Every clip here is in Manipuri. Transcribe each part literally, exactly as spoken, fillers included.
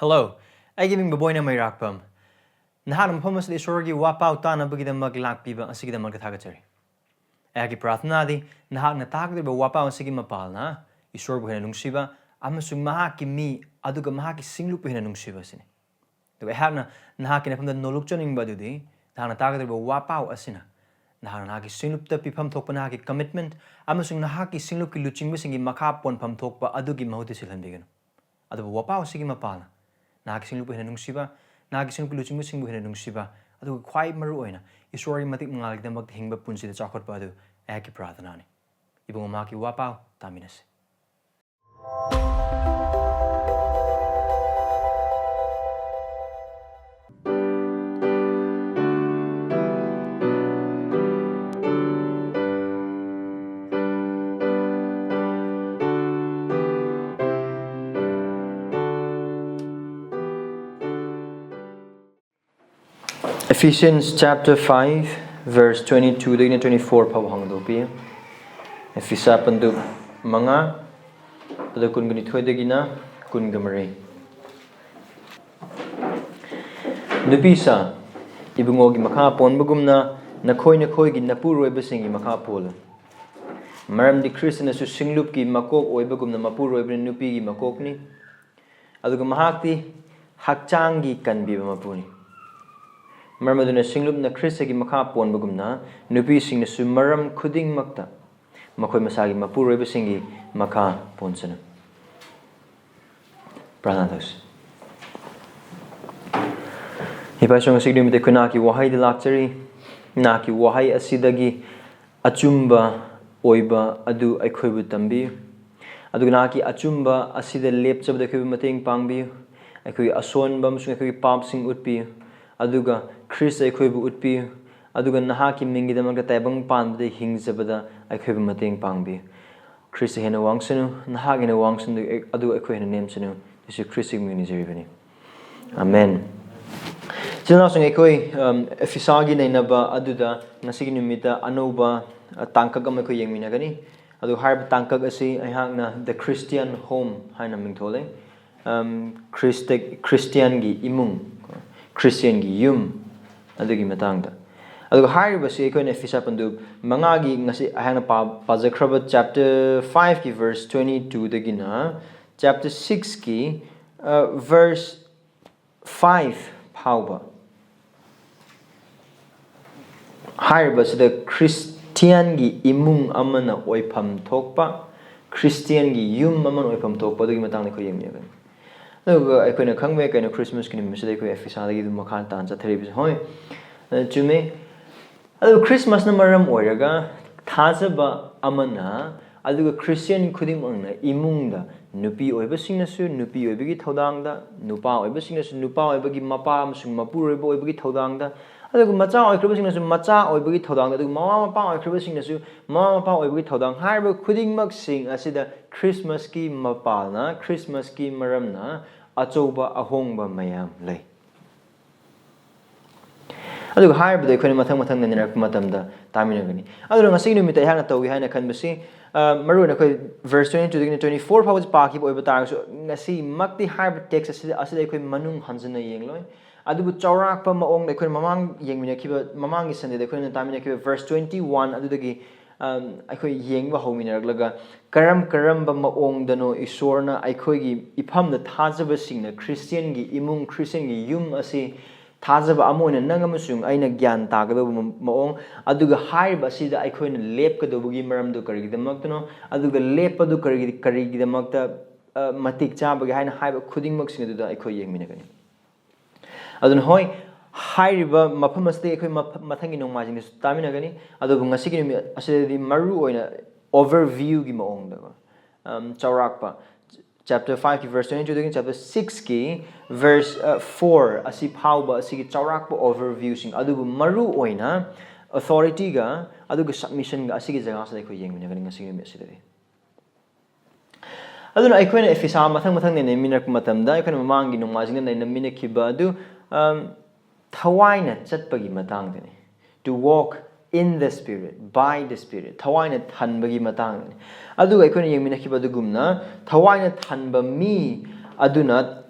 Hello, ꯑꯩꯒꯤ ꯃꯤꯡ ꯕꯕꯣꯏꯅ ꯃꯩꯔꯥꯛꯄꯝ꯫ ꯅꯍꯥꯛꯅ ꯃꯐꯝ ꯑꯁꯤꯗ ꯏꯁꯣꯔꯒꯤ ꯋꯥꯄꯥꯎ ꯇꯥꯅꯕꯒꯤꯗꯃꯛ ꯂꯥꯛꯄꯤꯕ ꯑꯁꯤꯒꯤꯗꯃꯛꯇ ꯊꯥꯒꯠꯆꯔꯤ꯫ ꯑꯩꯍꯥꯛꯀꯤ ꯄ꯭ꯔꯥꯔꯊꯅꯥꯗꯤ ꯅꯍꯥꯛꯅ ꯇꯥꯒꯗꯧꯔꯤꯕ ꯋꯥꯄꯥꯎ ꯑꯁꯤꯒꯤ ꯃꯄꯥꯜꯅ ꯏꯁꯣꯔꯕꯨ ꯍꯦꯟꯅ ꯅꯨꯡꯁꯤꯕ ꯑꯃꯁꯨꯡ ꯃꯍꯥꯛꯀꯤ ꯃꯤ ꯑꯗꯨꯒ ꯃꯍꯥꯛꯀꯤ ꯁꯤꯡꯂꯨꯞꯄꯨ ꯍꯦꯟꯅ ꯅꯨꯡꯁꯤꯕ ꯑꯁꯤꯅꯤ꯫ ꯑꯗꯨꯒ ꯑꯩꯍꯥꯛꯅ ꯅꯍꯥꯛꯀꯤ ꯅꯐꯝꯗ ꯅꯣꯂꯨꯛꯆꯅꯤꯡꯕ ꯑꯗꯨꯗꯤ ꯅꯍꯥꯛꯅ ꯇꯥꯒꯗꯧꯔꯤꯕ ꯋꯥꯄꯥꯎ ꯑꯁꯤꯅ ꯅꯍꯥꯛꯅ ꯅꯍꯥꯛꯀꯤ ꯁꯤꯡꯂꯨꯞꯇ ꯄꯤꯐꯝ ꯊꯣꯛꯄ ꯅꯍꯥꯛꯀꯤ commitment ꯑꯃꯁꯨꯡ ꯅꯍꯥꯛꯀꯤ ꯁꯤꯡꯂꯨꯞꯀꯤ ꯂꯨꯆꯤꯡꯕꯁꯤꯡꯒꯤ ꯃꯈꯥ ꯄꯣꯟꯐꯝ ꯊꯣꯛꯄ ꯑꯗꯨꯒꯤ ꯃꯍꯨꯠꯇ ꯁꯤꯜꯍꯟꯕꯤꯒꯅꯨ꯫ ꯑꯗꯨꯕꯨ ꯋꯥꯄꯥꯎ ꯑꯁꯤꯒꯤ ꯃꯄꯥꯜꯅ ꯅꯍꯥꯛꯀꯤ ꯁꯤꯡꯂꯨꯞꯄꯨ ꯍꯦꯟꯅ ꯅꯨꯡꯁꯤꯕ, ꯅꯍꯥꯛꯀꯤ ꯁꯤꯡꯂꯨꯞꯀꯤ ꯂꯨꯆꯤꯡꯕꯁꯤꯡꯕꯨ ꯍꯦꯟꯅ ꯅꯨꯡꯁꯤꯕ, ꯑꯗꯨꯒ ꯈ꯭ꯋꯥꯏ ꯃꯔꯨ ꯑꯣꯏꯅ ꯏꯁꯣꯔꯒꯤ ꯃꯇꯤꯛ ꯃꯉꯥꯜꯒꯤꯗꯃꯛꯇ ꯍꯤꯡꯕ ꯄꯨꯟꯁꯤꯗ ꯆꯥꯎꯈꯠꯄ ꯑꯗꯨ ꯑꯩꯍꯥꯛꯀꯤ ꯄ꯭ꯔꯥꯔꯊꯅꯥꯅꯤ꯫ ꯏꯕꯨꯡꯉꯣ, ꯃꯍꯥꯛꯀꯤ ꯋꯥꯄꯥꯎ ꯇꯥꯃꯤꯟꯅꯁꯤ꯫ Ephesians chapter five, verse twenty-two ꯗꯒꯤꯅ twenty-four ꯐꯥꯎꯕ ꯍꯥꯡꯗꯣꯛꯄꯤꯌꯨ꯫ ꯑꯦꯐꯤꯁꯥ ꯄꯟꯗꯨꯞ ꯃꯉꯥ, ꯑꯗꯨ ꯀꯨꯟꯒ ꯅꯤꯊꯣꯏꯗꯒꯤꯅ ꯀꯨꯟꯒ ꯃꯔꯤ꯫ ꯅꯨꯄꯤꯁꯥ, ꯏꯕꯨꯡꯉꯣꯒꯤ ꯃꯈꯥ ꯄꯣꯟꯕꯒꯨꯝꯅ ꯅꯈꯣꯏ ꯅꯈꯣꯏꯒꯤ ꯅꯄꯨꯔꯣꯏꯕꯁꯤꯡꯒꯤ ꯃꯈꯥ ꯄꯣꯜꯂꯨ꯫ ꯃꯔꯝꯗꯤ ꯈ꯭ꯔꯤꯁꯇꯅꯁꯨ ꯁꯤꯡꯂꯨꯞꯀꯤ ꯃꯀꯣꯛ ꯑꯣꯏꯕꯒꯨꯝꯅ ꯃꯄꯨꯔꯣꯏꯕꯅ ꯅꯨꯄꯤꯒꯤ ꯃꯀꯣꯛꯅꯤ꯫ ꯑꯗꯨꯒ ꯃꯍꯥꯛꯇꯤ ꯍꯛꯆꯥꯡꯒꯤ ꯀꯟꯕꯤꯕ ꯃꯄꯨꯅꯤ꯫ ꯃꯔꯝ ꯑꯗꯨꯅ ꯁꯤꯡꯂꯨꯞꯅ ꯈ꯭ꯔꯤꯁꯇꯒꯤ ꯃꯈꯥ ꯄꯣꯟꯕꯒꯨꯝꯅ ꯅꯨꯄꯤꯁꯤꯡꯅꯁꯨ ꯃꯔꯝ ꯈꯨꯗꯤꯡꯃꯛꯇ ꯃꯈꯣꯏ ꯃꯁꯥꯒꯤ ꯃꯄꯨꯔꯣꯏꯕꯁꯤꯡꯒꯤ ꯃꯈꯥ ꯄꯣꯟꯁꯅꯨ꯫ ꯄ꯭ꯔꯥꯔꯊꯅꯥ ꯇꯧꯁꯤ꯫ ꯏꯄꯥ ꯏꯁꯣꯔ, ꯉꯁꯤꯒꯤ ꯅꯨꯃꯤꯠꯇ ꯑꯩꯈꯣꯏ ꯅꯍꯥꯛꯀꯤ ꯋꯥꯍꯩꯗ ꯂꯥꯛꯆꯔꯤ꯫ ꯅꯍꯥꯛꯀꯤ ꯋꯥꯍꯩ ꯑꯁꯤꯗꯒꯤ ꯑꯆꯨꯝꯕ ꯑꯣꯏꯕ ꯑꯗꯨ ꯑꯩꯈꯣꯏꯕꯨ ꯇꯝꯕꯤꯌꯨ꯫ ꯑꯗꯨꯒ ꯅꯍꯥꯛꯀꯤ ꯑꯆꯨꯝꯕ ꯑꯁꯤꯗ ꯂꯦꯞꯆꯕꯗ ꯑꯩꯈꯣꯏꯕꯨ ꯃꯇꯦꯡ ꯄꯥꯡꯕꯤꯌꯨ꯫ ꯑꯩꯈꯣꯏꯒꯤ ꯑꯁꯣꯟꯕ ꯑꯃꯁꯨꯡ ꯑꯩꯈꯣꯏꯒꯤ ꯄꯥꯞꯁꯤꯡ ꯎꯠꯄꯤꯌꯨ꯫ ꯑꯗꯨꯒ ꯈ꯭ꯔꯤꯁꯇ ꯑꯩꯈꯣꯏꯕꯨ ꯎꯠꯄꯤꯌꯨ꯫ ꯑꯗꯨꯒ ꯅꯍꯥꯛꯀꯤ ꯃꯤꯡꯒꯤꯗꯃꯛꯇ ꯇꯥꯏꯕꯪ ꯄꯥꯟꯕꯗ ꯍꯤꯡꯖꯕꯗ ꯑꯩꯈꯣꯏꯕꯨ ꯃꯇꯦꯡ ꯄꯥꯡꯕꯤꯌꯨ꯫ ꯈ꯭ꯔꯤꯁꯇ ꯍꯦꯟꯅ ꯋꯥꯡꯁꯅꯨ, ꯅꯍꯥꯛ ꯍꯦꯟꯅ ꯋꯥꯡꯁꯅꯨ, ꯑꯗꯨ ꯑꯩꯈꯣꯏ ꯍꯦꯟꯅ ꯅꯦꯝꯁꯅꯨ꯫ ꯌꯦꯁꯨ ꯈ꯭ꯔꯤꯁꯇꯒꯤ ꯃꯤꯡ ꯅꯤꯖꯔꯤꯕꯅꯤ꯫ ꯑꯃꯦꯟ꯫ ꯏꯆꯤꯜ ꯏꯅꯥꯎꯁꯤꯡ, ꯑꯩꯈꯣꯏ, ꯑꯝ, ꯑꯦꯐꯤꯁꯥꯒꯤ ꯅꯩꯅꯕ ꯑꯗꯨꯗ ꯉꯁꯤꯒꯤ ꯅꯨꯃꯤꯠꯇ ꯑꯅꯧꯕ, ꯑ, ꯇꯥꯡꯀꯛ ꯑꯃ ꯑꯩꯈꯣꯏ ꯌꯦꯡꯃꯤꯟꯅꯒꯅꯤ꯫ ꯑꯗꯨ ꯍꯥꯏꯔꯤꯕ ꯇꯥꯡꯀꯛ ꯑꯁꯤ ꯑꯩꯍꯥꯛꯅ The Christian Home ꯍꯥꯏꯅ ꯃꯤꯡꯊꯣꯜꯂꯦ꯫ ꯈ꯭ꯔꯤꯁꯇ ꯈ꯭ꯔꯤꯁꯇꯤꯌꯥꯟꯒꯤ ꯏꯃꯨꯡ, ꯈ꯭ꯔꯤꯁꯇꯤꯌꯥꯟꯒꯤ ꯌꯨꯝ ꯑꯗꯨꯒꯤ ꯃꯇꯥꯡꯗ꯫ ꯑꯗꯨꯒ ꯍꯥꯏꯔꯤꯕꯁꯤ ꯑꯩꯈꯣꯏꯅ ꯏꯐꯤꯁꯥ ꯄꯟꯗꯨꯞ ꯃꯉꯥꯒꯤ ꯉꯁꯤ ꯑꯩꯍꯥꯛꯅ ꯄꯥ ꯄꯥꯖꯈ꯭ꯔꯕ ꯆꯦꯞꯇꯔ ꯐꯥꯏꯚꯀꯤ ꯚꯔꯁ ꯇ꯭ꯋꯦꯟꯇꯤ ꯇꯨꯗꯒꯤꯅ ꯆꯦꯞꯇꯔ ꯁꯤꯛꯁꯀꯤ ꯚꯔꯁ ꯐꯥꯏꯚ ꯐꯥꯎꯕ ꯍꯥꯏꯔꯤꯕꯁꯤꯗ ꯈ꯭ꯔꯤꯁꯇꯤꯌꯥꯟꯒꯤ ꯏꯃꯨꯡ ꯑꯃꯅ ꯑꯣꯏꯐꯝ ꯊꯣꯛꯄ, ꯈ꯭ꯔꯤꯁꯇꯤꯌꯥꯟꯒꯤ ꯌꯨꯝ ꯑꯃꯅ ꯑꯣꯏꯐꯝ ꯊꯣꯛꯄ ꯑꯗꯨꯒꯤ ꯃꯇꯥꯡꯗ ꯑꯩꯈꯣꯏ ꯌꯦꯡꯃꯤꯟꯅꯒꯅꯤ꯫ ꯑꯗꯨꯒ ꯑꯩꯈꯣꯏꯅ ꯈꯪꯕ ꯌꯥꯏ ꯀꯩꯅꯣ, ꯈ꯭ꯔꯤꯁꯃꯥꯁꯀꯤ ꯅꯨꯃꯤꯠꯁꯤꯗ ꯑꯩꯈꯣꯏ ꯑꯦꯐꯤꯁꯥꯗꯒꯤ ꯑꯗꯨꯝ ꯃꯈꯥ ꯇꯥꯅ ꯆꯠꯊꯔꯤꯕꯁꯦ꯫ ꯍꯣꯏ, ꯑ, ꯆꯨꯝꯃꯦ꯫ ꯑꯗꯨ ꯈ꯭ꯔꯤꯁꯃꯥꯁꯅ ꯃꯔꯝ ꯑꯣꯏꯔꯒ ꯊꯥꯖꯕ ꯑꯃꯅ, ꯑꯗꯨꯒ ꯈ꯭ꯔꯤꯁꯇꯤꯌꯥꯟ ꯈꯨꯗꯤꯡꯃꯛꯅ ꯏꯃꯨꯡꯗ ꯅꯨꯄꯤ ꯑꯣꯏꯕꯁꯤꯡꯅꯁꯨ ꯅꯨꯄꯤ ꯑꯣꯏꯕꯒꯤ ꯊꯧꯗꯥꯡꯗ, ꯅꯨꯄꯥ ꯑꯣꯏꯕꯁꯤꯡꯅꯁꯨ ꯅꯨꯄꯥ ꯑꯣꯏꯕꯒꯤ ꯃꯄꯥ ꯑꯃꯁꯨꯡ ꯃꯄꯨꯔꯣꯏꯕ ꯑꯣꯏꯕꯒꯤ ꯊꯧꯗꯥꯡꯗ, ꯑꯗꯨꯒ ꯃꯆꯥ ꯑꯣꯏꯈ꯭ꯔꯕꯁꯤꯡꯅꯁꯨ ꯃꯆꯥ ꯑꯣꯏꯕꯒꯤ ꯊꯧꯗꯥꯡꯗ, ꯑꯗꯨꯒ ꯃꯃꯥ ꯃꯄꯥ ꯑꯣꯏꯈ꯭ꯔꯕꯁꯤꯡꯅꯁꯨ ꯃꯃꯥ ꯃꯄꯥ ꯑꯣꯏꯕꯒꯤ ꯊꯧꯗꯥꯡ, ꯍꯥꯏꯔꯤꯕ ꯈꯨꯗꯤꯡꯃꯛꯁꯤꯡ ꯑꯁꯤꯗ ꯈ꯭ꯔꯤꯁꯃꯥꯁꯀꯤ ꯃꯄꯥꯜꯅ, ꯈ꯭ꯔꯤꯁꯃꯥꯁꯀꯤ ꯃꯔꯝꯅ ꯑꯆꯧꯕ ꯑꯍꯣꯡꯕ ꯃꯌꯥꯝ ꯂꯩ꯫ ꯑꯗꯨꯒ ꯍꯥꯏꯔꯤꯕꯗꯣ ꯑꯩꯈꯣꯏꯅ ꯃꯊꯪ ꯃꯊꯪ ꯅꯩꯅꯔꯛꯄ ꯃꯇꯝꯗ ꯇꯥꯃꯤꯟꯅꯒꯅꯤ꯫ ꯑꯗꯨꯅ ꯉꯁꯤꯒꯤ ꯅꯨꯃꯤꯠꯇ ꯑꯩꯍꯥꯛꯅ ꯇꯧꯒꯦ ꯍꯥꯏꯅ ꯈꯟꯕꯁꯤ, ꯑ, ꯃꯔꯨꯑꯣꯏꯅ ꯑꯩꯈꯣꯏ ꯚꯔꯁ ꯇ꯭ꯋꯦꯟꯇꯤ ꯇꯨꯗꯒꯤꯅ ꯇ꯭ꯋꯦꯟꯇꯤ ꯐꯣꯔ ꯐꯥꯎꯕꯁꯤ ꯄꯥꯈꯤꯕ ꯑꯣꯏꯕ ꯇꯥꯔꯒꯁꯨ, ꯉꯁꯤꯃꯛꯇꯤ ꯍꯥꯏꯔꯤꯕ ꯇꯦꯛꯁ ꯑꯁꯤꯗ, ꯑꯁꯤꯗ ꯑꯩꯈꯣꯏ ꯃꯅꯨꯡ ꯍꯟꯖꯤꯟꯅ ꯌꯦꯡꯂꯣꯏ꯫ ꯑꯗꯨꯕꯨ ꯆꯥꯎꯔꯥꯛꯄ ꯃꯑꯣꯡꯗ ꯑꯩꯈꯣꯏꯅ ꯃꯃꯥꯡ ꯌꯦꯡꯃꯤꯟꯅꯈꯤꯕ, ꯃꯃꯥꯡꯒꯤ ꯁꯟꯗꯦꯗ ꯑꯩꯈꯣꯏꯅ ꯇꯥꯃꯤꯟꯅꯈꯤꯕ ꯚꯔꯁ ꯇ꯭ꯋꯦꯟꯇꯤ ꯋꯥꯟ ꯑꯗꯨꯗꯒꯤ, ꯑꯝ, ꯑꯩꯈꯣꯏ ꯌꯦꯡꯕ ꯍꯧꯃꯤꯟꯅꯔꯛꯂꯒ, ꯀꯔꯝ ꯀꯔꯝꯕ ꯃꯑꯣꯡꯗꯅꯣ ꯏꯁꯣꯔꯅ ꯑꯩꯈꯣꯏꯒꯤ ꯏꯐꯝꯗ ꯊꯥꯖꯕꯁꯤꯡꯅ ꯈ꯭ꯔꯤꯁꯇꯤꯌꯟꯒꯤ ꯏꯃꯨꯡ, ꯈ꯭ꯔꯤꯁꯇꯤꯌꯟꯒꯤ ꯌꯨꯝ ꯑꯁꯤ ꯊꯥꯖꯕ ꯑꯃ ꯑꯣꯏꯅ ꯅꯪ ꯑꯃꯁꯨꯡ ꯑꯩꯅ ꯒ꯭ꯌꯥꯟ ꯇꯥꯒꯗꯧꯕ ꯃ-, ꯃꯑꯣꯡ, ꯑꯗꯨꯒ ꯍꯥꯏꯔꯤꯕ ꯑꯁꯤꯗ ꯑꯩꯈꯣꯏꯅ ꯂꯦꯞꯀꯗꯧꯕꯒꯤ ꯃꯔꯝꯗꯨ ꯀꯔꯤꯒꯤꯗꯃꯛꯇꯅꯣ, ꯑꯗꯨꯒ ꯂꯦꯞꯄꯗꯨ ꯀꯔꯤꯒꯤ-, ꯀꯔꯤꯒꯤꯗꯃꯛꯇ, ꯑ, ꯃꯇꯤꯛ ꯆꯥꯕꯒꯦ ꯍꯥꯏꯅ ꯍꯥꯏꯕ ꯈꯨꯗꯤꯡꯃꯛꯁꯤꯡ ꯑꯗꯨꯗ ꯑꯩꯈꯣꯏ ꯌꯦꯡꯃꯤꯟꯅꯒꯅꯤ꯫ ꯑꯗꯨꯅ ꯍꯣꯏ, ꯍꯥꯏꯔꯤꯕ ꯃꯐꯝ ꯑꯁꯤꯗꯒꯤ ꯑꯩꯈꯣꯏ ꯃꯐ-, ꯃꯊꯪꯒꯤ ꯅꯣꯡꯃꯥꯏꯖꯤꯡꯗꯁꯨ ꯇꯥꯃꯤꯟꯅꯒꯅꯤ, ꯑꯗꯨꯕꯨ ꯉꯁꯤꯒꯤ ꯅꯨꯃꯤꯠ ꯑꯁꯤꯗꯗꯤ ꯃꯔꯨ ꯑꯣꯏꯅ ꯑꯣꯚꯔꯚ꯭ꯌꯨꯒꯤ ꯃꯑꯣꯡꯗꯀꯣ, ꯑꯝ, ꯆꯥꯎꯔꯥꯛꯄ, ꯆꯦꯞꯇꯔ ꯐꯥꯏꯚꯀꯤ ꯚꯔꯁ ꯇ꯭ꯋꯦꯟꯇꯤ ꯇꯨꯗꯒꯤ ꯆꯦꯞꯇꯔ ꯁꯤꯛꯁꯀꯤ ꯚꯔꯁ, ꯑ, ꯐꯣꯔ ꯑꯁꯤ ꯐꯥꯎꯕ ꯑꯁꯤꯒꯤ ꯆꯥꯎꯔꯥꯛꯄ ꯑꯣꯚꯔꯚ꯭ꯌꯨꯁꯤꯡ, ꯑꯗꯨꯕꯨ ꯃꯔꯨ ꯑꯣꯏꯅ ꯑꯣꯊꯣꯔꯤꯇꯤꯒ ꯑꯗꯨꯒ ꯁꯕꯃꯤꯁꯟꯒ ꯑꯁꯤꯒꯤ ꯖꯒꯥꯁꯤꯗ ꯑꯩꯈꯣꯏ ꯌꯦꯡꯃꯤꯟꯅꯒꯅꯤ ꯉꯁꯤꯒꯤ ꯅꯨꯃꯤꯠ ꯑꯁꯤꯗꯗꯤ꯫ ꯑꯗꯨꯅ ꯑꯩꯈꯣꯏꯅ ꯑꯦꯐꯤꯁꯥ ꯃꯊꯪ ꯃꯊꯪ ꯅꯩꯅꯃꯤꯟꯅꯔꯛꯄ ꯃꯇꯝꯗ, ꯑꯩꯈꯣꯏꯅ ꯃꯃꯥꯡꯒꯤ ꯅꯣꯡꯃꯥꯏꯖꯤꯡꯗ ꯅꯩꯅꯃꯤꯟꯅꯈꯤꯕ ꯑꯗꯨ, ꯑꯝ, ꯊꯋꯥꯏꯅ ꯆꯠꯄꯒꯤ ꯃꯇꯥꯡꯗꯅꯤ꯫ To walk in the Spirit, by the Spirit, ꯊꯋꯥꯏꯅ ꯊꯟꯕꯒꯤ ꯃꯇꯥꯡꯗꯅꯤ꯫ ꯑꯗꯨꯒ ꯑꯩꯈꯣꯏꯅ ꯌꯦꯡꯃꯤꯟꯅꯈꯤꯕ ꯑꯗꯨꯒꯨꯝꯅ, ꯊꯋꯥꯏꯅ ꯊꯟꯕ ꯃꯤ ꯑꯗꯨꯅ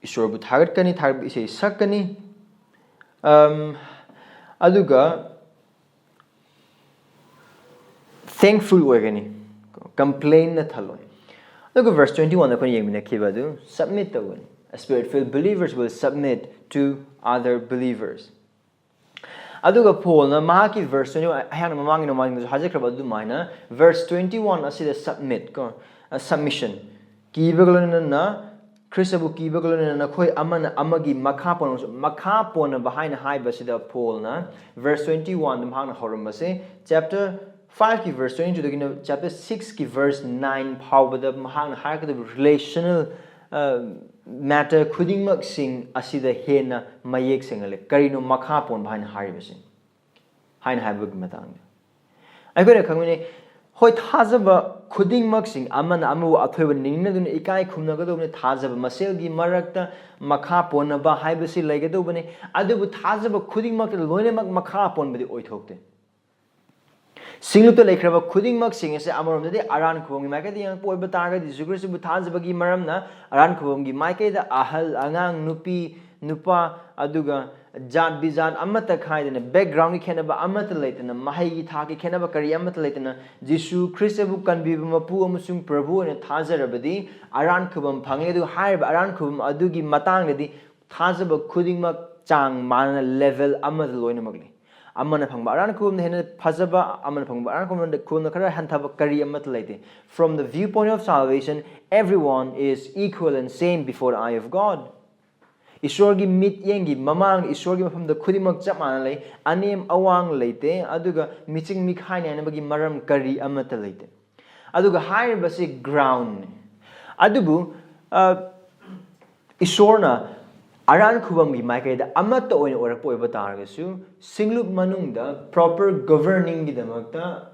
ꯏꯁꯣꯔꯕꯨ ꯊꯥꯒꯠꯀꯅꯤ, ꯊꯥꯒꯠꯄ ꯏꯁꯩ ꯁꯛꯀꯅꯤ, ꯑꯝ, ꯑꯗꯨꯒ thankful ꯑꯣꯏꯒꯅꯤ, complain ꯅꯠꯇꯂꯣꯏ꯫ ꯑꯗꯨꯒ verse twenty one ꯑꯩꯈꯣꯏꯅ ꯌꯦꯡꯃꯤꯟꯅꯈꯤꯕ ꯑꯗꯨ submit ꯇꯧꯒꯅꯤ꯫ A spirit filled believers will submit to other believers꯫ ꯑꯗꯨꯒ ꯄꯣꯜꯅ ꯃꯍꯥꯛꯀꯤ verse twenty one, ꯑꯩꯍꯥꯛꯅ ꯃꯃꯥꯡꯒꯤ ꯅꯣꯡꯃꯥꯏꯖꯤꯡꯗꯁꯨ ꯍꯥꯏꯖꯈ꯭ꯔꯕ ꯑꯗꯨꯃꯥꯏꯅ, verse twenty one ꯑꯁꯤꯗ submit ꯀꯣ, ꯑ, submission, ꯀꯤꯕꯒ ꯂꯣꯏꯅꯅ ꯈ꯭ꯔꯤꯁꯇꯕꯨ ꯀꯤꯕꯒ ꯂꯣꯏꯅꯅ ꯅꯈꯣꯏ ꯑꯃꯅ ꯑꯃꯒꯤ ꯃꯈꯥ ꯄꯣꯟꯅꯕꯁꯨ, ꯃꯈꯥ ꯄꯣꯟꯅꯕ ꯍꯥꯏꯅ ꯍꯥꯏꯕꯁꯤꯗ ꯄꯣꯜꯅ verse twenty one ꯗ ꯃꯍꯥꯛꯅ ꯍꯧꯔꯝꯕꯁꯦ, chapter five ꯀꯤ verse twenty two ꯗꯒꯤꯅ chapter six ꯀꯤ verse nine ꯐꯥꯎꯕꯗ ꯃꯍꯥꯛꯅ ꯍꯥꯏꯔꯛꯀꯗꯕ relational, ꯑ, matter ꯈꯨꯗꯤꯡꯃꯛꯁꯤꯡ ꯑꯁꯤꯗ ꯍꯦꯟꯅ ꯃꯌꯦꯛ ꯁꯦꯡꯍꯜꯂꯦ꯫ ꯀꯔꯤꯅꯣ ꯃꯈꯥ ꯄꯣꯟꯕ ꯍꯥꯏꯅ ꯍꯥꯏꯔꯤꯕꯁꯤ? ꯍꯥꯏꯅ ꯍꯥꯏꯕꯒꯤ ꯃꯇꯥꯡꯗ ꯑꯩꯈꯣꯏꯅ ꯈꯪꯃꯤꯟꯅꯩ꯫ ꯍꯣꯏ, ꯊꯥꯖꯕ ꯈꯨꯗꯤꯡꯃꯛꯁꯤꯡ ꯑꯃꯅ ꯑꯃꯕꯨ ꯑꯊꯣꯏꯕ ꯅꯤꯡꯅꯗꯨꯅ ꯏꯀꯥꯏ ꯈꯨꯝꯅꯒꯗꯧꯕꯅꯤ, ꯊꯥꯖꯕ ꯃꯁꯦꯜꯒꯤ ꯃꯔꯛꯇ ꯃꯈꯥ ꯄꯣꯟꯅꯕ ꯍꯥꯏꯕꯁꯤ ꯂꯩꯒꯗꯧꯕꯅꯤ, ꯑꯗꯨꯕꯨ ꯊꯥꯖꯕ ꯈꯨꯗꯤꯡꯃꯛꯇ ꯂꯣꯏꯅꯃꯛ ꯃꯈꯥ ꯄꯣꯟꯕꯗꯤ ꯑꯣꯏꯊꯣꯛꯇꯦ꯫ ꯁꯤꯡꯂꯨꯞꯇ ꯂꯩꯈ꯭ꯔꯕ ꯈꯨꯗꯤꯡꯃꯛꯁꯤꯡ ꯑꯁꯦ ꯑꯃꯔꯣꯝꯗꯗꯤ ꯑꯔꯥꯟ ꯈꯨꯕꯝꯒꯤ ꯃꯥꯏꯀꯩꯗ ꯌꯦꯡꯉꯛꯄ ꯑꯣꯏꯕ ꯇꯥꯔꯒꯗꯤ, ꯖꯤꯁꯨ ꯈ꯭ꯔꯤꯁꯇꯕꯨ ꯊꯥꯖꯕꯒꯤ ꯃꯔꯝꯅ ꯑꯔꯥꯟ ꯈꯨꯕꯝꯒꯤ ꯃꯥꯏꯀꯩꯗ ꯑꯍꯜ, ꯑꯉꯥꯡ, ꯅꯨꯄꯤ, ꯅꯨꯄꯥ, ꯑꯗꯨꯒ ꯖꯥꯠ ꯕꯤꯖꯥꯠ ꯑꯃꯠꯇ ꯈꯥꯏꯗꯅ, background ꯒꯤ ꯈꯦꯠꯅꯕ ꯑꯃꯠꯇ ꯂꯩꯇꯅ, ꯃꯍꯩꯒꯤ ꯊꯥꯛꯀꯤ ꯈꯦꯠꯅꯕ ꯀꯔꯤ ꯑꯃꯠꯇ ꯂꯩꯇꯅ, ꯖꯤꯁꯨ ꯈ꯭ꯔꯤꯁꯇꯕꯨ ꯀꯟꯕꯤꯕ ꯃꯄꯨ ꯑꯃꯁꯨꯡ ꯄ꯭ꯔꯚꯨ ꯑꯣꯏꯅ ꯊꯥꯖꯔꯕꯗꯤ ꯑꯔꯥꯟ ꯈꯨꯕꯝ ꯐꯪꯂꯦ꯫ ꯑꯗꯨꯒ ꯍꯥꯏꯔꯤꯕ ꯑꯔꯥꯟ ꯈꯨꯕꯝ ꯑꯗꯨꯒꯤ ꯃꯇꯥꯡꯗꯗꯤ ꯊꯥꯖꯕ ꯈꯨꯗꯤꯡꯃꯛ ꯆꯥꯡ ꯃꯥꯟꯅꯅ level ꯑꯃꯗ ꯂꯣꯏꯅꯃꯛ ꯂꯩ꯫ ꯑꯃꯅ ꯐꯪꯕ ꯑꯔꯥꯟ ꯈꯨꯕꯝꯅ ꯍꯦꯟꯅ ꯐꯖꯕ, ꯑꯃꯅ ꯐꯪꯕ ꯑꯔꯥꯟ ꯈꯨꯕꯝꯅ, ꯈꯨꯕꯝꯅ ꯈꯔ ꯍꯟꯊꯕ ꯀꯔꯤ ꯑꯃꯠꯇ ꯂꯩꯇꯦ꯫ From the viewpoint of salvation, everyone is equal and same before the eye of God. ꯏꯁꯣꯔꯒꯤ ꯃꯤꯠꯌꯦꯡꯒꯤ ꯃꯃꯥꯡꯗ, ꯏꯁꯣꯔꯒꯤ ꯃꯐꯝꯗ ꯈꯨꯗꯤꯡꯃꯛ ꯆꯞ ꯃꯥꯟꯅ ꯂꯩ꯫ ꯑꯅꯦꯝ ꯑꯋꯥꯡ ꯂꯩꯇꯦ, ꯑꯗꯨꯒ ꯃꯤꯆꯪ ꯃꯤꯈꯥꯏ ꯅꯥꯏꯅꯕꯒꯤ ꯃꯔꯝ ꯀꯔꯤ ꯑꯃꯠꯇ ꯂꯩꯇꯦ꯫ ꯑꯗꯨꯒ ꯍꯥꯏꯔꯤꯕꯁꯤ ground ꯅꯤ꯫ ꯑꯗꯨꯕꯨ, ꯑ, ꯏꯁꯣꯔꯅ ꯑꯔꯥꯟ ꯈꯨꯕꯝꯒꯤ ꯃꯥꯏꯀꯩꯗ ꯑꯃꯠꯇ ꯑꯣꯏꯅ ꯑꯣꯏꯔꯛꯄ ꯑꯣꯏꯕ ꯇꯥꯔꯒꯁꯨ, ꯁꯤꯡꯂꯨꯞ ꯃꯅꯨꯡꯗ proper governing ꯒꯤꯗꯃꯛꯇ,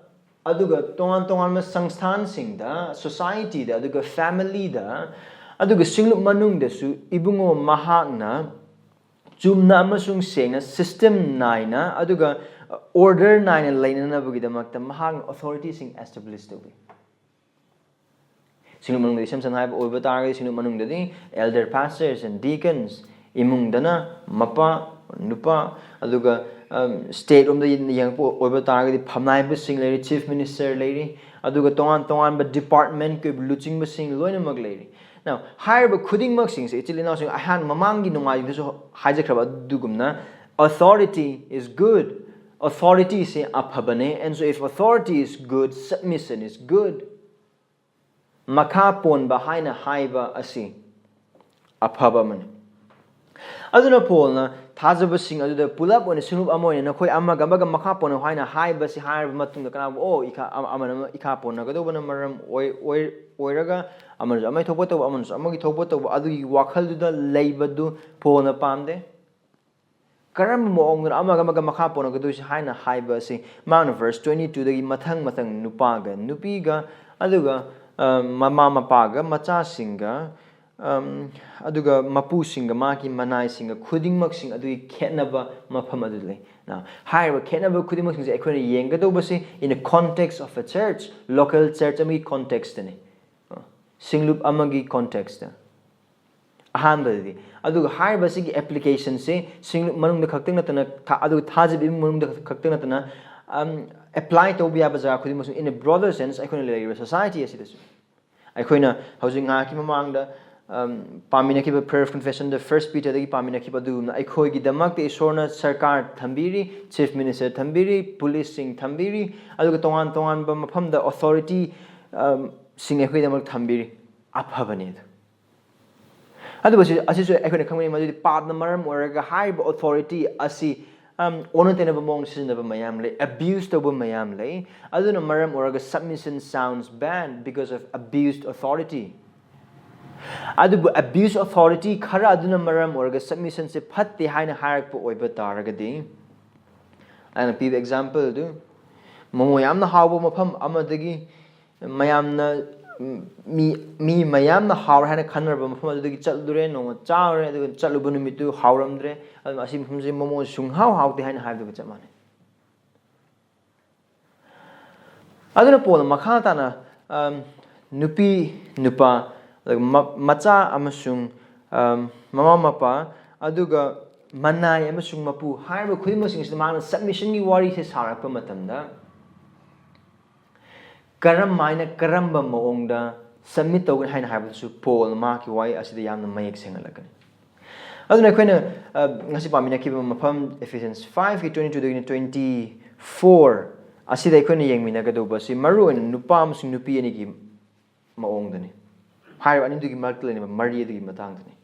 ꯑꯗꯨꯒ ꯇꯣꯉꯥꯟ ꯇꯣꯉꯥꯟꯕ ꯁꯪꯁꯊꯥꯟꯁꯤꯡꯗ, society ꯗ, ꯑꯗꯨꯒ family ꯗ, ꯑꯗꯨꯒ ꯁꯤꯡꯂꯨꯞ ꯃꯅꯨꯡꯗꯁꯨ ꯏꯕꯨꯡꯉꯣ ꯃꯍꯥꯛꯅ ꯆꯨꯝꯅ ꯑꯃꯁꯨꯡ ꯁꯦꯡꯅ system ꯅꯥꯏꯅ, ꯑꯗꯨꯒ order ꯅꯥꯏꯅ ꯂꯩꯅꯅꯕꯒꯤꯗꯃꯛꯇ ꯃꯍꯥꯛꯅ authority ꯁꯤꯡ establish ꯇꯧꯏ꯫ ꯁꯤꯡꯂꯨꯞ ꯃꯅꯨꯡꯗ ꯏꯁꯝ ꯁꯝꯅ ꯍꯥꯏꯕ ꯑꯣꯏꯕ ꯇꯥꯔꯒꯗꯤ, ꯁꯤꯡꯂꯨꯞ ꯃꯅꯨꯡꯗꯗꯤ elder pastors and deacons, ꯏꯃꯨꯡꯗꯅ ꯃꯄꯥ, ꯅꯨꯄꯥ, ꯑꯗꯨꯒ ꯁ꯭ꯇꯦꯠ ꯂꯣꯝꯗ ꯌꯦꯡꯉꯛꯄ ꯑꯣꯏꯕ ꯇꯥꯔꯒꯗꯤ ꯐꯝꯅꯥꯏꯕꯁꯤꯡ ꯂꯩꯔꯤ, ꯆꯤꯐ ꯃꯤꯅꯤꯁꯇꯔ ꯂꯩꯔꯤ, ꯑꯗꯨꯒ ꯇꯣꯉꯥꯟ ꯇꯣꯉꯥꯟꯕ ꯗꯤꯄꯥꯔꯠꯃꯦꯟꯀꯤ ꯑꯣꯏꯕ ꯂꯨꯆꯤꯡꯕꯁꯤꯡ ꯂꯣꯏꯅꯃꯛ ꯂꯩꯔꯤ꯫ Now, ꯍꯥꯏꯔꯤꯕ ꯈꯨꯗꯤꯡꯃꯛꯁꯤꯡꯁꯦ ꯏꯆꯤꯜ ꯏꯅꯥꯎꯁꯤꯡ, ꯑꯍꯥꯟ ꯃꯃꯥꯡꯒꯤ ꯅꯨꯡꯉꯥꯏꯗꯨꯁꯨ ꯍꯥꯏꯖꯈ꯭ꯔꯕ ꯑꯗꯨꯒꯨꯝꯅ, authority is good, authorityꯁꯦ ꯑꯐꯕꯅꯦ, and so if authority is good, submission is good. ꯃꯈꯥ ꯄꯣꯟꯕ ꯍꯥꯏꯅ ꯍꯥꯏꯕ ꯑꯁꯤ ꯑꯐꯕ ꯑꯃꯅꯤ꯫ ꯑꯗꯨꯅ ꯄꯣꯜꯅ ꯊꯥꯖꯕꯁꯤꯡ ꯑꯗꯨꯗ ꯄꯨꯂꯞ ꯑꯣꯏꯅ ꯁꯤꯡꯂꯨꯞ ꯑꯃ ꯑꯣꯏꯅ ꯅꯈꯣꯏ ꯑꯃꯒ ꯑꯃꯒ ꯃꯈꯥ ꯄꯣꯟꯅ ꯍꯥꯏꯅ ꯍꯥꯏꯕꯁꯤ ꯍꯥꯏꯔꯕ ꯃꯇꯨꯡꯗ ꯀꯅꯥꯕꯨ, "ꯑꯣ, ꯏꯈꯥ-, ꯑꯃ-, ꯑꯃꯅ ꯑꯃ ꯏꯈꯥ ꯄꯣꯟꯅꯒꯗꯧꯕꯅ ꯃꯔꯝ ꯑꯣꯏ-, ꯑꯣꯏ-, ꯑꯣꯏꯔꯒ ꯑꯃꯅꯁꯨ ꯑꯃꯒꯤ ꯊꯣꯛꯄ ꯇꯧꯕ, ꯑꯃꯅꯁꯨ ꯑꯃꯒꯤ ꯊꯣꯛꯄ ꯇꯧꯕ", ꯑꯗꯨꯒꯤ ꯋꯥꯈꯜꯗꯨꯗ ꯂꯩꯕꯗꯨ ꯄꯣꯜꯅ ꯄꯥꯝꯗꯦ꯫ ꯀꯔꯝꯕ ꯃꯑꯣꯡꯗꯅꯣ ꯑꯃꯒ ꯑꯃꯒ ꯃꯈꯥ ꯄꯣꯟꯅꯒꯗꯣꯏꯁꯦ ꯍꯥꯏꯅ ꯍꯥꯏꯕ ꯑꯁꯤ ꯃꯥꯅ verse twenty twoꯗꯒꯤ ꯃꯊꯪ ꯃꯊꯪ ꯅꯨꯄꯥꯒ ꯅꯨꯄꯤꯒ, ꯑꯗꯨꯒ, ꯑ, ꯃꯃꯥ ꯃꯄꯥꯒ ꯃꯆꯥꯁꯤꯡꯒ, ꯑꯝ, ꯑꯗꯨꯒ ꯃꯄꯨꯁꯤꯡꯒ ꯃꯥꯒꯤ ꯃꯅꯥꯏꯁꯤꯡꯒ ꯈꯨꯗꯤꯡꯃꯛꯁꯤꯡ ꯑꯗꯨꯒꯤ ꯈꯦꯠꯅꯕ ꯃꯐꯝ ꯑꯗꯨ ꯂꯩ꯫ Now, ꯍꯥꯏꯔꯤꯕ ꯈꯦꯠꯅꯕ ꯈꯨꯗꯤꯡꯃꯛꯁꯤꯡꯁꯦ ꯑꯩꯈꯣꯏꯅ ꯌꯦꯡꯒꯗꯧꯕꯁꯤ in the context of a church, local church ꯑꯃꯒꯤ contextꯇꯅꯤ꯫ ꯑ, ꯁꯤꯡꯂꯨꯞ ꯑꯃꯒꯤ contextꯇ꯫ ꯑꯍꯥꯟꯕꯗꯗꯤ꯫ ꯑꯗꯨꯒ ꯍꯥꯏꯔꯤꯕ ꯑꯁꯤꯒꯤ applicationꯁꯦ ꯁꯤꯡꯂꯨꯞ ꯃꯅꯨꯡꯗ ꯈꯛꯇꯪ ꯅꯠꯇꯅ, ꯊꯥ-, ꯑꯗꯨꯒ ꯊꯥꯖꯕ ꯏꯃꯨꯡ ꯃꯅꯨꯡꯗ ꯈꯛꯇꯪ ꯅꯠꯇꯅ, ꯑꯝ, apply ꯇꯧꯕ ꯌꯥꯕ ꯖꯒꯥ ꯈꯨꯗꯤꯡꯃꯛꯁꯨ, in a broader sense, ꯑꯩꯈꯣꯏꯅ ꯂꯩꯔꯤꯕ society ꯑꯁꯤꯗꯁꯨ꯫ ꯑꯩꯈꯣꯏꯅ ꯍꯧꯖꯤꯛ ꯉꯥꯏꯍꯥꯛꯀꯤ ꯃꯃꯥꯡꯗ, ꯑꯝ, ꯄꯥꯃꯤꯟꯅꯈꯤꯕ prayer of confessionꯗ First Peterꯗꯒꯤ ꯄꯥꯃꯤꯟꯅꯈꯤꯕ ꯑꯗꯨꯒꯨꯝꯅ ꯑꯩꯈꯣꯏꯒꯤꯗꯃꯛꯇ ꯏꯁꯣꯔꯅ ꯁꯔꯀꯥꯔ ꯊꯝꯕꯤꯔꯤ, ꯆꯤꯐ ꯃꯤꯅꯤꯁꯇꯔ ꯊꯝꯕꯤꯔꯤ, ꯄꯨꯂꯤꯁꯁꯤꯡ ꯊꯝꯕꯤꯔꯤ, ꯑꯗꯨꯒ ꯇꯣꯉꯥꯟ ꯇꯣꯉꯥꯟꯕ ꯃꯐꯝꯗ authority, ꯑꯝ, ꯁꯤꯡ ꯑꯩꯈꯣꯏꯒꯤꯗꯃꯛ ꯊꯝꯕꯤꯔꯤ꯫ ꯑꯐꯕꯅꯤ ꯑꯗꯨ꯫ ꯑꯗꯨꯕꯨ ꯑꯁꯤ-, ꯑꯁꯤꯁꯨ ꯑꯩꯈꯣꯏꯅ ꯈꯪꯕꯅꯤ, ꯃꯗꯨꯗꯤ ꯄꯥꯞꯅ ꯃꯔꯝ ꯑꯣꯏꯔꯒ ꯍꯥꯏꯔꯤꯕ authority ꯑꯁꯤ, ꯑꯝ, ꯑꯣꯟꯅ ꯇꯩꯅꯕ ꯃꯑꯣꯡ ꯁꯤꯖꯤꯟꯅꯕ ꯃꯌꯥꯝ ꯂꯩ, abuse ꯇꯧꯕ ꯃꯌꯥꯝ ꯂꯩ꯫ ꯑꯗꯨꯅ ꯃꯔꯝ ꯑꯣꯏꯔꯒ submission sounds bad because of abused authority꯫ ꯑꯗꯨꯕꯨ abuse authority ꯈꯔ ꯑꯗꯨꯅ ꯃꯔꯝ ꯑꯣꯏꯔꯒ submissionꯁꯦ ꯐꯠꯇꯦ ꯍꯥꯏꯅ ꯍꯥꯏꯔꯛꯄ ꯑꯣꯏꯕ ꯇꯥꯔꯒꯗꯤ, ꯑꯩꯅ ꯄꯤꯕ exampleꯗꯨ, ꯃꯣꯃꯣ ꯌꯥꯝꯅ ꯍꯥꯎꯕ ꯃꯐꯝ ꯑꯃꯗꯒꯤ ꯃꯌꯥꯝꯅ, ꯃꯤ, ꯃꯤ ꯃꯌꯥꯝꯅ ꯍꯥꯎꯔꯦ ꯍꯥꯏꯅ ꯈꯟꯅꯔꯕ ꯃꯐꯝ ꯑꯗꯨꯗꯒꯤ ꯆꯠꯂꯨꯔꯦ, ꯅꯣꯡꯃ ꯆꯥꯔꯨꯔꯦ, ꯑꯗꯨꯒ ꯆꯠꯂꯨꯕ ꯅꯨꯃꯤꯠꯇꯨ ꯍꯥꯎꯔꯝꯗ꯭ꯔꯦ, ꯑꯗꯨꯅ ꯑꯁꯤ ꯃꯐꯝꯁꯤ ꯃꯣꯃꯣ ꯁꯨꯡꯍꯥꯎ ꯍꯥꯎꯇꯦ ꯍꯥꯏꯅ ꯍꯥꯏꯕꯗꯨꯒ ꯆꯞ ꯃꯥꯟꯅꯩ꯫ ꯑꯗꯨꯅ ꯄꯣꯜꯅ ꯃꯈꯥ ꯇꯥꯅ, ꯑꯝ, ꯅꯨꯄꯤ, ꯅꯨꯄꯥ, ꯑꯗꯨꯒ ꯃ- ꯃꯆꯥ ꯑꯃꯁꯨꯡ ꯑꯝ, ꯃꯃꯥ ꯃꯄꯥ, ꯑꯗꯨꯒ ꯃꯅꯥꯏ ꯑꯃꯁꯨꯡ ꯃꯄꯨ ꯍꯥꯏꯔꯤꯕ ꯈꯨꯗꯤꯡꯃꯛꯁꯤꯡꯁꯤꯗ ꯃꯥꯅ ꯁꯕꯃꯤꯁꯟꯒꯤ ꯋꯥꯔꯤꯁꯦ ꯁꯥꯔꯛꯄ ꯃꯇꯝꯗ ꯀꯔꯝ ꯍꯥꯏꯅ, ꯀꯔꯝꯕ ꯃꯑꯣꯡꯗ ꯁꯕꯃꯤꯠ ꯇꯧꯒꯅꯤ ꯍꯥꯏꯅ ꯍꯥꯏꯕꯗꯨꯁꯨ ꯄꯣꯜꯅ ꯃꯍꯥꯛꯀꯤ ꯋꯥꯍꯩ ꯑꯁꯤꯗ ꯌꯥꯝꯅ ꯃꯌꯦꯛ ꯁꯦꯡꯍꯜꯂꯛꯀꯅꯤ꯫ ꯑꯗꯨꯅ ꯑꯩꯈꯣꯏꯅ ꯑ, ꯉꯁꯤ ꯄꯥꯃꯤꯟꯅꯈꯤꯕ ꯃꯐꯝ Ephesians five ꯀꯤ twenty two ꯗꯒꯤꯅ twenty four ꯑꯁꯤꯗ ꯑꯩꯈꯣꯏꯅ ꯌꯦꯡꯃꯤꯟꯅꯒꯗꯧꯕ ꯑꯁꯤ ꯃꯔꯨꯑꯣꯏꯅ ꯅꯨꯄꯥ ꯑꯃꯁꯨꯡ ꯅꯨꯄꯤ ꯑꯅꯤꯒꯤ ꯃꯑꯣꯡꯗꯅꯤ꯫ ꯍꯥꯏꯔꯤꯕ ꯑꯅꯤꯗꯨꯒꯤ ꯃꯔꯛꯇ ꯂꯩꯅꯕ ꯃꯔꯤ ꯑꯗꯨꯒꯤ ꯃꯇꯥꯡꯗꯅꯤ꯫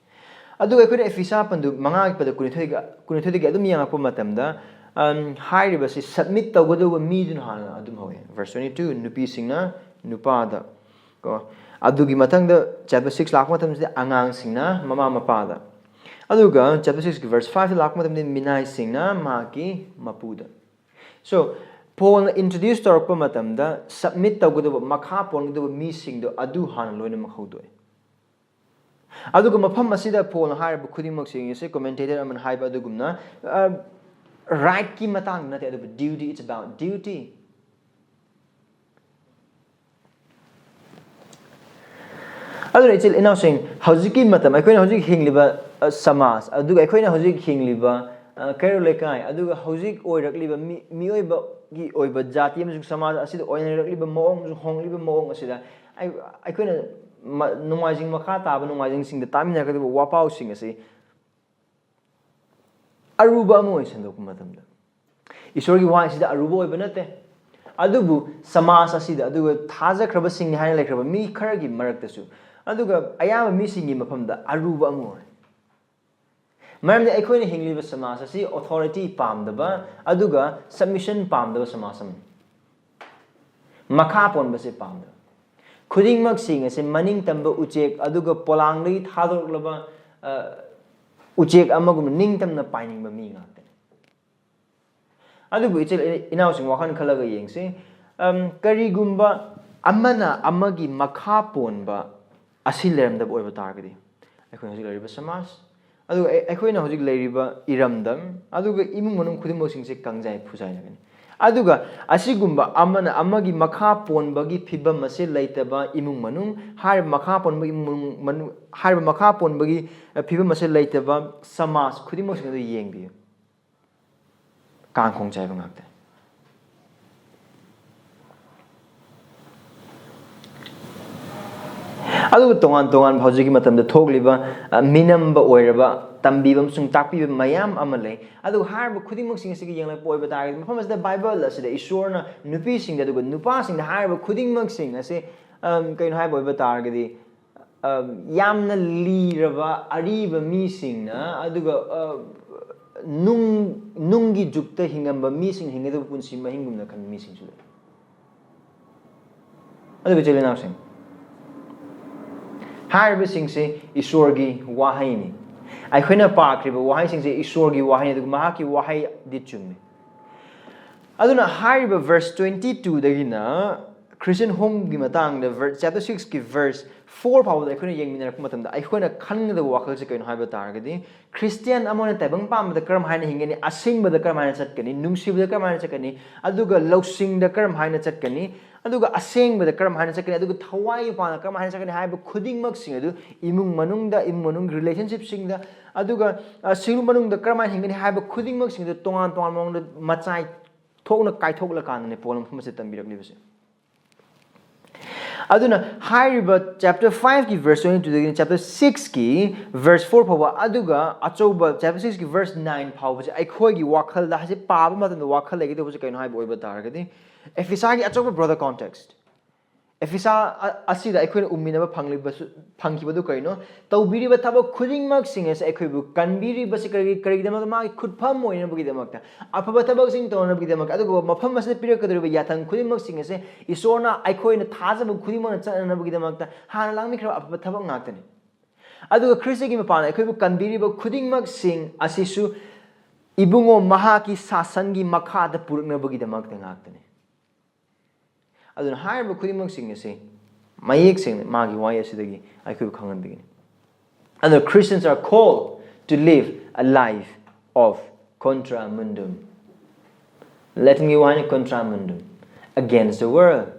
ꯑꯗꯨꯒ ꯑꯩꯈꯣꯏꯅ Ephesians ꯄꯟꯗꯨ ꯃꯉꯥꯒꯤ ꯄꯗ ꯀꯨꯟꯅꯤꯊꯣꯏꯒ ꯀꯨꯟꯅꯤꯊꯣꯏꯗꯒꯤ ꯑꯗꯨꯝ ꯌꯦꯡꯉꯛꯄ ꯃꯇꯝꯗ ꯑꯝ, ꯍꯥꯏꯔꯤꯕꯁꯤ ꯁꯕꯃꯤꯠ ꯇꯧꯒꯗꯧꯕ ꯃꯤꯗꯨꯅ ꯍꯥꯟꯅ ꯑꯗꯨꯝ ꯍꯧꯋꯦ꯫ Verse twenty two, ꯅꯨꯄꯤꯁꯤꯡꯅ ꯅꯨꯄꯥꯗ ꯀꯣ꯫ ꯑꯗꯨꯒꯤ ꯃꯊꯪꯗ chapter six ꯂꯥꯛꯄ ꯃꯇꯝꯁꯤꯗ ꯑꯉꯥꯡꯁꯤꯡꯅ ꯃꯃꯥ ꯃꯄꯥꯗ꯫ ꯑꯗꯨꯒ chapter six ꯀꯤ verse five ꯇ ꯂꯥꯛꯄ ꯃꯇꯝꯗ ꯃꯤꯅꯥꯏꯁꯤꯡꯅ ꯃꯍꯥꯛꯀꯤ ꯃꯄꯨꯗ꯫ So, ꯄꯣꯜꯅ introduce ꯇꯧꯔꯛꯄ ꯃꯇꯝꯗ ꯁꯕꯃꯤꯠ ꯇꯧꯒꯗꯕ, ꯃꯈꯥ ꯄꯣꯟꯒꯗꯕ ꯃꯤꯁꯤꯡꯗꯣ ꯑꯗꯨ ꯍꯥꯟꯅ ꯂꯣꯏꯅꯃꯛ ꯍꯧꯗꯣꯛꯑꯦ꯫ ꯑꯗꯨꯒ ꯃꯐꯝ ꯑꯁꯤꯗ ꯄꯣꯜꯅ ꯍꯥꯏꯔꯤꯕ ꯈꯨꯗꯤꯡꯃꯛꯁꯤꯡ ꯑꯁꯤ commentator ꯑꯃꯅ ꯍꯥꯏꯕ ꯑꯗꯨꯒꯨꯝꯅ ꯔꯥꯏꯠꯀꯤ ꯃꯇꯥꯡꯗ ꯅꯠꯇꯦ, ꯑꯗꯨꯕꯨ duty, it's about duty. ꯑꯗꯨꯅ ꯏꯆꯤꯜ ꯏꯅꯥꯎꯁꯤꯡ, ꯍꯧꯖꯤꯛꯀꯤ ꯃꯇꯝ ꯑꯩꯈꯣꯏꯅ ꯍꯧꯖꯤꯛ ꯍꯤꯡꯂꯤꯕ ꯑ, ꯁꯃꯥꯖ, ꯑꯗꯨꯒ ꯑꯩꯈꯣꯏꯅ ꯍꯧꯖꯤꯛ ꯍꯤꯡꯂꯤꯕ ꯑ, ꯀꯩꯔꯣꯜ ꯂꯩꯀꯥꯏ, ꯑꯗꯨꯒ ꯍꯧꯖꯤꯛ ꯑꯣꯏꯔꯛꯂꯤꯕ ꯃꯤ, ꯃꯤꯑꯣꯏꯕꯒꯤ ꯑꯣꯏꯕ ꯖꯥꯇꯤ ꯑꯃꯁꯨꯡ ꯁꯃꯥꯖ ꯑꯁꯤꯗ ꯑꯣꯏꯅꯔꯛꯂꯤꯕ ꯃꯑꯣꯡ ꯑꯃꯁꯨꯡ ꯍꯣꯡꯂꯤꯕ ꯃꯑꯣꯡ ꯑꯁꯤꯗ ꯑꯩ- ꯑꯩꯈꯣꯏꯅ ꯃ- ꯅꯣꯡꯃꯥꯏꯖꯤꯡ ꯃꯈꯥ ꯇꯥꯕ ꯅꯣꯡꯃꯥꯏꯖꯤꯡꯁꯤꯡꯗ ꯇꯥꯃꯤꯟꯅꯔꯛꯀꯗꯕ ꯋꯥꯄꯥꯎꯁꯤꯡ ꯑꯁꯤ ꯑꯔꯨꯕ ꯑꯃ ꯑꯣꯏꯅ ꯁꯟꯗꯣꯛꯄ ꯃꯇꯝꯗ, ꯏꯁꯣꯔꯒꯤ ꯋꯥꯍꯩꯁꯤꯗ ꯑꯔꯨꯕ ꯑꯣꯏꯕ ꯅꯠꯇꯦ, ꯑꯗꯨꯕꯨ ꯁꯃꯥꯖ ꯑꯁꯤꯗ, ꯑꯗꯨꯒ ꯊꯥꯖꯈ꯭ꯔꯕꯁꯤꯡꯅꯤ ꯍꯥꯏꯅ ꯂꯩꯈ꯭ꯔꯕ ꯃꯤ ꯈꯔꯒꯤ ꯃꯔꯛꯇꯁꯨ, ꯑꯗꯨꯒ ꯑꯌꯥꯝꯕ ꯃꯤꯁꯤꯡꯒꯤ ꯃꯐꯝꯗ ꯑꯔꯨꯕ ꯑꯃ ꯑꯣꯏ꯫ ꯃꯔꯝꯗꯤ ꯑꯩꯈꯣꯏꯅ ꯍꯤꯡꯂꯤꯕ ꯁꯃꯥꯖ ꯑꯁꯤ authority ꯄꯥꯝꯗꯕ, ꯑꯗꯨꯒ submission ꯄꯥꯝꯗꯕ ꯁꯃꯥꯖ ꯑꯃꯅꯤ꯫ ꯃꯈꯥ ꯄꯣꯟꯕꯁꯦ ꯄꯥꯝꯗꯕ꯫ ꯈꯨꯗꯤꯡꯃꯛꯁꯤꯡ ꯑꯁꯤ ꯃꯅꯤꯡ ꯇꯝꯕ ꯎꯆꯦꯛ, ꯑꯗꯨꯒ ꯄꯣꯂꯥꯡꯗꯒꯤ ꯊꯥꯗꯣꯔꯛꯂꯕ ꯑ, ꯎꯆꯦꯛ ꯑꯃꯒꯨꯝꯅ ꯅꯤꯡꯇꯝꯅ ꯄꯥꯏꯅꯤꯡꯕ ꯃꯤ ꯉꯥꯛꯇꯅꯤ꯫ ꯑꯗꯨꯕꯨ ꯏꯆꯤꯜ ꯏꯅꯥꯎꯁꯤꯡ, ꯋꯥꯈꯜ ꯈꯜꯂꯒ ꯌꯦꯡꯁꯤ꯫ ꯑꯝ, ꯀꯔꯤꯒꯨꯝꯕ ꯑꯃꯅ ꯑꯃꯒꯤ ꯃꯈꯥ ꯄꯣꯟꯕ ꯑꯁꯤ ꯂꯩꯔꯝꯗꯕ ꯑꯣꯏꯕ ꯇꯥꯔꯒꯗꯤ, ꯑꯩꯈꯣꯏ ꯍꯧꯖꯤꯛ ꯂꯩꯔꯤꯕ ꯁꯃꯥꯖ, ꯑꯗꯨꯒ ꯑꯩ- ꯑꯩꯈꯣꯏꯅ ꯍꯧꯖꯤꯛ ꯂꯩꯔꯤꯕ ꯏꯔꯝꯗꯝ, ꯑꯗꯨꯒ ꯏꯃꯨꯡ ꯃꯅꯨꯡ ꯈꯨꯗꯤꯡꯃꯛꯁꯤꯡꯁꯦ ꯀꯪꯖꯥꯏ ꯐꯨꯖꯥꯏꯅꯒꯅꯤ꯫ ꯑꯗꯨꯒ ꯑꯁꯤꯒꯨꯝꯕ ꯑꯃꯅ ꯑꯃꯒꯤ ꯃꯈꯥ ꯄꯣꯟꯕꯒꯤ ꯐꯤꯕꯝ ꯑꯁꯤ ꯂꯩꯇꯕ ꯏꯃꯨꯡ ꯃꯅꯨꯡ, ꯍꯥꯏꯔꯤꯕ ꯃꯈꯥ ꯄꯣꯟꯕꯒꯤ ꯏꯃꯨꯡ ꯃꯅꯨꯡ, ꯍꯥꯏꯔꯤꯕ ꯃꯈꯥ ꯄꯣꯟꯕꯒꯤ ꯐꯤꯕꯝ ꯑꯁꯤ ꯂꯩꯇꯕ ꯁꯃꯥꯖ ꯈꯨꯗꯤꯡꯃꯛꯁꯤꯡ ꯑꯗꯨ ꯌꯦꯡꯕꯤꯌꯨ꯫ ꯀꯥꯡꯈꯣꯡ ꯆꯥꯏꯕ ꯉꯥꯛꯇꯅꯤ꯫ ꯑꯗꯨꯒ ꯇꯣꯉꯥꯟ ꯇꯣꯉꯥꯟꯕ ꯍꯧꯖꯤꯛꯀꯤ ꯃꯇꯝꯗ ꯊꯣꯛꯂꯤꯕ, ꯑ, ꯃꯤꯅꯝꯕ ꯑꯣꯏꯔꯕ ꯇꯝꯕꯤꯕ ꯑꯃꯁꯨꯡ ꯇꯥꯛꯄꯤꯕ ꯃꯌꯥꯝ ꯑꯃ ꯂꯩ꯫ ꯑꯗꯨꯒ ꯍꯥꯏꯔꯤꯕ ꯈꯨꯗꯤꯡꯃꯛꯁꯤꯡ ꯑꯁꯤꯒ ꯌꯦꯡꯂꯛꯄ ꯑꯣꯏꯕ ꯇꯥꯔꯒꯗꯤ, ꯃꯐꯝ ꯑꯁꯤꯗ ꯕꯥꯏꯕꯜ ꯑꯁꯤꯗ ꯏꯁꯣꯔꯅ ꯅꯨꯄꯤꯁꯤꯡꯗ ꯑꯗꯨꯒ ꯅꯨꯄꯥꯁꯤꯡꯗ ꯍꯥꯏꯔꯤꯕ ꯈꯨꯗꯤꯡꯃꯛꯁꯤꯡ ꯑꯁꯤ, ꯑꯝ, ꯀꯩꯅꯣ ꯍꯥꯏꯕ ꯑꯣꯏꯕ ꯇꯥꯔꯒꯗꯤ, ꯑꯝ, ꯌꯥꯝꯅ ꯂꯤꯔꯕ ꯑꯔꯤꯕ ꯃꯤꯁꯤꯡꯅ, ꯑꯗꯨꯒ, ꯑ, ꯅꯨꯡ, ꯅꯨꯡꯒꯤ ꯖꯨꯛꯇ ꯍꯤꯡꯉꯝꯕ ꯃꯤꯁꯤꯡ ꯍꯤꯡꯒꯗꯕ ꯄꯨꯟꯁꯤ ꯃꯍꯤꯡꯒꯨꯝꯅ ꯈꯟꯕ ꯃꯤꯁꯤꯡꯁꯨ ꯂꯩ꯫ ꯑꯗꯨꯕꯨ ꯏꯆꯤꯜ ꯏꯅꯥꯎꯁꯤꯡ, ꯍꯥꯏꯔꯤꯕꯁꯤꯡꯁꯤ ꯏꯁꯣꯔꯒꯤ ꯋꯥꯍꯩꯅꯤ꯫ ꯑꯩꯈꯣꯏꯅ ꯄꯥꯈ꯭ꯔꯤꯕ ꯋꯥꯍꯩꯁꯤꯡꯁꯤ ꯏꯁꯣꯔꯒꯤ ꯋꯥꯍꯩꯅꯤ, ꯑꯗꯨꯒ ꯃꯍꯥꯛꯀꯤ ꯋꯥꯍꯩꯗꯤ ꯆꯨꯝꯃꯤ꯫ ꯑꯗꯨꯅ ꯍꯥꯏꯔꯤꯕ verse twenty two ꯗꯒꯤꯅ Christian home ꯒꯤ ꯃꯇꯥꯡꯗ ver-, chapter six ꯀꯤ verse four ꯐꯥꯎꯕꯗ ꯑꯩꯈꯣꯏꯅ ꯌꯦꯡꯃꯤꯟꯅꯔꯛꯄ ꯃꯇꯝꯗ, ꯑꯩꯈꯣꯏꯅ ꯈꯟꯒꯗꯕ ꯋꯥꯈꯜꯁꯦ ꯀꯩꯅꯣ ꯍꯥꯏꯕ ꯇꯥꯔꯒꯗꯤ, ꯈ꯭ꯔꯤꯁꯇꯤꯌꯥꯟ ꯑꯃꯅ ꯇꯥꯏꯕꯪ ꯄꯥꯟꯕꯗ ꯀꯔꯝ ꯍꯥꯏꯅ ꯍꯤꯡꯒꯅꯤ, ꯑꯁꯦꯡꯕꯗ ꯀꯔꯝ ꯍꯥꯏꯅ ꯆꯠꯀꯅꯤ, ꯅꯨꯡꯁꯤꯕꯗ ꯀꯔꯝ ꯍꯥꯏꯅ ꯆꯠꯀꯅꯤ, ꯑꯗꯨꯒ ꯂꯧꯁꯤꯡꯗ ꯀꯔꯝ ꯍꯥꯏꯅ ꯆꯠꯀꯅꯤ, ꯑꯗꯨꯒ ꯑꯁꯦꯡꯕꯗ ꯀꯔꯝ ꯍꯥꯏꯅ ꯆꯠꯀꯅꯤ, ꯑꯗꯨꯒ ꯊꯋꯥꯏꯒꯤ ꯄꯥꯡꯒꯜ ꯀꯔꯝ ꯍꯥꯏꯅ ꯆꯠꯀꯅꯤ ꯍꯥꯏꯕ ꯈꯨꯗꯤꯡꯃꯛꯁꯤꯡ ꯑꯗꯨ, ꯏꯃꯨꯡ ꯃꯅꯨꯡꯗ, ꯏꯃꯨꯡ ꯃꯅꯨꯡꯒꯤ relationship ꯁꯤꯡꯗ, ꯑꯗꯨꯒ, ꯑ, ꯁꯤꯡꯂꯨ ꯃꯅꯨꯡꯗ ꯀꯔꯝ ꯍꯥꯏꯅ ꯍꯤꯡꯒꯅꯤ ꯍꯥꯏꯕ ꯈꯨꯗꯤꯡꯃꯛꯁꯤꯡ ꯑꯗꯨ ꯇꯣꯉꯥꯟ ꯇꯣꯉꯥꯟꯕ ꯃꯑꯣꯡꯗ ꯃꯆꯥꯏ ꯊꯣꯛꯅ ꯀꯥꯏꯊꯣꯛꯂꯀꯥꯟꯗꯅꯦ ꯄꯣꯜ ꯃꯐꯝ ꯑꯁꯤꯗ ꯇꯝꯕꯤꯔꯛꯂꯤꯕꯁꯦ꯫ ꯑꯗꯨꯅ ꯍꯥꯏꯔꯤꯕ chapter five ꯀꯤ verse twenty two ꯗꯒꯤꯅ chapter six ꯀꯤ verse four ꯐꯥꯎꯕ, ꯑꯗꯨꯒ ꯑꯆꯧꯕ chapter six ꯀꯤ verse nine ꯐꯥꯎꯕꯁꯦ ꯑꯩꯈꯣꯏꯒꯤ ꯋꯥꯈꯜꯗ, ꯍꯧꯖꯤꯛ ꯄꯥꯕ ꯃꯇꯝꯗ ꯋꯥꯈꯜ ꯂꯩꯒꯗꯧꯕꯁꯦ ꯀꯩꯅꯣ ꯍꯥꯏꯕ ꯑꯣꯏꯕ ꯇꯥꯔꯒꯗꯤ, ꯑꯦꯐꯤꯁꯥꯒꯤ ꯑꯆꯧꯕ broader context, ꯑꯦꯐꯤꯁꯥ ꯑ-, ꯑꯁꯤꯗ ꯑꯩꯈꯣꯏꯅ ꯎꯃꯤꯟꯅꯕ ꯐꯪꯂꯤꯕꯁꯨ, ꯐꯪꯈꯤꯕꯗꯨ ꯀꯔꯤꯅꯣ? ꯇꯧꯕꯤꯔꯤꯕ ꯊꯕꯛ ꯈꯨꯗꯤꯡꯃꯛꯁꯤꯡ ꯑꯁꯤ ꯑꯩꯈꯣꯏꯕꯨ ꯀꯟꯕꯤꯔꯤꯕꯁꯤ ꯀꯔꯤ, ꯀꯔꯤꯒꯤꯗꯃꯛꯇ? ꯃꯥꯒꯤ ꯈꯨꯠꯐꯝ ꯑꯣꯏꯅꯕꯒꯤꯗꯃꯛꯇ, ꯑꯐꯕ ꯊꯕꯛꯁꯤꯡ ꯇꯧꯅꯕꯒꯤꯗꯃꯛꯇ, ꯑꯗꯨꯒ ꯃꯐꯝ ꯑꯁꯤꯗ ꯄꯤꯔꯛꯀꯗꯧꯔꯤꯕ ꯌꯥꯊꯪ ꯈꯨꯗꯤꯡꯃꯛꯁꯤꯡ ꯑꯁꯤ ꯏꯁꯣꯔꯅ ꯑꯩꯈꯣꯏꯅ ꯊꯥꯖꯕ ꯈꯨꯗꯤꯡꯃꯛꯅ ꯆꯠꯅꯅꯕꯒꯤꯗꯃꯛꯇ ꯍꯥꯟꯅ ꯂꯥꯡꯕꯤꯈ꯭ꯔꯕ ꯑꯐꯕ ꯊꯕꯛ ꯉꯥꯛꯇꯅꯤ꯫ ꯑꯗꯨꯒ ꯈ꯭ꯔꯤꯁꯇꯒꯤ ꯃꯄꯥꯟꯗ ꯑꯩꯈꯣꯏꯕꯨ ꯀꯟꯕꯤꯔꯤꯕ ꯈꯨꯗꯤꯡꯃꯛꯁꯤꯡ ꯑꯁꯤꯁꯨ ꯏꯕꯨꯡꯉꯣ ꯃꯍꯥꯛꯀꯤ ꯁꯥꯁꯟꯒꯤ ꯃꯈꯥꯗ ꯄꯨꯔꯛꯅꯕꯒꯤꯗꯃꯛꯇ ꯉꯥꯛꯇꯅꯤ꯫ ꯑꯗꯨꯅ ꯍꯥꯏꯔꯤꯕ ꯈꯨꯗꯤꯡꯃꯛꯁꯤꯡ ꯑꯁꯤ ꯃꯌꯦꯛ ꯁꯦꯡꯅ ꯃꯥꯒꯤ ꯋꯥꯍꯩ ꯑꯁꯤꯗꯒꯤ ꯑꯩꯈꯣꯏꯕꯨ ꯈꯪꯍꯟꯕꯒꯤꯅꯤ꯫ ꯑꯗꯨꯅ Christians are called to live a life of contra mundum. Latinꯒꯤ ꯋꯥꯍꯩꯅꯤ contra mundum, against the world.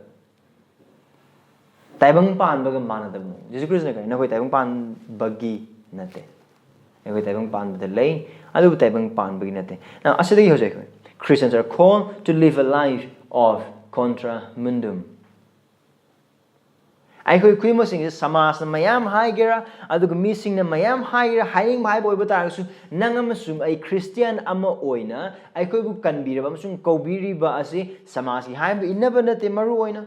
ꯇꯥꯏꯕꯪ ꯄꯥꯟꯕꯒ ꯃꯥꯟꯅꯗꯕ ꯃꯑꯣꯡ꯫ ꯖꯤꯁꯨ ꯈ꯭ꯔꯤꯁꯇꯅ ꯀꯔꯤ? "ꯅꯈꯣꯏ ꯇꯥꯏꯕꯪ ꯄꯥꯟꯕꯒꯤ ꯅꯠꯇꯦ, ꯑꯩꯈꯣꯏ ꯇꯥꯏꯕꯪ ꯄꯥꯟꯕꯗ ꯂꯩ, ꯑꯗꯨꯕꯨ ꯇꯥꯏꯕꯪ ꯄꯥꯟꯕꯒꯤ ꯅꯠꯇꯦ"꯫ Now, ꯑꯁꯤꯗꯒꯤ ꯍꯧꯖꯤꯛ ꯑꯩꯈꯣꯏ Christians are called to live a life of contra mundum. ꯑꯩꯈꯣꯏ ꯈꯨꯗꯤꯡꯃꯛꯁꯤꯡꯁꯦ ꯁꯃꯥꯖꯅ ꯃꯌꯥꯝ ꯍꯥꯏꯒꯦꯔꯥ, ꯑꯗꯨꯒ ꯃꯤꯁꯤꯡꯅ ꯃꯌꯥꯝ ꯍꯥꯏꯒꯦꯔꯥ, ꯍꯥꯏꯅꯤꯡꯕ ꯍꯥꯏꯕ ꯑꯣꯏꯕ ꯇꯥꯔꯒꯁꯨ, ꯅꯪ ꯑꯃꯁꯨꯡ ꯑꯩ ꯈ꯭ꯔꯤꯁꯇꯤꯌꯥꯟ ꯑꯃ ꯑꯣꯏꯅ ꯑꯩꯈꯣꯏꯕꯨ ꯀꯟꯕꯤꯔꯕ ꯑꯃꯁꯨꯡ ꯀꯧꯕꯤꯔꯤꯕ ꯑꯁꯤ ꯁꯃꯥꯖꯀꯤ ꯍꯥꯏꯕ ꯏꯟꯅꯕ ꯅꯠꯇꯦ, ꯃꯔꯨ ꯑꯣꯏꯅ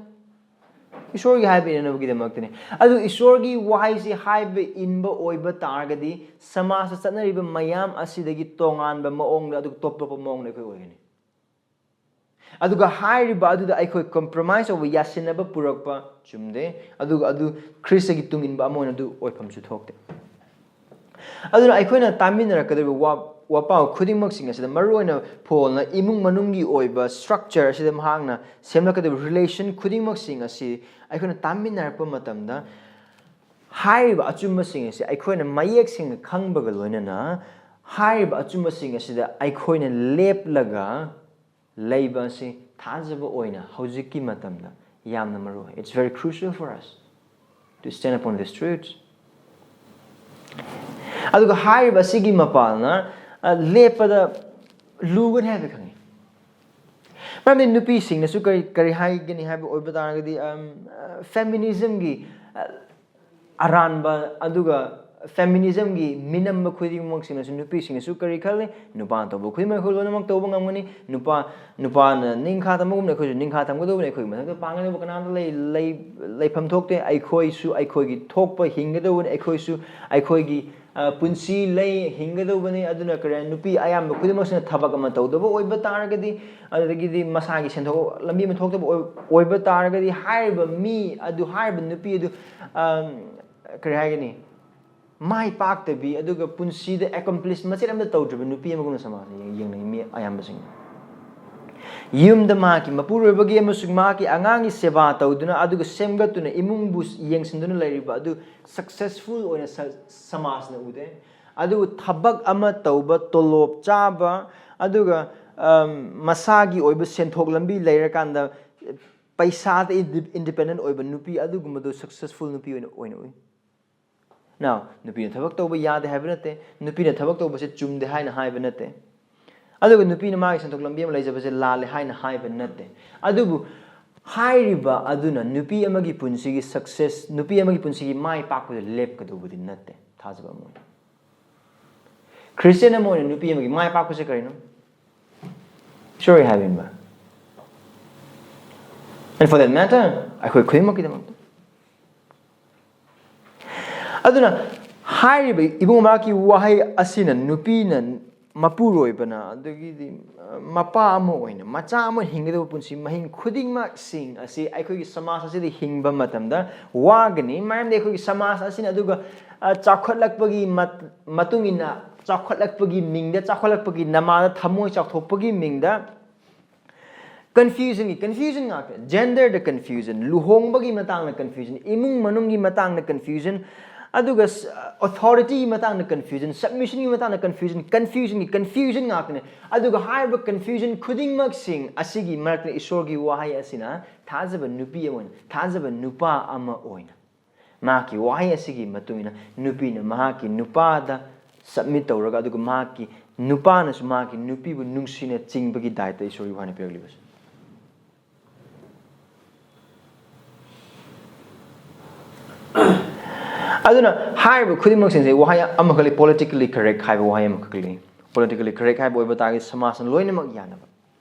ꯏꯁꯣꯔꯒꯤ ꯍꯥꯏꯕ ꯏꯟꯅꯕꯒꯤꯗꯃꯛꯇꯅꯤ꯫ ꯑꯗꯨ ꯏꯁꯣꯔꯒꯤ ꯋꯥꯍꯩꯁꯤ ꯍꯥꯏꯕ ꯏꯟꯕ ꯑꯣꯏꯕ ꯇꯥꯔꯒꯗꯤ, ꯁꯃꯥꯖꯇ ꯆꯠꯅꯔꯤꯕ ꯃꯌꯥꯝ ꯑꯁꯤꯗꯒꯤ ꯇꯣꯉꯥꯟꯕ ꯃꯑꯣꯡꯗ, ꯑꯗꯨꯒ ꯇꯣꯞ ꯇꯣꯞꯄ ꯃꯑꯣꯡꯗ ꯑꯩꯈꯣꯏ ꯑꯣꯏꯒꯅꯤ꯫ ꯑꯗꯨꯒ ꯍꯥꯏꯔꯤꯕ ꯑꯗꯨꯗ ꯑꯩꯈꯣꯏ compromise ꯇꯧꯕ, ꯌꯥꯁꯤꯟꯅꯕ ꯄꯨꯔꯛꯄ ꯆꯨꯝꯗꯦ꯫ ꯑꯗꯨꯒ ꯑꯗꯨ ꯈ꯭ꯔꯤꯁꯇꯒꯤ ꯇꯨꯡ ꯏꯟꯕ ꯑꯃ ꯑꯣꯏꯅ ꯑꯗꯨ ꯑꯣꯏꯐꯝꯁꯨ ꯊꯣꯛꯇꯦ꯫ ꯑꯗꯨꯅ ꯑꯩꯈꯣꯏꯅ ꯇꯥꯃꯤꯟꯅꯔꯛꯀꯗꯧꯔꯤꯕ ꯋꯥ-, ꯋꯥꯄꯥꯎ ꯈꯨꯗꯤꯡꯃꯛꯁꯤꯡ ꯑꯁꯤꯗ, ꯃꯔꯨꯑꯣꯏꯅ ꯄꯣꯜꯅ ꯏꯃꯨꯡ ꯃꯅꯨꯡꯒꯤ ꯑꯣꯏꯕ structure ꯑꯁꯤꯗ ꯃꯍꯥꯛꯅ ꯁꯦꯝꯂꯛꯀꯗꯧꯔꯤꯕ relation ꯈꯨꯗꯤꯡꯃꯛꯁꯤꯡ ꯑꯁꯤ ꯑꯩꯈꯣꯏꯅ ꯇꯥꯃꯤꯟꯅꯔꯛꯄ ꯃꯇꯝꯗ, ꯍꯥꯏꯔꯤꯕ ꯑꯆꯨꯝꯕꯁꯤꯡ ꯑꯁꯤ ꯑꯩꯈꯣꯏꯅ ꯃꯌꯦꯛ ꯁꯦꯡꯅ ꯈꯪꯕꯒ ꯂꯣꯏꯅꯅ, ꯍꯥꯏꯔꯤꯕ ꯑꯆꯨꯝꯕꯁꯤꯡ ꯑꯁꯤꯗ ꯑꯩꯈꯣꯏꯅ ꯂꯦꯞꯂꯒ ꯂꯩꯕ ꯑꯁꯤ ꯊꯥꯖꯕ ꯑꯣꯏꯅ ꯍꯧꯖꯤꯛꯀꯤ ꯃꯇꯝꯗ ꯌꯥꯝꯅ ꯃꯔꯨ ꯑꯣꯏ꯫ It's very crucial for us to stand upon these truths. ꯑꯗꯨꯒ ꯍꯥꯏꯔꯤꯕ ꯑꯁꯤꯒꯤ ꯃꯄꯥꯜꯅ, ꯑ, ꯂꯦꯞꯄꯗ ꯂꯨꯒꯅꯤ ꯍꯥꯏꯕ ꯈꯪꯉꯤ꯫ ꯃꯔꯝꯗꯤ ꯅꯨꯄꯤꯁꯤꯡꯅꯁꯨ ꯀꯔꯤ, ꯀꯔꯤ ꯍꯥꯏꯒꯅꯤ ꯍꯥꯏꯕ ꯑꯣꯏꯕ ꯇꯥꯔꯒꯗꯤ, ꯑꯝ, ꯑ, feminismꯒꯤ, ꯑ, ꯑꯔꯥꯟꯕ, ꯑꯗꯨꯒ feminismꯒꯤ ꯃꯤꯅꯝꯕ ꯈꯨꯗꯤꯡꯃꯛꯁꯤꯡꯅꯁꯨ ꯅꯨꯄꯤꯁꯤꯡꯅꯁꯨ ꯀꯔꯤ ꯈꯜꯂꯤ? ꯅꯨꯄꯥꯅ ꯇꯧꯕ ꯈꯨꯗꯤꯡꯃꯛ ꯑꯩꯈꯣꯏ ꯂꯣꯏꯅꯃꯛ ꯇꯧꯕ ꯉꯝꯒꯅꯤ꯫ ꯅꯨꯄꯥ, ꯅꯨꯄꯥꯅ ꯅꯤꯡꯈꯥ ꯇꯝꯕꯒꯨꯝꯅ ꯑꯩꯈꯣꯏꯁꯨ ꯅꯤꯡꯈꯥ ꯇꯝꯒꯗꯧꯕꯅꯤ꯫ ꯑꯩꯈꯣꯏꯒꯤ ꯃꯊꯛꯇ ꯄꯥꯡꯒꯗꯧꯕ ꯀꯅꯥꯝꯇ ꯂꯩ-, ꯂꯩ-, ꯂꯩꯐꯝ ꯊꯣꯛꯇꯦ꯫ ꯑꯩꯈꯣꯏꯁꯨ ꯑꯩꯈꯣꯏꯒꯤ ꯊꯣꯛꯄ ꯍꯤꯡꯒꯗꯧꯕꯅꯤ꯫ ꯑꯩꯈꯣꯏꯁꯨ ꯑꯩꯈꯣꯏꯒꯤ, ꯑ, ꯄꯨꯟꯁꯤ ꯂꯩ, ꯍꯤꯡꯒꯗꯧꯕꯅꯤ꯫ ꯑꯗꯨꯅ ꯀꯔꯤ, ꯅꯨꯄꯤ ꯑꯌꯥꯝꯕ ꯈꯨꯗꯤꯡꯃꯛꯁꯤꯅ ꯊꯕꯛ ꯑꯃ ꯇꯧꯗꯕ ꯑꯣꯏꯕ ꯇꯥꯔꯒꯗꯤ, ꯑꯗꯨꯗꯒꯤꯗꯤ ꯃꯁꯥꯒꯤ ꯁꯦꯟꯊꯣꯛ ꯂꯝꯕꯤ ꯑꯃ ꯊꯣꯛꯇꯕ ꯑꯣꯏ-, ꯑꯣꯏꯕ ꯇꯥꯔꯒꯗꯤ, ꯍꯥꯏꯔꯤꯕ ꯃꯤ ꯑꯗꯨ, ꯍꯥꯏꯔꯤꯕ ꯅꯨꯄꯤ ꯑꯗꯨ, ꯑ, ꯀꯔꯤ ꯍꯥꯏꯒꯅꯤ? ꯃꯥꯏ ꯄꯥꯛꯇꯕꯤ, ꯑꯗꯨꯒ ꯄꯨꯟꯁꯤꯗ accomplish ꯃꯆꯦꯠ ꯑꯃꯠꯇ ꯇꯧꯗ꯭ꯔꯤꯕ ꯅꯨꯄꯤ ꯑꯃꯒꯨꯝꯅ ꯁꯃꯥꯖꯅ ꯌꯦꯡ-, ꯌꯦꯡꯅꯩ ꯃꯤ ꯑꯌꯥꯝꯕꯁꯤꯡꯅ꯫ ꯌꯨꯝꯗ ꯃꯍꯥꯛꯀꯤ ꯃꯄꯨꯔꯣꯏꯕꯒꯤ ꯑꯃꯁꯨꯡ ꯃꯍꯥꯛꯀꯤ ꯑꯉꯥꯡꯒꯤ ꯁꯦꯕꯥ ꯇꯧꯗꯨꯅ, ꯑꯗꯨꯒ ꯁꯦꯝꯒꯠꯇꯨꯅ, ꯏꯃꯨꯡꯕꯨ ꯌꯦꯡꯁꯤꯟꯗꯨꯅ ꯂꯩꯔꯤꯕ ꯑꯗꯨ successful ꯑꯣꯏꯅ ꯁ-, ꯁꯃꯥꯖꯅ ꯎꯗꯦ꯫ ꯑꯗꯨꯕꯨ ꯊꯕꯛ ꯑꯃ ꯇꯧꯕ, ꯇꯣꯂꯣꯞ ꯆꯥꯕ, ꯑꯗꯨꯒ ꯃꯁꯥꯒꯤ ꯑꯣꯏꯕ ꯁꯦꯟꯊꯣꯛ ꯂꯝꯕꯤ ꯂꯩꯔꯀꯥꯟꯗ ꯄꯩꯁꯥꯗ ꯏꯟꯗꯤꯄꯦꯟꯗꯦꯟ ꯑꯣꯏꯕ ꯅꯨꯄꯤ, ꯑꯗꯨꯒꯨꯝꯕꯗꯣ ꯁꯛꯁꯦꯁꯐꯨꯜ ꯅꯨꯄꯤ ꯑꯣꯏꯅ ꯑꯣꯏꯅ ꯎꯏ꯫ Now, ꯅꯨꯄꯤꯅ ꯊꯕꯛ ꯇꯧꯕ ꯌꯥꯗꯦ ꯍꯥꯏꯕ ꯅꯠꯇꯦ, ꯅꯨꯄꯤꯅ ꯊꯕꯛ ꯇꯧꯕꯁꯦ ꯆꯨꯝꯗꯦ ꯍꯥꯏꯅ ꯍꯥꯏꯕ ꯅꯠꯇꯦ, ꯑꯗꯨꯒ ꯅꯨꯄꯤꯅ ꯃꯥꯒꯤ ꯁꯦꯟꯊꯣꯛ ꯂꯝꯕꯤ ꯑꯃ ꯂꯩꯖꯕꯁꯦ ꯂꯥꯜꯂꯦ ꯍꯥꯏꯅ ꯍꯥꯏꯕ ꯅꯠꯇꯦ꯫ ꯑꯗꯨꯕꯨ ꯍꯥꯏꯔꯤꯕ ꯑꯗꯨꯅ ꯅꯨꯄꯤ ꯑꯃꯒꯤ ꯄꯨꯟꯁꯤꯒꯤ ꯁꯛꯁꯦꯁ, ꯅꯨꯄꯤ ꯑꯃꯒꯤ ꯄꯨꯟꯁꯤꯒꯤ ꯃꯥꯏ ꯄꯥꯛꯄꯗ ꯂꯦꯞꯀꯗꯧꯕꯗꯤ ꯅꯠꯇꯦ꯫ ꯊꯥꯖꯕ ꯑꯃ ꯑꯣꯏꯅ, ꯈ꯭ꯔꯤꯁꯇꯤꯌꯥꯟ ꯑꯃ ꯑꯣꯏꯅ ꯅꯨꯄꯤ ꯑꯃꯒꯤ ꯃꯥꯏ ꯄꯥꯛꯄꯁꯦ ꯀꯔꯤꯅꯣ? ꯁꯣꯔꯤ ꯍꯥꯏꯕꯤꯟꯕ꯫ And for that matter, ꯑꯩꯈꯣꯏ ꯈꯨꯗꯤꯡꯃꯛꯀꯤꯗꯃꯛꯇ꯫ ꯑꯗꯨꯅ ꯍꯥꯏꯔꯤꯕ ꯏꯕꯨꯡ ꯃꯍꯥꯛꯀꯤ ꯋꯥꯍꯩ ꯑꯁꯤꯅ ꯅꯨꯄꯤꯅ ꯃꯄꯨꯔꯣꯏꯕꯅ, ꯑꯗꯒꯤꯗꯤ, ꯑ, ꯃꯄꯥ ꯑꯃ ꯑꯣꯏꯅ, ꯃꯆꯥ ꯑꯃ ꯍꯤꯡꯒꯗꯕ ꯄꯨꯟꯁꯤ ꯃꯍꯤꯡ ꯈꯨꯗꯤꯡꯃꯛꯁꯤꯡ ꯑꯁꯤ ꯑꯩꯈꯣꯏꯒꯤ ꯁꯃꯥꯖ ꯑꯁꯤꯗ ꯍꯤꯡꯕ ꯃꯇꯝꯗ ꯋꯥꯒꯅꯤ꯫ ꯃꯔꯝꯗꯤ ꯑꯩꯈꯣꯏꯒꯤ ꯁꯃꯥꯖ ꯑꯁꯤꯅ ꯑꯗꯨꯒ, ꯑ, ꯆꯥꯎꯈꯠꯂꯛꯄꯒꯤ ꯃꯠ-, ꯃꯇꯨꯡ ꯏꯟꯅ, ꯆꯥꯎꯈꯠꯂꯛꯄꯒꯤ ꯃꯤꯡꯗ, ꯆꯥꯎꯈꯠꯂꯛꯄꯒꯤ ꯅꯃꯥꯗ ꯊꯃꯣꯏ ꯆꯥꯎꯊꯣꯛꯄꯒꯤ ꯃꯤꯡꯗ ꯀꯟꯐ꯭ꯌꯨꯖꯟꯒꯤ ꯀꯟꯐ꯭ꯌꯨꯖꯟ ꯉꯥꯛꯇ꯫ ꯖꯦꯟꯗꯔꯗ ꯀꯟꯐ꯭ꯌꯨꯖꯟ, ꯂꯨꯍꯣꯡꯕꯒꯤ ꯃꯇꯥꯡꯗ ꯀꯟꯐ꯭ꯌꯨꯖꯟ, ꯏꯃꯨꯡ ꯃꯅꯨꯡꯒꯤ ꯃꯇꯥꯡꯗ ꯀꯟꯐ꯭ꯌꯨꯖꯟ, ꯑꯗꯨꯒ ꯑꯣꯊꯣꯔꯤꯇꯤꯒꯤ ꯃꯇꯥꯡꯗ ꯀꯟꯐ꯭ꯌꯨꯖꯟ, ꯁꯕꯃꯤꯁꯟꯒꯤ ꯃꯇꯥꯡꯗ ꯀꯟꯐ꯭ꯌꯨꯖꯟ, ꯀꯟꯐ꯭ꯌꯨꯖꯟꯒꯤ ꯀꯟꯐ꯭ꯌꯨꯖꯟ ꯉꯥꯛꯇꯅꯦ꯫ ꯑꯗꯨꯒ ꯍꯥꯏꯔꯤꯕ ꯀꯟꯐ꯭ꯌꯨꯖꯟ ꯈꯨꯗꯤꯡꯃꯛꯁꯤꯡ ꯑꯁꯤꯒꯤ ꯃꯔꯛꯇ ꯏꯁꯣꯔꯒꯤ ꯋꯥꯍꯩ ꯑꯁꯤꯅ ꯊꯥꯖꯕ ꯅꯨꯄꯤ ꯑꯃ ꯑꯣꯏꯅ, ꯊꯥꯖꯕ ꯅꯨꯄꯥ ꯑꯃ ꯑꯣꯏꯅ, ꯃꯍꯥꯛꯀꯤ ꯋꯥꯍꯩ ꯑꯁꯤꯒꯤ ꯃꯇꯨꯡ ꯏꯟꯅ ꯅꯨꯄꯤꯅ ꯃꯍꯥꯛꯀꯤ ꯅꯨꯄꯥꯗ ꯁꯕꯃꯤꯠ ꯇꯧꯔꯒ, ꯑꯗꯨꯒ ꯃꯍꯥꯛꯀꯤ ꯅꯨꯄꯥꯅꯁꯨ ꯃꯍꯥꯛꯀꯤ ꯅꯨꯄꯤꯕꯨ ꯅꯨꯡꯁꯤꯅ ꯆꯤꯡꯕꯒꯤ ꯗꯥꯏꯠꯇ ꯏꯁꯣꯔꯒꯤ ꯋꯥꯍꯩꯅ ꯄꯤꯔꯛꯂꯤꯕꯁꯦ꯫ ꯑꯗꯨꯅ ꯍꯥꯏꯔꯤꯕ ꯈꯨꯗꯤꯡꯃꯛꯁꯤꯡꯁꯦ ꯋꯥꯍꯩ ꯑꯃꯈꯛ ꯂꯩ, politically correct ꯍꯥꯏꯕ ꯋꯥꯍꯩ ꯑꯃꯈꯛ ꯂꯩ꯫ Politically correct ꯍꯥꯏꯕ ꯑꯣꯏꯕ ꯇꯥꯔꯒꯗꯤ ꯁꯃꯥꯖꯅ ꯂꯣꯏꯅꯃꯛ ꯌꯥꯅꯕ,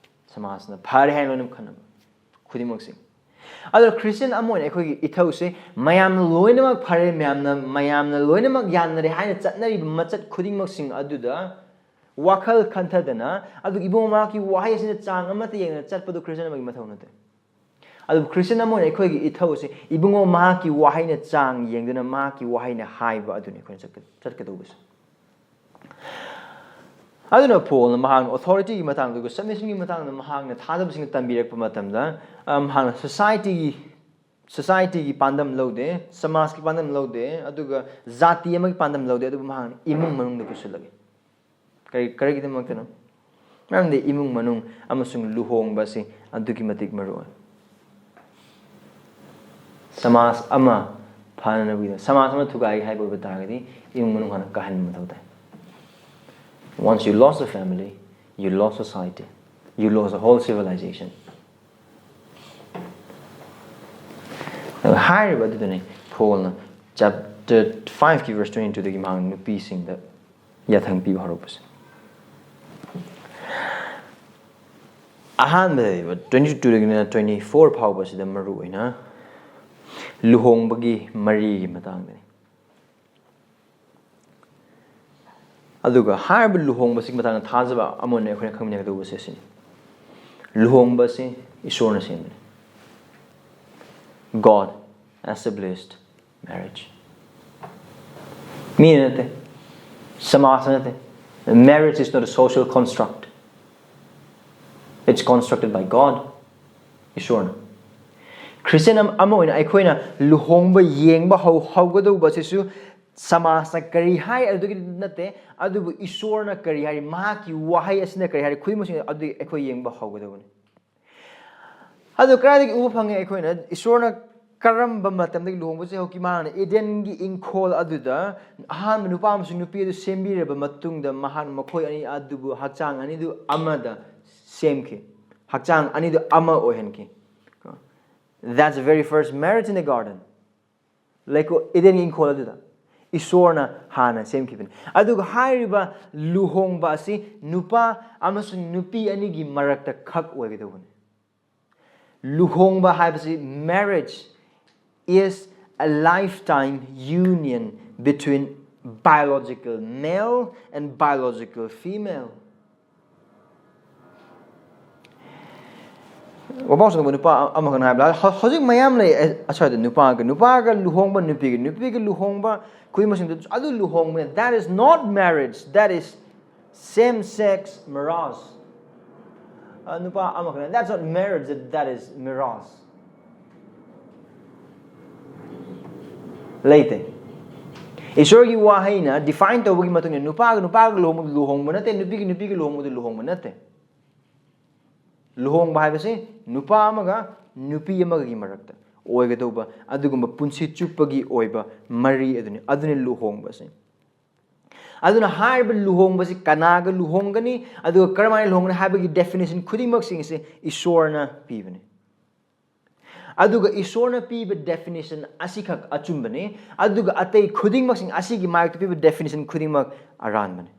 ꯁꯃꯥꯖꯅ ꯐꯔꯦ ꯍꯥꯏꯅ ꯂꯣꯏꯅꯃꯛ ꯈꯟꯅꯕ ꯈꯨꯗꯤꯡꯃꯛꯁꯦ꯫ ꯑꯗꯨꯅ ꯈ꯭ꯔꯤꯁꯇꯤꯌꯟ ꯑꯃ ꯑꯣꯏꯅ ꯑꯩꯈꯣꯏꯒꯤ ꯏꯊꯧꯁꯦ ꯃꯌꯥꯝꯅ ꯂꯣꯏꯅꯃꯛ ꯐꯔꯦ, ꯃꯌꯥꯝꯅ, ꯃꯌꯥꯝꯅ ꯂꯣꯏꯅꯃꯛ ꯌꯥꯅꯔꯦ ꯍꯥꯏꯅ ꯆꯠꯅꯔꯤꯕ ꯃꯆꯠ ꯈꯨꯗꯤꯡꯃꯛꯁꯤꯡ ꯑꯗꯨꯗ ꯋꯥꯈꯜ ꯈꯟꯊꯗꯅ, ꯑꯗꯨꯒ ꯏꯕꯨꯡꯉꯣ ꯃꯍꯥꯛꯀꯤ ꯋꯥꯍꯩ ꯑꯁꯤꯅ ꯆꯥꯡ ꯑꯃꯠꯇ ꯌꯦꯡꯗꯅ ꯆꯠꯄꯗꯨ ꯈ꯭ꯔꯤꯁꯇꯤꯌꯟ ꯑꯃꯒꯤ ꯃꯊꯧ ꯅꯠꯇꯦ꯫ ꯑꯗꯨꯕꯨ ꯈ꯭ꯔꯤꯁꯇꯤꯌꯟ ꯑꯃ ꯑꯣꯏꯅ ꯑꯩꯈꯣꯏꯒꯤ ꯏꯊꯧ ꯑꯁꯤ ꯏꯕꯨꯡꯉꯣ ꯃꯍꯥꯛꯀꯤ ꯋꯥꯍꯩꯅ ꯆꯥꯡ ꯌꯦꯡꯗꯨꯅ ꯃꯍꯥꯛꯀꯤ ꯋꯥꯍꯩꯅ ꯍꯥꯏꯕ ꯑꯗꯨꯅꯤ ꯑꯩꯈꯣꯏꯅ ꯆꯠꯀ-, ꯆꯠꯀꯗꯧꯕꯁꯦ꯫ ꯑꯗꯨꯅ ꯄꯣꯜꯅ ꯃꯍꯥꯛꯅ ꯑꯣꯊꯣꯔꯤꯇꯤꯒꯤ ꯃꯇꯥꯡꯗ, ꯑꯗꯨꯒ ꯁꯕꯃꯤꯁꯟꯒꯤ ꯃꯇꯥꯡꯗ ꯃꯍꯥꯛꯅ ꯊꯥꯖꯕꯁꯤꯡꯅ ꯇꯝꯕꯤꯔꯛꯄ ꯃꯇꯝꯗ, ꯑ, ꯃꯍꯥꯛꯅ ꯁꯣꯁꯥꯏꯇꯤꯒꯤ, ꯁꯣꯁꯥꯏꯇꯤꯒꯤ ꯄꯥꯟꯗꯝ ꯂꯧꯗꯦ, ꯁꯃꯥꯖꯀꯤ ꯄꯥꯟꯗꯝ ꯂꯧꯗꯦ, ꯑꯗꯨꯒ ꯖꯥꯇꯤ ꯑꯃꯒꯤ ꯄꯥꯟꯗꯝ ꯂꯧꯗꯦ, ꯑꯗꯨꯕꯨ ꯃꯍꯥꯛꯅ ꯏꯃꯨꯡ ꯃꯅꯨꯡꯗ ꯄꯨꯁꯤꯜꯂꯒꯦ꯫ ꯀꯔꯤ, ꯀꯔꯤꯒꯤꯗꯃꯛꯇꯅꯣ? ꯃꯔꯝꯗꯤ ꯏꯃꯨꯡ ꯃꯅꯨꯡ ꯑꯃꯁꯨꯡ ꯂꯨꯍꯣꯡꯕ ꯑꯁꯤ ꯑꯗꯨꯛꯀꯤ ꯃꯇꯤꯛ ꯃꯔꯨ ꯑꯣꯏ꯫ ꯁꯃꯥꯖ ꯑꯃ ꯐꯅꯅꯕꯒꯤꯗꯃꯛ, ꯁꯃꯥꯖ ꯑꯃ ꯊꯨꯒꯥꯏꯒꯦ ꯍꯥꯏꯕ ꯑꯣꯏꯕ ꯇꯥꯔꯒꯗꯤ ꯏꯃꯨꯡ ꯃꯅꯨꯡ ꯍꯥꯟꯅ ꯀꯥꯏꯍꯟꯕ ꯃꯊꯧ ꯇꯥꯏ꯫ Once you lost a family, you lost society, you lost a whole civilization. ꯑꯗꯨꯒ ꯍꯥꯏꯔꯤꯕ ꯑꯗꯨꯗꯨꯅꯤ ꯄꯣꯜꯅ chapter five ꯀꯤ verse twenty two ꯗꯒꯤ ꯃꯍꯥꯛꯅ ꯅꯨꯄꯤꯁꯤꯡꯗ ꯌꯥꯊꯪ ꯄꯤꯕ ꯍꯧꯔꯛꯄꯁꯦ꯫ ꯑꯍꯥꯟꯕꯗ ꯇ꯭ꯋꯦꯟꯇꯤ ꯇꯨꯗꯒꯤꯅ ꯇ꯭ꯋꯦꯟꯇꯤ ꯐꯣꯔ ꯐꯥꯎꯕꯁꯤꯗ ꯃꯔꯨ ꯑꯣꯏꯅ ꯂꯨꯍꯣꯡꯕꯒꯤ ꯃꯔꯤꯒꯤ ꯃꯇꯥꯡꯗꯅꯤ꯫ ꯑꯗꯨꯒ ꯍꯥꯏꯔꯤꯕ ꯂꯨꯍꯣꯡꯕꯁꯤꯒꯤ ꯃꯇꯥꯡꯗ ꯊꯥꯖꯕ ꯑꯃꯅ ꯑꯩꯈꯣꯏꯅ ꯈꯪꯃꯤꯟꯅꯒꯗꯧꯕꯁꯦ ꯁꯤꯅꯤ: ꯂꯨꯍꯣꯡꯕꯁꯤ ꯏꯁꯣꯔꯅ ꯁꯦꯝꯕꯅꯤ꯫ God established marriage. ꯃꯤꯅ ꯅꯠꯇꯦ, ꯁꯃꯥꯖꯅ ꯅꯠꯇꯦ꯫ Marriage is not a social construct. It's constructed by God. ꯏꯁꯣꯔꯅ꯫ ꯈ꯭ꯔꯤꯁꯇꯤꯌꯟ ꯑꯃ ꯑꯃ ꯑꯣꯏꯅ ꯑꯩꯈꯣꯏꯅ ꯂꯨꯍꯣꯡꯕ ꯌꯦꯡꯕ ꯍꯧ ꯍꯧꯒꯗꯧꯕ ꯑꯁꯤꯁꯨ ꯁꯃꯥꯖꯅ ꯀꯔꯤ ꯍꯥꯏ ꯑꯗꯨꯒꯤ ꯅꯠꯇꯦ, ꯑꯗꯨꯕꯨ ꯏꯁꯣꯔꯅ ꯀꯔꯤ ꯍꯥꯏꯔꯤ, ꯃꯍꯥꯛꯀꯤ ꯋꯥꯍꯩ ꯑꯁꯤꯅ ꯀꯔꯤ ꯍꯥꯏꯔꯤ, ꯈꯨꯗꯤꯡꯃꯛꯁꯤꯡ ꯑꯗꯨ ꯑꯩꯈꯣꯏ ꯌꯦꯡꯕ ꯍꯧꯒꯗꯕꯅꯤ꯫ ꯑꯗꯨ ꯀꯗꯥꯏꯗꯒꯤ ꯎꯕ ꯐꯪꯉꯦ? ꯑꯩꯈꯣꯏꯅ ꯏꯁꯣꯔꯅ ꯀꯔꯝꯕ ꯃꯇꯝꯗꯒꯤ ꯂꯨꯍꯣꯡꯕꯁꯦ ꯍꯧꯈꯤ? ꯃꯍꯥꯛꯅ ꯏꯗꯦꯟꯒꯤ ꯏꯪꯈꯣꯜ ꯑꯗꯨꯗ ꯑꯍꯥꯟꯕ ꯅꯨꯄꯥ ꯑꯃꯁꯨꯡ ꯅꯨꯄꯤ ꯑꯗꯨ ꯁꯦꯝꯕꯤꯔꯕ ꯃꯇꯨꯡꯗ, ꯃꯍꯥꯛꯅ ꯃꯈꯣꯏ ꯑꯅꯤ ꯑꯗꯨꯕꯨ ꯍꯛꯆꯥꯡ ꯑꯅꯤꯗꯨ ꯑꯃꯗ ꯁꯦꯝꯈꯤ, ꯍꯛꯆꯥꯡ ꯑꯅꯤꯗꯨ ꯑꯃ ꯑꯣꯏꯍꯟꯈꯤ꯫ That's the very first marriage in the garden. ꯂꯩꯀꯣ, ꯏꯗꯦꯟꯒꯤ ꯏꯪꯈꯣꯜ ꯑꯗꯨꯗ ꯏꯁꯣꯔꯅ ꯍꯥꯟꯅ ꯁꯦꯝꯈꯤꯕꯅꯤ꯫ ꯑꯗꯨꯒ ꯍꯥꯏꯔꯤꯕ ꯂꯨꯍꯣꯡꯕ ꯑꯁꯤ ꯅꯨꯄꯥ ꯑꯃꯁꯨꯡ ꯅꯨꯄꯤ ꯑꯅꯤꯒꯤ ꯃꯔꯛꯇ ꯈꯛ ꯑꯣꯏꯒꯗꯧꯕꯅꯤ꯫ ꯂꯨꯍꯣꯡꯕ ꯍꯥꯏꯕꯁꯤ, marriage is a lifetime union between biological male and biological female. ꯋꯥꯄꯥꯎꯁꯪꯗꯕ ꯅꯨꯄꯥ ꯑꯃꯈꯛꯅ ꯍꯥꯏꯕꯗ, ꯍꯧ- ꯍꯧꯖꯤꯛ ꯃꯌꯥꯝ ꯂꯩ, ꯑꯦ, ꯑꯁ꯭ꯋꯥꯏꯗ ꯅꯨꯄꯥꯒ ꯅꯨꯄꯥꯒ ꯂꯨꯍꯣꯡꯕ, ꯅꯨꯄꯤꯒ ꯅꯨꯄꯤꯒ ꯂꯨꯍꯣꯡꯕ, ꯈꯨꯗꯤꯡꯃꯛꯁꯤꯡꯗ ꯑꯗꯨ ꯂꯨꯍꯣꯡꯕꯅꯤ꯫ That is not marriage, that is same sex marriage. ꯑ, ꯅꯨꯄꯥ ꯑꯃꯈꯛꯅ, that's not marriage, that, that is marriage. ꯂꯩꯇꯦ꯫ ꯏꯁꯣꯔꯒꯤ ꯋꯥꯍꯩꯅ ꯗꯤꯐꯥꯏꯟ ꯇꯧꯕꯒꯤ ꯃꯇꯨꯡ ꯏꯟꯅ ꯅꯨꯄꯥꯒ ꯅꯨꯄꯥꯒ ꯂꯨꯍꯣꯡꯕꯗꯨ ꯂꯨꯍꯣꯡꯕ ꯅꯠꯇꯦ, ꯅꯨꯄꯤꯒ ꯅꯨꯄꯤꯒ ꯂꯨꯍꯣꯡꯕꯗꯨ ꯂꯨꯍꯣꯡꯕ ꯅꯠꯇꯦ꯫ ꯂꯨꯍꯣꯡꯕ ꯍꯥꯏꯕꯁꯤ ꯅꯨꯄꯥ ꯑꯃꯒ ꯅꯨꯄꯤ ꯑꯃꯒꯒꯤ ꯃꯔꯛꯇ ꯑꯣꯏꯒꯗꯧꯕ ꯑꯗꯨꯒꯨꯝꯕ ꯄꯨꯟꯁꯤ ꯆꯨꯞꯄꯒꯤ ꯑꯣꯏꯕ ꯃꯔꯤ ꯑꯗꯨꯅꯤ, ꯑꯗꯨꯅꯤ ꯂꯨꯍꯣꯡꯕꯁꯤ꯫ ꯑꯗꯨꯅ ꯍꯥꯏꯔꯤꯕ ꯂꯨꯍꯣꯡꯕꯁꯤ ꯀꯅꯥꯒ ꯂꯨꯍꯣꯡꯒꯅꯤ, ꯑꯗꯨꯒ ꯀꯔꯝꯍꯥꯏꯅ ꯂꯨꯍꯣꯡꯒꯅꯤ ꯍꯥꯏꯕꯒꯤ ꯗꯦꯐꯤꯅꯦꯁꯟ ꯈꯨꯗꯤꯡꯃꯛꯁꯤꯡꯁꯦ ꯏꯁꯣꯔꯅ ꯄꯤꯕꯅꯤ꯫ ꯑꯗꯨꯒ ꯏꯁꯣꯔꯅ ꯄꯤꯕ ꯗꯦꯐꯤꯅꯦꯁꯟ ꯑꯁꯤꯈꯛ ꯑꯆꯨꯝꯕꯅꯤ, ꯑꯗꯨꯒ ꯑꯇꯩ ꯈꯨꯗꯤꯡꯃꯛꯁꯤꯡ ꯑꯁꯤꯒꯤ ꯃꯥꯌꯣꯛꯇ ꯄꯤꯕ ꯗꯦꯐꯤꯅꯦꯁꯟ ꯈꯨꯗꯤꯡꯃꯛ ꯑꯔꯥꯟꯕꯅꯤ꯫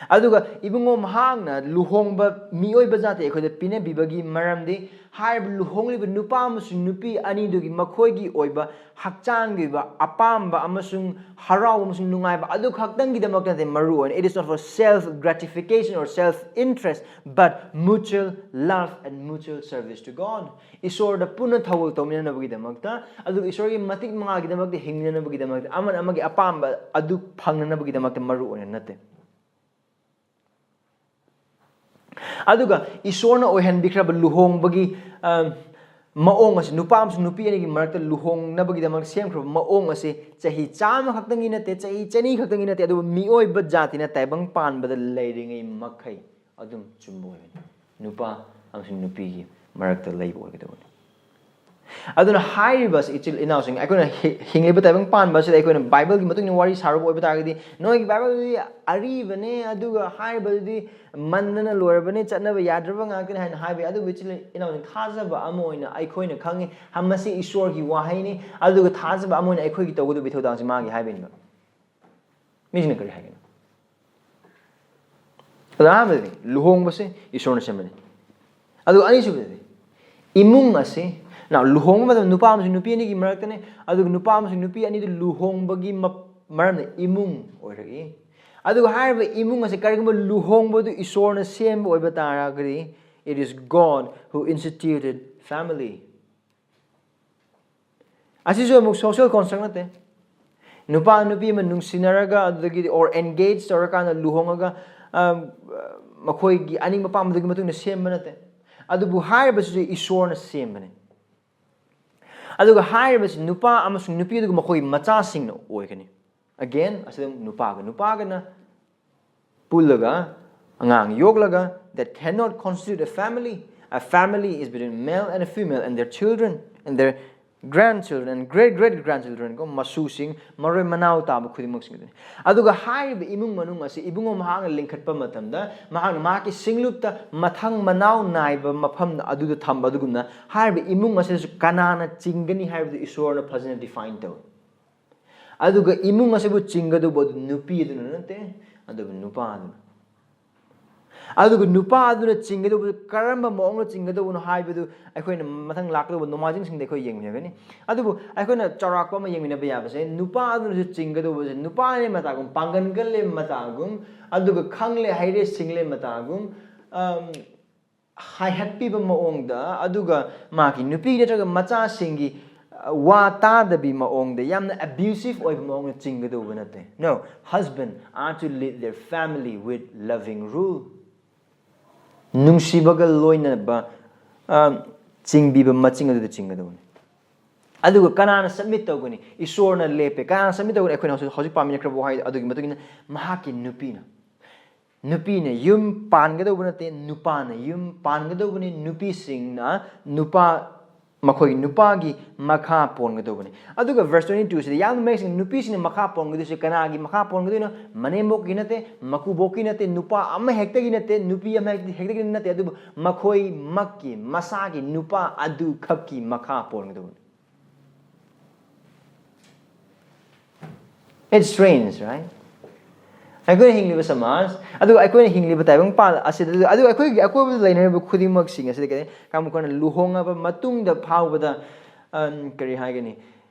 ꯑꯗꯨꯒ ꯏꯕꯨꯡꯉꯣ ꯃꯍꯥꯛꯅ ꯂꯨꯍꯣꯡꯕ ꯃꯤꯑꯣꯏꯕ ꯖꯥꯇꯤ ꯑꯩꯈꯣꯏꯗ ꯄꯤꯅꯕꯤꯕꯒꯤ ꯃꯔꯝꯗꯤ ꯍꯥꯏꯔꯤꯕ ꯂꯨꯍꯣꯡꯂꯤꯕ ꯅꯨꯄꯥ ꯑꯃꯁꯨꯡ ꯅꯨꯄꯤ ꯑꯅꯤꯗꯨꯒꯤ ꯃꯈꯣꯏꯒꯤ ꯑꯣꯏꯕ ꯍꯛꯆꯥꯡꯒꯤ ꯑꯣꯏꯕ ꯑꯄꯥꯝꯕ ꯑꯃꯁꯨꯡ ꯍꯔꯥꯎꯕ ꯑꯃꯁꯨꯡ ꯅꯨꯡꯉꯥꯏꯕ ꯑꯗꯨ ꯈꯛꯇꯪꯒꯤꯗꯃꯛ ꯅꯠꯇꯦ ꯃꯔꯨ ꯑꯣꯏꯅ, it is not for self gratification or self interest, but mutual love and mutual service to God. ꯏꯁꯣꯔꯗ ꯄꯨꯟꯅ ꯊꯧꯒꯜ ꯇꯧꯃꯤꯟꯅꯅꯕꯒꯤꯗꯃꯛꯇ, ꯑꯗꯨꯒ ꯏꯁꯣꯔꯒꯤ ꯃꯇꯤꯛ ꯃꯉꯥꯜꯒꯤꯗꯃꯛꯇ ꯍꯤꯡꯃꯤꯟꯅꯅꯕꯒꯤꯗꯃꯛꯇ, ꯑꯃꯅ ꯑꯃꯒꯤ ꯑꯄꯥꯝꯕ ꯑꯗꯨ ꯐꯪꯅꯅꯕꯒꯤꯗꯃꯛꯇ ꯃꯔꯨ ꯑꯣꯏꯅ ꯅꯠꯇꯦ꯫ ꯑꯗꯨꯒ ꯏꯁꯣꯔꯅ ꯑꯣꯏꯍꯟꯕꯤꯈ꯭ꯔꯕ ꯂꯨꯍꯣꯡꯕꯒꯤ, ꯑ, ꯃꯑꯣꯡ ꯑꯁꯤ, ꯅꯨꯄꯥ ꯑꯃꯁꯨꯡ ꯅꯨꯄꯤ ꯑꯅꯤꯒꯤ ꯃꯔꯛꯇ ꯂꯨꯍꯣꯡꯅꯕꯒꯤꯗꯃꯛ ꯁꯦꯝꯈ꯭ꯔꯕ ꯃꯑꯣꯡ ꯑꯁꯤ ꯆꯍꯤ ꯆꯥꯝꯃ ꯈꯛꯇꯪꯒꯤ ꯅꯠꯇꯦ, ꯆꯍꯤ ꯆꯅꯤ ꯈꯛꯇꯪꯒꯤ ꯅꯠꯇꯦ, ꯑꯗꯨꯕꯨ ꯃꯤꯑꯣꯏꯕ ꯖꯥꯇꯤꯅ ꯇꯥꯏꯕꯪ ꯄꯥꯟꯕꯗ ꯂꯩꯔꯤꯉꯩ ꯃꯈꯩ ꯑꯗꯨꯝ ꯆꯨꯝꯕ ꯑꯣꯏꯒꯅꯤ꯫ ꯅꯨꯄꯥ ꯑꯃꯁꯨꯡ ꯅꯨꯄꯤꯒꯤ ꯃꯔꯛꯇ ꯂꯩꯕ ꯑꯣꯏꯒꯗꯕꯅꯤ꯫ ꯑꯗꯨꯅ ꯍꯥꯏꯔꯤꯕ ꯑꯁꯤ ꯏꯆꯤꯜ ꯏꯅꯥꯎꯁꯤꯡ, ꯑꯩꯈꯣꯏꯅ ꯍꯤ-, ꯍꯤꯡꯂꯤꯕ ꯇꯥꯏꯕꯪ ꯄꯥꯟꯕ ꯑꯁꯤꯗ ꯑꯩꯈꯣꯏꯅ ꯕꯥꯏꯕꯜꯒꯤ ꯃꯇꯨꯡ ꯏꯟꯅ ꯋꯥꯔꯤ ꯁꯥꯔꯨꯕ ꯑꯣꯏꯕ ꯇꯥꯔꯒꯗꯤ, "ꯅꯣꯏꯒꯤ ꯕꯥꯏꯕꯜꯗꯨꯗꯤ ꯑꯔꯤꯕꯅꯦ, ꯑꯗꯨꯒ ꯍꯥꯏꯔꯤꯕꯗꯨꯗꯤ ꯃꯟꯗꯅ ꯂꯣꯏꯔꯕꯅꯦ, ꯆꯠꯅꯕ ꯌꯥꯗ꯭ꯔꯕ ꯉꯥꯛꯇꯅꯦ" ꯍꯥꯏꯅ ꯍꯥꯏꯕ ꯌꯥꯏ꯫ ꯑꯗꯨꯕꯨ ꯏꯆꯤꯜ ꯏꯅꯥꯎꯁꯤꯡ, ꯊꯥꯖꯕ ꯑꯃ ꯑꯣꯏꯅ ꯑꯩꯈꯣꯏꯅ ꯈꯪꯉꯤ, ꯍ-, ꯃꯁꯤ ꯏꯁꯣꯔꯒꯤ ꯋꯥꯍꯩꯅꯤ, ꯑꯗꯨꯒ ꯊꯥꯖꯕ ꯑꯃ ꯑꯣꯏꯅ ꯑꯩꯈꯣꯏꯒꯤ ꯇꯧꯒꯗꯕ ꯏꯊꯧꯗꯥꯡꯁꯤ ꯃꯥꯒꯤ ꯍꯥꯏꯕꯅꯤꯕ꯫ ꯃꯤꯁꯤꯡꯅ ꯀꯔꯤ ꯍꯥꯏꯒꯅꯤ? ꯑꯗꯣ ꯑꯍꯥꯟꯕꯗꯗꯤ ꯂꯨꯍꯣꯡꯕꯁꯦ ꯏꯁꯣꯔꯅ ꯁꯦꯝꯕꯅꯤ꯫ ꯑꯗꯨꯒ ꯑꯅꯤꯁꯨꯕꯗꯗꯤ ꯏꯃꯨꯡ ꯑꯁꯤ, now, ꯂꯨꯍꯣꯡꯕ ꯃꯇꯝꯗ ꯅꯨꯄꯥ ꯑꯃꯁꯨꯡ ꯅꯨꯄꯤ ꯑꯅꯤꯒꯤ ꯃꯔꯛꯇꯅꯦ, ꯑꯗꯨꯒ ꯅꯨꯄꯥ ꯑꯃꯁꯨꯡ ꯅꯨꯄꯤ ꯑꯅꯤꯗꯨ ꯂꯨꯍꯣꯡꯕꯒꯤ ꯃ-, ꯃꯔꯝꯅ ꯏꯃꯨꯡ ꯑꯣꯏꯔꯛꯏ꯫ ꯑꯗꯨꯒ ꯍꯥꯏꯔꯤꯕ ꯏꯃꯨꯡ ꯑꯁꯤ ꯀꯔꯤꯒꯨꯝꯕ ꯂꯨꯍꯣꯡꯕꯗꯨ ꯏꯁꯣꯔꯅ ꯁꯦꯝꯕ ꯑꯣꯏꯕ ꯇꯥꯔꯒꯗꯤ, it is God who instituted family. ꯑꯁꯤꯁꯨ ꯑꯃꯨꯛ social construct ꯅꯠꯇꯦ꯫ ꯅꯨꯄꯥ ꯅꯨꯄꯤ ꯑꯃ ꯅꯨꯡꯁꯤꯅꯔꯒ, ꯑꯗꯨꯗꯒꯤꯗꯤ, or engage ꯇꯧꯔꯀꯥꯟꯗ ꯂꯨꯍꯣꯡꯉꯒ, ꯑ, ꯃꯈꯣꯏꯒꯤ ꯑꯅꯤꯡꯕ ꯑꯄꯥꯝꯕꯗꯨꯒꯤ ꯃꯇꯨꯡ ꯏꯟꯅ ꯁꯦꯝꯕ ꯅꯠꯇꯦ꯫ ꯑꯗꯨꯕꯨ ꯍꯥꯏꯔꯤꯕꯁꯤꯁꯨ ꯏꯁꯣꯔꯅ ꯁꯦꯝꯕꯅꯤ꯫ ꯑꯗꯨꯒ ꯍꯥꯏꯔꯤꯕꯁꯤ ꯅꯨꯄꯥ ꯑꯃꯁꯨꯡ ꯅꯨꯄꯤ ꯑꯗꯨꯒ ꯃꯈꯣꯏꯒꯤ ꯃꯆꯥꯁꯤꯡꯅ ꯑꯣꯏꯒꯅꯤ꯫ Again, ꯑꯁꯤꯗ ꯅꯨꯄꯥꯒ ꯅꯨꯄꯥꯒꯅ ꯄꯨꯜꯂꯒ ꯑꯉꯥꯡ ꯌꯣꯛꯂꯒ, that cannot constitute a family. A family is between male and a female and their children and their grandchildren and great great grandchildren ꯀꯣ, ꯃꯁꯨꯁꯤꯡ, ꯃꯔꯣꯏ ꯃꯅꯥꯎ ꯇꯥꯕ ꯈꯨꯗꯤꯡꯃꯛꯁꯤꯡ ꯑꯗꯨꯅꯤ꯫ ꯑꯗꯨꯒ ꯍꯥꯏꯔꯤꯕ ꯏꯃꯨꯡ ꯃꯅꯨꯡ ꯑꯁꯤ ꯏꯕꯨꯡꯉꯣ ꯃꯍꯥꯛꯅ ꯂꯤꯡꯈꯠꯄ ꯃꯇꯝꯗ ꯃꯍꯥꯛꯅ ꯃꯍꯥꯛꯀꯤ ꯁꯤꯡꯂꯨꯞꯇ ꯃꯊꯪ ꯃꯅꯥꯎ ꯅꯥꯏꯕ ꯃꯐꯝ ꯑꯗꯨꯗ ꯊꯝꯕ ꯑꯗꯨꯒꯨꯝꯅ ꯍꯥꯏꯔꯤꯕ ꯏꯃꯨꯡ ꯑꯁꯤꯗꯁꯨ ꯀꯅꯥꯅ ꯆꯤꯡꯒꯅꯤ ꯍꯥꯏꯕꯗꯨ ꯏꯁꯣꯔꯅ ꯐꯖꯅ define ꯇꯧꯏ꯫ ꯑꯗꯨꯒ ꯏꯃꯨꯡ ꯑꯁꯤꯕꯨ ꯆꯤꯡꯒꯗꯧꯕ ꯑꯗꯨ ꯅꯨꯄꯤ ꯑꯗꯨꯅ ꯅꯠꯇꯦ, ꯑꯗꯨꯕꯨ ꯅꯨꯄꯥ ꯑꯗꯨꯅ꯫ ꯑꯗꯨꯒ ꯅꯨꯄꯥ ꯑꯗꯨꯅ ꯆꯤꯡꯒꯗꯧꯕ ꯀꯔꯝꯕ ꯃꯑꯣꯡꯗ ꯆꯤꯡꯒꯗꯧꯕꯅꯣ ꯍꯥꯏꯕꯗꯨ ꯑꯩꯈꯣꯏꯅ ꯃꯊꯪ ꯂꯥꯛꯀꯗꯧꯕ ꯅꯣꯡꯃꯥꯏꯖꯤꯡꯁꯤꯡꯗ ꯑꯩꯈꯣꯏ ꯌꯦꯡꯃꯤꯟꯅꯒꯅꯤ꯫ ꯑꯗꯨꯕꯨ ꯑꯩꯈꯣꯏꯅ ꯆꯥꯎꯔꯥꯛꯄ ꯑꯃ ꯌꯦꯡꯃꯤꯟꯅꯕ ꯌꯥꯕꯁꯦ, ꯅꯨꯄꯥ ꯑꯗꯨꯅꯁꯨ ꯆꯤꯡꯒꯗꯧꯕꯁꯦ, ꯅꯨꯄꯥꯅꯦ ꯃꯇꯥꯒꯨꯝ, ꯄꯥꯡꯒꯟ ꯀꯜꯂꯦ ꯃꯇꯥꯒꯨꯝ, ꯑꯗꯨꯒ ꯈꯪꯂꯦ ꯍꯩꯔꯦ ꯁꯤꯡꯂꯦ ꯃꯇꯥꯒꯨꯝ, ꯑꯝ, ꯍꯥꯏꯍꯠꯄꯤꯕ ꯃꯑꯣꯡꯗ, ꯑꯗꯨꯒ ꯃꯥꯒꯤ ꯅꯨꯄꯤ ꯅꯠꯇ꯭ꯔꯒ ꯃꯆꯥꯁꯤꯡꯒꯤ, ꯑ, ꯋꯥ ꯇꯥꯗꯕꯤ ꯃꯑꯣꯡꯗ, ꯌꯥꯝꯅ abusive ꯑꯣꯏꯕ ꯃꯑꯣꯡꯗ ꯆꯤꯡꯒꯗꯧꯕ ꯅꯠꯇꯦ꯫ No, husband are to lead their family with loving rule. ꯅꯨꯡꯁꯤꯕꯒ ꯂꯣꯏꯅꯕ, ꯑ, ꯆꯤꯡꯕꯤꯕ ꯃꯆꯤꯡ ꯑꯗꯨꯗ ꯆꯤꯡꯒꯗꯧꯕꯅꯤ꯫ ꯑꯗꯨꯒ ꯀꯅꯥꯅ submit ꯇꯧꯒꯅꯤ? ꯏꯁꯣꯔꯅ ꯂꯦꯞꯄꯦ꯫ ꯀꯅꯥꯅ submit ꯇꯧꯒꯅꯤ? ꯑꯩꯈꯣꯏꯅ ꯍꯧꯖꯤꯛ, ꯍꯧꯖꯤꯛ ꯄꯥꯃꯤꯟꯅꯈ꯭ꯔꯕ ꯋꯥꯍꯩ ꯑꯗꯨꯒꯤ ꯃꯇꯨꯡ ꯏꯟꯅ ꯃꯍꯥꯛꯀꯤ ꯅꯨꯄꯤꯅ꯫ ꯅꯨꯄꯤꯅ ꯌꯨꯝ ꯄꯥꯟꯒꯗꯧꯕ ꯅꯠꯇꯦ, ꯅꯨꯄꯥꯅ ꯌꯨꯝ ꯄꯥꯟꯒꯗꯧꯕꯅꯤ꯫ ꯅꯨꯄꯤꯁꯤꯡꯅ ꯅꯨꯄꯥ, ꯃꯈꯣꯏꯒꯤ ꯅꯨꯄꯥꯒꯤ ꯃꯈꯥ ꯄꯣꯟꯒꯗꯧꯕꯅꯤ꯫ ꯑꯗꯨꯒ verse twenty two ꯁꯤꯗ ꯌꯥꯝꯅ ꯃꯌꯦꯛ ꯁꯦꯡꯅ ꯅꯨꯄꯤꯁꯤꯡꯅ ꯃꯈꯥ ꯄꯣꯟꯒꯗꯣꯏꯁꯤ ꯀꯅꯥꯒꯤ ꯃꯈꯥ ꯄꯣꯟꯒꯗꯣꯏꯅꯣ? ꯃꯅꯦꯝꯕꯣꯛꯀꯤ ꯅꯠꯇꯦ, ꯃꯀꯨꯕꯣꯛꯀꯤ ꯅꯠꯇꯦ, ꯅꯨꯄꯥ ꯑꯃ ꯍꯦꯛꯇꯒꯤ ꯅꯠꯇꯦ, ꯅꯨꯄꯤ ꯑꯃ ꯍꯦꯛꯇꯒꯤ ꯅꯠꯇꯦ, ꯑꯗꯨꯕꯨ ꯃꯈꯣꯏꯃꯛꯀꯤ ꯃꯁꯥꯒꯤ ꯅꯨꯄꯥ ꯑꯗꯨꯈꯛꯀꯤ ꯃꯈꯥ ꯄꯣꯟꯒꯗꯧꯕꯅꯤ꯫ It's strange, right? ꯑꯩꯈꯣꯏꯅ ꯍꯤꯡꯂꯤꯕ ꯁꯃꯥꯖ, ꯑꯗꯨꯒ ꯑꯩꯈꯣꯏꯅ ꯍꯤꯡꯂꯤꯕ ꯇꯥꯏꯕꯪꯄꯥꯜ ꯑꯁꯤꯗ, ꯑꯗꯨꯒ ꯑꯩꯈꯣꯏꯒꯤ ꯑꯀꯣꯏꯕꯗ ꯂꯩꯅꯔꯤꯕ ꯈꯨꯗꯤꯡꯃꯛꯁꯤꯡ ꯑꯁꯤꯗ ꯀꯔꯤ, ꯀꯔꯝꯕ ꯑꯩꯈꯣꯏꯅ ꯂꯨꯍꯣꯡꯉꯕ ꯃꯇꯨꯡꯗ ꯐꯥꯎꯕꯗ, ꯑꯝ, ꯀꯔꯤ ꯍꯥꯏꯒꯅꯤ,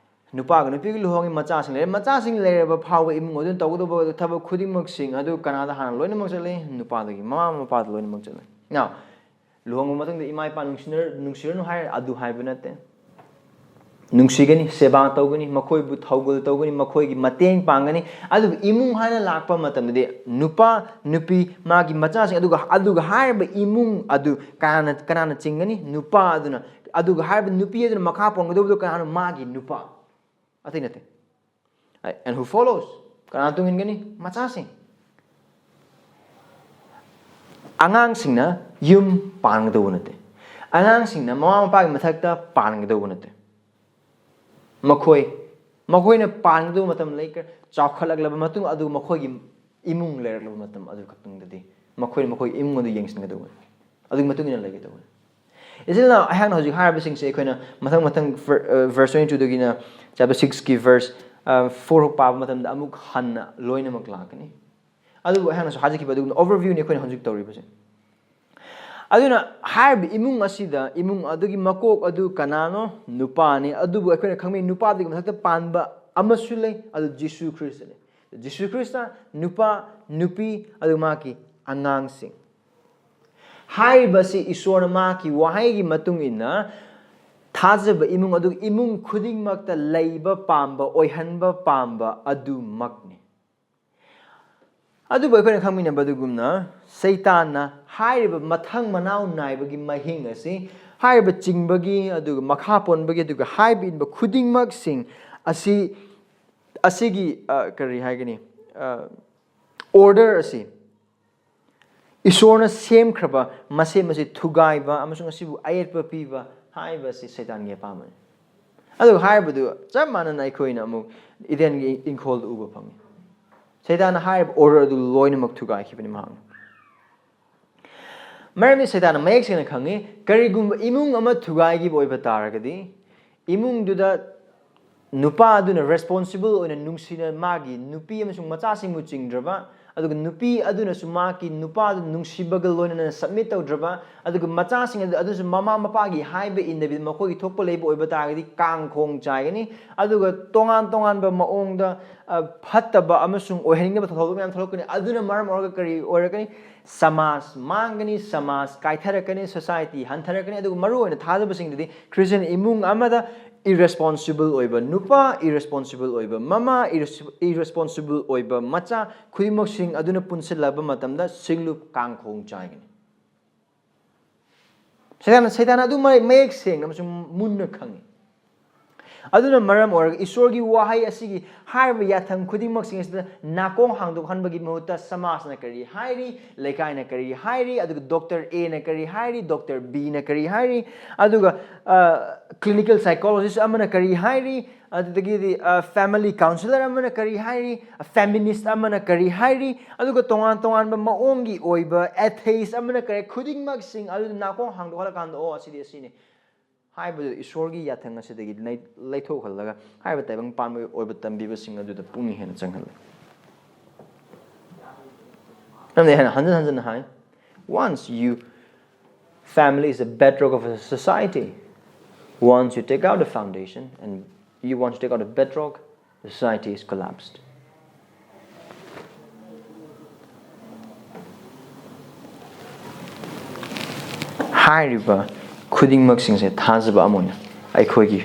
ꯅꯨꯄꯥꯒ ꯅꯨꯄꯤꯒ ꯂꯨꯍꯣꯡꯉꯤ, ꯃꯆꯥꯁꯤꯡ ꯂꯩꯔꯦ, ꯃꯆꯥꯁꯤꯡ ꯂꯩꯔꯕ ꯐꯥꯎꯕ ꯏꯃꯨꯡ ꯑꯗꯨꯅ ꯇꯧꯒꯗꯧꯕ ꯊꯕꯛ ꯈꯨꯗꯤꯡꯃꯛꯁꯤꯡ ꯑꯗꯨ ꯀꯅꯥꯗ ꯍꯥꯟꯅ ꯂꯣꯏꯅꯃꯛ ꯆꯠꯂꯤ? ꯅꯨꯄꯥꯗꯒꯤ, ꯃꯃꯥ ꯃꯄꯥꯗ ꯂꯣꯏꯅꯃꯛ ꯆꯠꯂꯤ꯫ Now, ꯂꯨꯍꯣꯡꯕ ꯃꯇꯨꯡꯗ ꯏꯃꯥ ꯏꯄꯥ ꯅꯨꯡꯁꯤꯅꯔ-, ꯅꯨꯡꯁꯤꯔꯅꯨ ꯍꯥꯏꯔ ꯑꯗꯨ ꯍꯥꯏꯕ ꯅꯠꯇꯦ꯫ ꯅꯨꯡꯁꯤꯒꯅꯤ, ꯁꯦꯕꯥ ꯇꯧꯒꯅꯤ, ꯃꯈꯣꯏꯕꯨ ꯊꯧꯒꯜ ꯇꯧꯒꯅꯤ, ꯃꯈꯣꯏꯒꯤ ꯃꯇꯦꯡ ꯄꯥꯡꯒꯅꯤ꯫ ꯑꯗꯨꯕꯨ ꯏꯃꯨꯡ ꯍꯥꯏꯅ ꯂꯥꯛꯄ ꯃꯇꯝꯗꯗꯤ ꯅꯨꯄꯥ, ꯅꯨꯄꯤ, ꯃꯥꯒꯤ ꯃꯆꯥꯁꯤꯡ, ꯑꯗꯨꯒ, ꯑꯗꯨꯒ ꯍꯥꯏꯔꯤꯕ ꯏꯃꯨꯡ ꯑꯗꯨ ꯀꯅꯥꯅ, ꯀꯅꯥꯅ ꯆꯤꯡꯒꯅꯤ? ꯅꯨꯄꯥ ꯑꯗꯨꯅ꯫ ꯑꯗꯨꯒ ꯍꯥꯏꯔꯤꯕ ꯅꯨꯄꯤ ꯑꯗꯨꯅ ꯃꯈꯥ ꯄꯣꯟꯒꯗꯧꯕꯗꯨ ꯀꯅꯥꯅꯣ? ꯃꯥꯒꯤ ꯅꯨꯄꯥ, ꯑꯇꯩ ꯅꯠꯇꯦ꯫ And who follows? ꯀꯅꯥ ꯇꯨꯡ ꯏꯟꯒꯅꯤ? ꯃꯆꯥꯁꯤꯡ꯫ ꯑꯉꯥꯡꯁꯤꯡꯅ ꯌꯨꯝ ꯄꯥꯟꯒꯗꯧꯕ ꯅꯠꯇꯦ꯫ ꯑꯉꯥꯡꯁꯤꯡꯅ ꯃꯃꯥ ꯃꯄꯥꯒꯤ ꯃꯊꯛꯇ ꯄꯥꯟꯒꯗꯧꯕ ꯅꯠꯇꯦ꯫ ꯃꯈꯣꯏ ꯃꯈꯣꯏꯅ ꯄꯥꯟꯒꯗꯧꯕ ꯃꯇꯝ ꯂꯩꯈ꯭ꯔꯦ꯫ ꯆꯥꯎꯈꯠꯂꯛꯂꯕ ꯃꯇꯨꯡ ꯑꯗꯨ ꯃꯈꯣꯏꯒꯤ ꯏꯃꯨꯡ ꯂꯩꯔꯛꯂꯕ ꯃꯇꯝ ꯑꯗꯨ ꯈꯛꯇꯪꯗꯗꯤ ꯃꯈꯣꯏꯅ ꯃꯈꯣꯏꯒꯤ ꯏꯃꯨꯡ ꯑꯗꯨ ꯌꯦꯡꯁꯤꯟꯒꯗꯧꯕꯅꯤ꯫ ꯑꯗꯨꯒꯤ ꯃꯇꯨꯡ ꯏꯟꯅ ꯂꯩꯒꯗꯧꯕꯅꯤ꯫ ꯏꯆꯤꯜ ꯏꯅꯥꯎ, ꯑꯩꯍꯥꯛꯅ ꯍꯧꯖꯤꯛ ꯍꯥꯏꯔꯤꯕꯁꯤꯡꯁꯦ ꯑꯩꯈꯣꯏꯅ ꯃꯊꯪ ꯃꯊꯪ verse twenty twoꯗꯒꯤꯅ chapter sixꯀꯤ verse four ꯐꯥꯎ ꯄꯥꯕ ꯃꯇꯝꯗ ꯑꯃꯨꯛ ꯍꯟꯅ ꯂꯣꯏꯅꯃꯛ ꯂꯥꯛꯀꯅꯤ꯫ ꯑꯗꯨꯕꯨ ꯑꯩꯍꯥꯛꯅꯁꯨ ꯍꯥꯏꯖꯈꯤꯕ ꯑꯗꯨꯒꯨꯝꯅ overviewꯅꯤ ꯑꯩꯈꯣꯏꯅ ꯍꯧꯖꯤꯛ ꯇꯧꯔꯤꯕꯁꯦ꯫ ꯑꯗꯨꯅ ꯍꯥꯏꯔꯤꯕ ꯏꯃꯨꯡ ꯑꯁꯤꯗ, ꯏꯃꯨꯡ ꯑꯗꯨꯒꯤ ꯃꯀꯣꯛ ꯑꯗꯨ ꯀꯅꯥꯅꯣ? ꯅꯨꯄꯥꯅꯤ꯫ ꯑꯗꯨꯕꯨ ꯑꯩꯈꯣꯏꯅ ꯈꯪꯕ ꯅꯨꯄꯥꯗꯨꯒꯤ ꯃꯊꯛꯇ ꯄꯥꯟꯕ ꯑꯃꯁꯨ ꯂꯩ, ꯑꯗꯨ ꯖꯤꯁꯨ ꯈ꯭ꯔꯤꯁꯇꯅꯤ꯫ ꯖꯤꯁꯨ ꯈ꯭ꯔꯤꯁꯇ, ꯅꯨꯄꯥ, ꯅꯨꯄꯤ, ꯑꯗꯨꯒ ꯃꯍꯥꯛꯀꯤ ꯑꯉꯥꯡꯁꯤꯡ꯫ ꯍꯥꯏꯔꯤꯕꯁꯤ ꯏꯁꯣꯔꯅ ꯃꯍꯥꯛꯀꯤ ꯋꯥꯍꯩꯒꯤ ꯃꯇꯨꯡ ꯏꯟꯅ ꯊꯥꯖꯕ ꯏꯃꯨꯡ ꯑꯗꯨ ꯏꯃꯨꯡ ꯈꯨꯗꯤꯡꯃꯛꯇ ꯂꯩꯕ ꯄꯥꯝꯕ, ꯑꯣꯏꯍꯟꯕ ꯄꯥꯝꯕ ꯑꯗꯨꯃꯛꯅꯤ꯫ ꯑꯗꯨꯕꯨ ꯑꯩꯈꯣꯏꯅ ꯈꯪꯃꯤꯟꯅꯕ ꯑꯗꯨꯒꯨꯝꯅ ꯁꯩꯇꯥꯟꯅ ꯍꯥꯏꯔꯤꯕ ꯃꯊꯪ ꯃꯅꯥꯎ ꯅꯥꯏꯕꯒꯤ ꯃꯍꯤꯡ ꯑꯁꯤ, ꯍꯥꯏꯔꯤꯕ ꯆꯤꯡꯕꯒꯤ, ꯑꯗꯨꯒ ꯃꯈꯥ ꯄꯣꯟꯕꯒꯤ, ꯑꯗꯨꯒ ꯍꯥꯏꯕ ꯏꯟꯕ ꯈꯨꯗꯤꯡꯃꯛꯁꯤꯡ ꯑꯁꯤ, ꯑꯁꯤꯒꯤ, ꯑ, ꯀꯔꯤ ꯍꯥꯏꯒꯅꯤ, ꯑ, order ꯑꯁꯤ ꯏꯁꯣꯔꯅ ꯁꯦꯝꯈ꯭ꯔꯕ ꯃꯁꯦꯝ ꯑꯁꯤ ꯊꯨꯒꯥꯏꯕ ꯑꯃꯁꯨꯡ ꯑꯁꯤꯕꯨ ꯑꯌꯦꯠꯄ ꯄꯤꯕ ꯍꯥꯏꯕꯁꯤ ꯁꯩꯇꯥꯟꯒꯤ ꯑꯄꯥꯝꯕꯅꯤ꯫ ꯑꯗꯨꯒ ꯍꯥꯏꯔꯤꯕꯗꯨ ꯆꯞ ꯃꯥꯟꯅꯅ ꯑꯩꯈꯣꯏꯅ ꯑꯃꯨꯛ ꯏꯗꯦꯟꯒꯤ ꯏꯪꯈꯣꯜꯗ ꯎꯕ ꯐꯪꯉꯤ꯫ ꯁꯩꯇꯥꯟꯅ ꯍꯥꯏꯔꯤꯕ order ꯑꯗꯨ ꯂꯣꯏꯅꯃꯛ ꯊꯨꯒꯥꯏꯈꯤꯕꯅꯤ ꯃꯍꯥꯛꯅ꯫ ꯃꯔꯝꯗꯤ ꯁꯩꯇꯥꯟꯅ ꯃꯌꯦꯛ ꯁꯦꯡꯅ ꯈꯪꯉꯤ, ꯀꯔꯤꯒꯨꯝꯕ ꯏꯃꯨꯡ ꯑꯃ ꯊꯨꯒꯥꯏꯈꯤꯕ ꯑꯣꯏꯕ ꯇꯥꯔꯒꯗꯤ, ꯏꯃꯨꯡꯗꯨꯗ ꯅꯨꯄꯥ ꯑꯗꯨꯅ responsible ꯑꯣꯏꯅ ꯅꯨꯡꯁꯤꯅ ꯃꯥꯒꯤ ꯅꯨꯄꯤ ꯑꯃꯁꯨꯡ ꯃꯆꯥꯁꯤꯡꯕꯨ ꯆꯤꯡꯗ꯭ꯔꯕ, ꯑꯗꯨꯒ ꯅꯨꯄꯤ ꯑꯗꯨꯅꯁꯨ ꯃꯍꯥꯛꯀꯤ ꯅꯨꯄꯥꯗꯨ ꯅꯨꯡꯁꯤꯕꯒ ꯂꯣꯏꯅꯅ submit ꯇꯧꯗ꯭ꯔꯕ, ꯑꯗꯨꯒ ꯃꯆꯥꯁꯤꯡ ꯑꯗꯨ, ꯑꯗꯨꯁꯨ ꯃꯃꯥ ꯃꯄꯥꯒꯤ ꯍꯥꯏꯕ ꯏꯟꯗꯕꯤꯗ ꯃꯈꯣꯏꯒꯤ ꯊꯣꯛꯄ ꯂꯩꯕ ꯑꯣꯏꯕ ꯇꯥꯔꯒꯗꯤ ꯀꯥꯡꯈꯣꯡ ꯆꯥꯏꯒꯅꯤ꯫ ꯑꯗꯨꯒ ꯇꯣꯉꯥꯟ ꯇꯣꯉꯥꯟꯕ ꯃꯑꯣꯡꯗ, ꯑ, ꯐꯠꯇꯕ ꯑꯃꯁꯨꯡ ꯑꯣꯏꯍꯟꯅꯤꯡꯗꯕ ꯊꯧꯗꯣꯛ ꯃꯌꯥꯝ ꯊꯣꯛꯂꯛꯀꯅꯤ꯫ ꯑꯗꯨꯅ ꯃꯔꯝ ꯑꯣꯏꯔꯒ ꯀꯔꯤ ꯑꯣꯏꯔꯛꯀꯅꯤ? ꯁꯃꯥꯖ ꯃꯥꯡꯒꯅꯤ, ꯁꯃꯥꯖ ꯀꯥꯏꯊꯔꯛꯀꯅꯤ, society ꯍꯟꯊꯔꯛꯀꯅꯤ꯫ ꯑꯗꯨꯒ ꯃꯔꯨꯑꯣꯏꯅ ꯊꯥꯖꯕꯁꯤꯡꯗꯨꯗꯤ Christian ꯏꯃꯨꯡ ꯑꯃꯗ irresponsible ꯑꯣꯏꯕ ꯅꯨꯄꯥ, irresponsible ꯑꯣꯏꯕ ꯃꯃꯥ, irres-, irresponsible ꯑꯣꯏꯕ ꯃꯆꯥ ꯈꯨꯗꯤꯡꯃꯛꯁꯤꯡ ꯑꯗꯨꯅ ꯄꯨꯟꯁꯤꯜꯂꯕ ꯃꯇꯝꯗ ꯁꯤꯡꯂꯨꯞ ꯀꯥꯡꯈꯣꯡ ꯆꯥꯏꯒꯅꯤ꯫ ꯁꯩꯇꯥꯟ, ꯁꯩꯇꯥꯟ ꯑꯗꯨ ꯃ-, ꯃꯌꯦꯛ ꯁꯦꯡꯅ ꯑꯃꯁꯨꯡ ꯃꯨꯟꯅ ꯈꯪꯉꯤ꯫ ꯑꯗꯨꯅ ꯃꯔꯝ ꯑꯣꯏꯔꯒ ꯏꯁꯣꯔꯒꯤ ꯋꯥꯍꯩ ꯑꯁꯤꯒꯤ ꯍꯥꯏꯔꯤꯕ ꯌꯥꯊꯪ ꯈꯨꯗꯤꯡꯃꯛꯁꯤꯡ ꯑꯁꯤꯗ ꯅꯥꯀꯣꯡ ꯍꯥꯡꯗꯣꯛꯍꯟꯕꯒꯤ ꯃꯍꯨꯠꯇ ꯁꯃꯥꯖꯅ ꯀꯔꯤ ꯍꯥꯏꯔꯤ, ꯂꯩꯀꯥꯏꯅ ꯀꯔꯤ ꯍꯥꯏꯔꯤ, ꯑꯗꯨꯒ ꯗꯣꯛꯇꯔ ꯑꯦꯅ ꯀꯔꯤ ꯍꯥꯏꯔꯤ, ꯗꯣꯛꯇꯔ ꯕꯤꯅ ꯀꯔꯤ ꯍꯥꯏꯔꯤ, ꯑꯗꯨꯒ ꯀ꯭ꯂꯤꯅꯤꯀꯦꯜ ꯁꯥꯏꯀꯣꯂꯣꯖꯤꯁ ꯑꯃꯅ ꯀꯔꯤ ꯍꯥꯏꯔꯤ, ꯑꯗꯨꯗꯒꯤꯗꯤ ꯐꯦꯃꯤꯂꯤ ꯀꯥꯎꯟꯁꯤꯂꯔ ꯑꯃꯅ ꯀꯔꯤ ꯍꯥꯏꯔꯤ, ꯐꯦꯃꯤꯅꯤꯁ ꯑꯃꯅ ꯀꯔꯤ ꯍꯥꯏꯔꯤ, ꯑꯗꯨꯒ ꯇꯣꯉꯥꯟ ꯇꯣꯉꯥꯟꯕ ꯃꯑꯣꯡꯒꯤ ꯑꯣꯏꯕ ꯑꯦꯊꯦꯏꯁ ꯑꯃꯅ ꯀꯔꯤ, ꯈꯨꯗꯤꯡꯃꯛꯁꯤꯡ ꯑꯗꯨꯗ ꯅꯥꯀꯣꯡ ꯍꯥꯡꯗꯣꯛꯍꯜꯂꯀꯥꯟꯗ, "ꯑꯣ, ꯑꯁꯤꯗꯤ ꯑꯁꯤꯅꯤ" ꯍꯥꯏꯕꯗꯨ ꯏꯁꯣꯔꯒꯤ ꯌꯥꯊꯪ ꯑꯁꯤꯗꯒꯤ ꯂꯩ-, ꯂꯩꯊꯣꯛꯍꯜꯂꯒ ꯍꯥꯏꯔꯤꯕ ꯇꯥꯏꯕꯪ ꯄꯥꯟꯕꯒꯤ ꯑꯣꯏꯕ ꯇꯝꯕꯤꯕꯁꯤꯡ ꯑꯗꯨꯗ ꯄꯨꯛꯅꯤꯡ ꯍꯦꯟꯅ ꯆꯪꯍꯜꯂꯤ꯫ ꯑꯗꯨꯅ ꯍꯦꯟꯅ ꯍꯟꯖꯤꯟ ꯍꯟꯖꯤꯟꯅ ꯍꯥꯏ, "Once you, family is the bedrock of a society. Once you take out the foundation and you want to take out the bedrock, the society is collapsed." ꯍꯥꯏꯔꯤꯕ ꯈꯨꯗꯤꯡꯃꯛꯁꯤꯡꯁꯦ ꯊꯥꯖꯕ ꯑꯃ ꯑꯣꯏꯅ ꯑꯩꯈꯣꯏꯒꯤ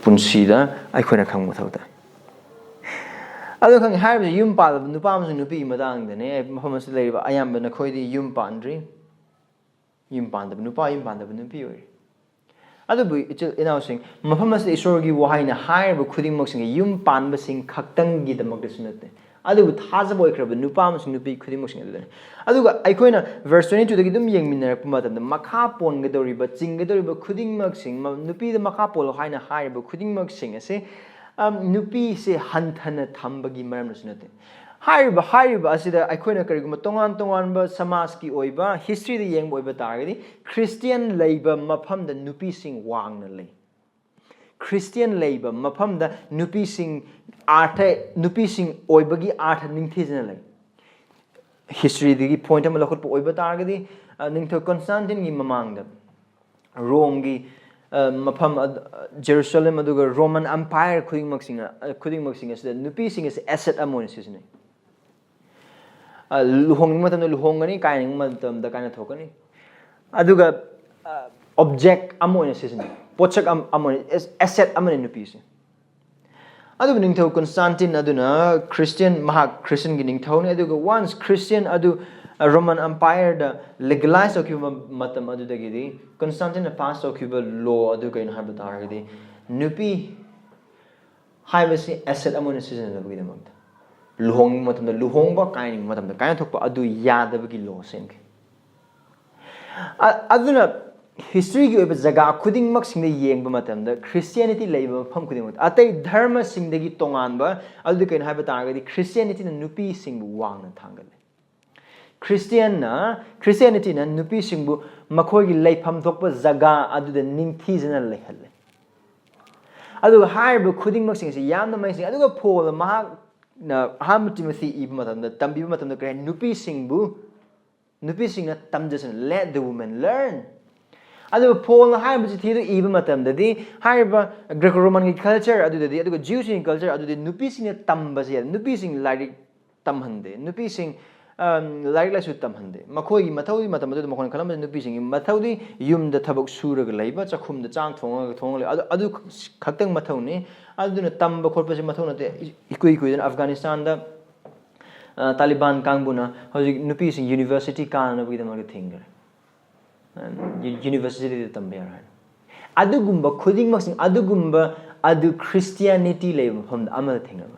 ꯄꯨꯟꯁꯤꯗ ꯑꯩꯈꯣꯏꯅ ꯈꯪꯕ ꯃꯊꯧ ꯇꯥꯏ꯫ ꯑꯗꯣ ꯈꯪꯉꯦ, ꯍꯥꯏꯔꯤꯕꯁꯤ ꯌꯨꯝ ꯄꯥꯜꯂꯕ ꯅꯨꯄꯥ ꯑꯃꯁꯨꯡ ꯅꯨꯄꯤꯒꯤ ꯃꯇꯥꯡꯗꯅꯦ꯫ ꯃꯐꯝ ꯑꯁꯤꯗ ꯂꯩꯔꯤꯕ ꯑꯌꯥꯝꯕ ꯅꯈꯣꯏꯗꯤ ꯌꯨꯝ ꯄꯥꯟꯗ꯭ꯔꯤ꯫ ꯌꯨꯝ ꯄꯥꯟꯗꯕ ꯅꯨꯄꯥ, ꯌꯨꯝ ꯄꯥꯟꯗꯕ ꯅꯨꯄꯤ ꯑꯣꯏꯔꯤ꯫ ꯑꯗꯨꯕꯨ ꯏꯆꯤꯜ ꯏꯅꯥꯎꯁꯤꯡ, ꯃꯐꯝ ꯑꯁꯤꯗ ꯏꯁꯣꯔꯒꯤ ꯋꯥꯍꯩꯅ ꯍꯥꯏꯔꯤꯕ ꯈꯨꯗꯤꯡꯃꯛꯁꯤꯡ ꯌꯨꯝ ꯄꯥꯟꯕꯁꯤꯡ ꯈꯛꯇꯪꯒꯤꯗꯃꯛꯇꯁꯨ ꯅꯠꯇꯦ, ꯑꯗꯨꯕꯨ ꯊꯥꯖꯕ ꯑꯣꯏꯈ꯭ꯔꯕ ꯅꯨꯄꯥ ꯑꯃꯁꯨꯡ ꯅꯨꯄꯤ ꯈꯨꯗꯤꯡꯃꯛꯁꯤꯡ ꯑꯗꯨꯗꯅꯤ꯫ ꯑꯗꯨꯒ ꯑꯩꯈꯣꯏꯅ verse twenty two ꯗꯒꯤ ꯑꯗꯨꯝ ꯌꯦꯡꯃꯤꯟꯅꯔꯛꯄ ꯃꯇꯝꯗ, ꯃꯈꯥ ꯄꯣꯟꯒꯗꯧꯔꯤꯕ, ꯆꯤꯡꯒꯗꯧꯔꯤꯕ ꯈꯨꯗꯤꯡꯃꯛꯁꯤꯡ, ꯃ-, ꯅꯨꯄꯤꯗ ꯃꯈꯥ ꯄꯣꯜꯂꯣ ꯍꯥꯏꯅ ꯍꯥꯏꯔꯤꯕ ꯈꯨꯗꯤꯡꯃꯛꯁꯤꯡ ꯑꯁꯤ, ꯑꯝ, ꯅꯨꯄꯤꯁꯦ ꯍꯟꯊꯅ ꯊꯝꯕꯒꯤ ꯃꯔꯝꯅꯁꯨ ꯅꯠꯇꯦ꯫ ꯍꯥꯏꯔꯤꯕ, ꯍꯥꯏꯔꯤꯕ ꯑꯁꯤꯗ ꯑꯩꯈꯣꯏꯅ ꯀꯔꯤꯒꯨꯝꯕ ꯇꯣꯉꯥꯟ ꯇꯣꯉꯥꯟꯕ ꯁꯃꯥꯖꯀꯤ ꯑꯣꯏꯕ history ꯗ ꯌꯦꯡꯕ ꯑꯣꯏꯕ ꯇꯥꯔꯒꯗꯤ, ꯈ꯭ꯔꯤꯁꯇꯤꯌꯟ ꯂꯩꯕ ꯃꯐꯝꯗ ꯅꯨꯄꯤꯁꯤꯡ ꯋꯥꯡꯅ ꯂꯩ꯫ ꯈ꯭ꯔꯤꯁꯇꯤꯌꯟ ꯂꯩꯕ ꯃꯐꯝꯗ ꯅꯨꯄꯤꯁꯤꯡ ꯑꯥꯔꯊ, ꯅꯨꯄꯤꯁꯤꯡ ꯑꯣꯏꯕꯒꯤ ꯑꯥꯔꯊ ꯅꯤꯡꯊꯤꯖꯅ ꯂꯩ꯫ History ꯗꯒꯤ point ꯑꯃ ꯂꯧꯈꯠꯄ ꯑꯣꯏꯕ ꯇꯥꯔꯒꯗꯤ, ꯑ, ꯅꯤꯡꯊꯧ ꯀꯟꯁꯇꯥꯟꯇꯤꯟꯒꯤ ꯃꯃꯥꯡꯗ ꯔꯣꯝꯒꯤ, ꯑ, ꯃꯐꯝ ꯑꯗ-, ꯖꯦꯔꯨꯁꯂꯦꯝ ꯑꯗꯨꯒ Roman Empire ꯈꯨꯗꯤꯡꯃꯛꯁꯤꯡ, ꯑ, ꯈꯨꯗꯤꯡꯃꯛꯁꯤꯡ ꯑꯁꯤꯗ ꯅꯨꯄꯤꯁꯤꯡ ꯑꯁꯤ asset ꯑꯃ ꯑꯣꯏꯅ ꯁꯤꯖꯤꯟꯅꯩ꯫ ꯑ, ꯂꯨꯍꯣꯡꯅꯤꯡꯕ ꯃꯇꯝꯗ ꯂꯨꯍꯣꯡꯒꯅꯤ, ꯀꯥꯏꯅꯤꯡꯕ ꯃꯇꯝꯗ ꯀꯥꯏꯅ ꯊꯣꯛꯀꯅꯤ꯫ ꯑꯗꯨꯒ, ꯑ, object ꯑꯃ ꯑꯣꯏꯅ ꯁꯤꯖꯤꯟꯅꯩ, ꯄꯣꯠꯁꯛ ꯑꯃ, ꯑꯃ ꯑꯣꯏꯅ, ꯑꯦꯁ-, asset ꯑꯃꯅꯤ ꯅꯨꯄꯤꯁꯦ꯫ ꯑꯗꯨꯕꯨ ꯅꯤꯡꯊꯧ ꯀꯟꯁꯇꯥꯟꯇꯤꯟ ꯑꯗꯨꯅ ꯈ꯭ꯔꯤꯁꯇꯤꯌꯟ, ꯃꯍꯥꯛ ꯈ꯭ꯔꯤꯁꯇꯤꯌꯟꯒꯤ ꯅꯤꯡꯊꯧꯅꯤ, ꯑꯗꯨꯒ once ꯈ꯭ꯔꯤꯁꯇꯤꯌꯟ ꯑꯗꯨ, ꯑ, Roman Empire ꯗ legalize ꯇꯧꯈꯤꯕ ꯃꯇꯝ ꯑꯗꯨꯗꯒꯤꯗꯤ ꯀꯟꯁꯇꯥꯟꯇꯤꯟꯅ pass ꯇꯧꯈꯤꯕ law ꯑꯗꯨ ꯀꯩꯅꯣ ꯍꯥꯏꯕ ꯇꯥꯔꯒꯗꯤ, ꯅꯨꯄꯤ ꯍꯥꯏꯕꯁꯤ ꯑꯦꯁꯦꯠ ꯑꯃ ꯑꯣꯏꯅ ꯁꯤꯖꯤꯟꯅꯅꯕꯒꯤꯗꯃꯛꯇ, ꯂꯨꯍꯣꯡꯕ ꯃꯇꯝꯗ, ꯂꯨꯍꯣꯡꯕ ꯀꯥꯏꯅꯕ ꯃꯇꯝꯗ ꯀꯥꯏꯅꯊꯣꯛꯄ ꯑꯗꯨ ꯌꯥꯗꯕꯒꯤ ꯂꯣ ꯁꯦꯝꯈꯤ꯫ ꯑ-, ꯑꯗꯨꯅ ꯍꯤꯁꯇ꯭ꯔꯤꯒꯤ ꯑꯣꯏꯕ ꯖꯒꯥ ꯈꯨꯗꯤꯡꯃꯛꯁꯤꯡꯗ ꯌꯦꯡꯕ ꯃꯇꯝꯗ, ꯈ꯭ꯔꯤꯁꯇꯤꯌꯥꯅꯤꯇꯤ ꯂꯩꯕ ꯃꯐꯝ ꯈꯨꯗꯤꯡꯃꯛꯇ, ꯑꯇꯩ ꯙꯔꯃꯁꯤꯡꯗꯒꯤ ꯇꯣꯉꯥꯟꯕ, ꯑꯗꯨꯗꯤ ꯀꯩꯅꯣ ꯍꯥꯏꯕ ꯇꯥꯔꯒꯗꯤ, ꯈ꯭ꯔꯤꯁꯇꯤꯌꯥꯅꯤꯇꯤꯅ ꯅꯨꯄꯤꯁꯤꯡꯕꯨ ꯋꯥꯡꯅ ꯊꯥꯡꯒꯠꯂꯦ꯫ ꯈ꯭ꯔꯤꯁꯇꯤꯌꯥꯟꯅ, ꯈ꯭ꯔꯤꯁꯇꯤꯌꯥꯅꯤꯇꯤꯅ ꯅꯨꯄꯤꯁꯤꯡꯕꯨ ꯃꯈꯣꯏꯒꯤ ꯂꯩꯐꯝ ꯊꯣꯛꯄ ꯖꯒꯥ ꯑꯗꯨꯗ ꯅꯤꯡꯊꯤꯖꯅ ꯂꯩꯍꯜꯂꯦ꯫ ꯑꯗꯨꯒ ꯍꯥꯏꯔꯤꯕ ꯈꯨꯗꯤꯡꯃꯛꯁꯤꯡ ꯑꯁꯤ ꯌꯥꯝꯅ ꯃꯌꯦꯛ ꯁꯦꯡꯉꯤ꯫ ꯑꯗꯨꯒ ꯄꯣꯜꯅ ꯃꯍꯥꯛꯅ ꯑꯍꯥꯟꯕ ꯇꯤꯃꯣꯊꯤ ꯏꯕ ꯃꯇꯝꯗ, ꯇꯝꯕꯤꯕ ꯃꯇꯝꯗ ꯀꯔꯤ ꯍꯥꯏ? ꯅꯨꯄꯤꯁꯤꯡꯕꯨ, ꯅꯨꯄꯤꯁꯤꯡꯅ ꯇꯝꯖꯁꯅꯨ, let the women learn꯫ ꯑꯗꯨꯒ ꯄꯣꯜꯅ ꯍꯥꯏꯔꯤꯕ ꯆꯤꯊꯤ ꯑꯗꯨ ꯏꯕ ꯃꯇꯝꯗꯗꯤ, ꯍꯥꯏꯔꯤꯕ ꯒ꯭ꯔꯦꯀꯣ ꯔꯣꯃꯥꯟꯒꯤ ꯀꯜꯆꯔ ꯑꯗꯨꯗꯗꯤ, ꯑꯗꯨꯒ ꯖ꯭ꯌꯨꯁꯤꯡꯒꯤ ꯀꯜꯆꯔ ꯑꯗꯨꯗꯤ, ꯅꯨꯄꯤꯁꯤꯡꯅ ꯇꯝꯕꯁꯦ, ꯅꯨꯄꯤꯁꯤꯡ ꯂꯥꯏꯔꯤꯛ ꯇꯝꯍꯟꯗꯦ, ꯅꯨꯄꯤꯁꯤꯡ, ꯑꯝ, ꯂꯥꯏꯔꯤꯛ ꯂꯥꯏꯁꯨ ꯇꯝꯍꯟꯗꯦ꯫ ꯃꯈꯣꯏꯒꯤ ꯃꯊꯧꯗꯤ, ꯃꯇꯝ ꯑꯗꯨꯗ ꯃꯈꯣꯏꯅ ꯈꯜꯂꯝꯕꯁꯦ, ꯅꯨꯄꯤꯁꯤꯡꯒꯤ ꯃꯊꯧꯗꯤ ꯌꯨꯝꯗ ꯊꯕꯛ ꯁꯨꯔꯒ ꯂꯩꯕ, ꯆꯥꯛꯈꯨꯝꯗ ꯆꯥꯛ ꯊꯣꯡꯉꯒ, ꯊꯣꯡꯉꯒ ꯂꯩꯕ, ꯑꯗꯨ, ꯑꯗꯨ ꯈꯛꯇꯪ ꯃꯊꯧꯅꯤ꯫ ꯑꯗꯨꯅ ꯇꯝꯕ ꯈꯣꯠꯄꯁꯦ ꯃꯊꯧ ꯅꯠꯇꯦ꯫ ꯏꯀꯨꯏ ꯀꯨꯏꯗꯅ ꯑꯐꯒꯥꯅꯤꯁꯇꯥꯟꯗ, ꯑ, ꯇꯥꯂꯤꯕꯥꯟ ꯀꯥꯡꯕꯨꯅ ꯍꯧꯖꯤꯛ ꯅꯨꯄꯤꯁꯤꯡ ꯌꯨꯅꯤꯚꯔꯁꯤꯇꯤ ꯀꯥꯅꯅꯕꯒꯤꯗꯃꯛꯇ ꯊꯤꯡꯈ꯭ꯔꯦ꯫ ꯌꯨ-, ꯌꯨꯅꯤꯚꯔꯁꯤꯇꯤꯗ ꯇꯝꯕ ꯌꯥꯔꯣꯏ ꯍꯥꯏꯅ꯫ ꯑꯗꯨꯒꯨꯝꯕ ꯈꯨꯗꯤꯡꯃꯛꯁꯤꯡ, ꯑꯗꯨꯒꯨꯝꯕ ꯑꯗꯨ ꯈ꯭ꯔꯤꯁꯇꯤꯌꯥꯅꯤꯇꯤ ꯂꯩꯕ ꯃꯐꯝꯗ ꯑꯃꯗ ꯊꯦꯡꯅꯕ꯫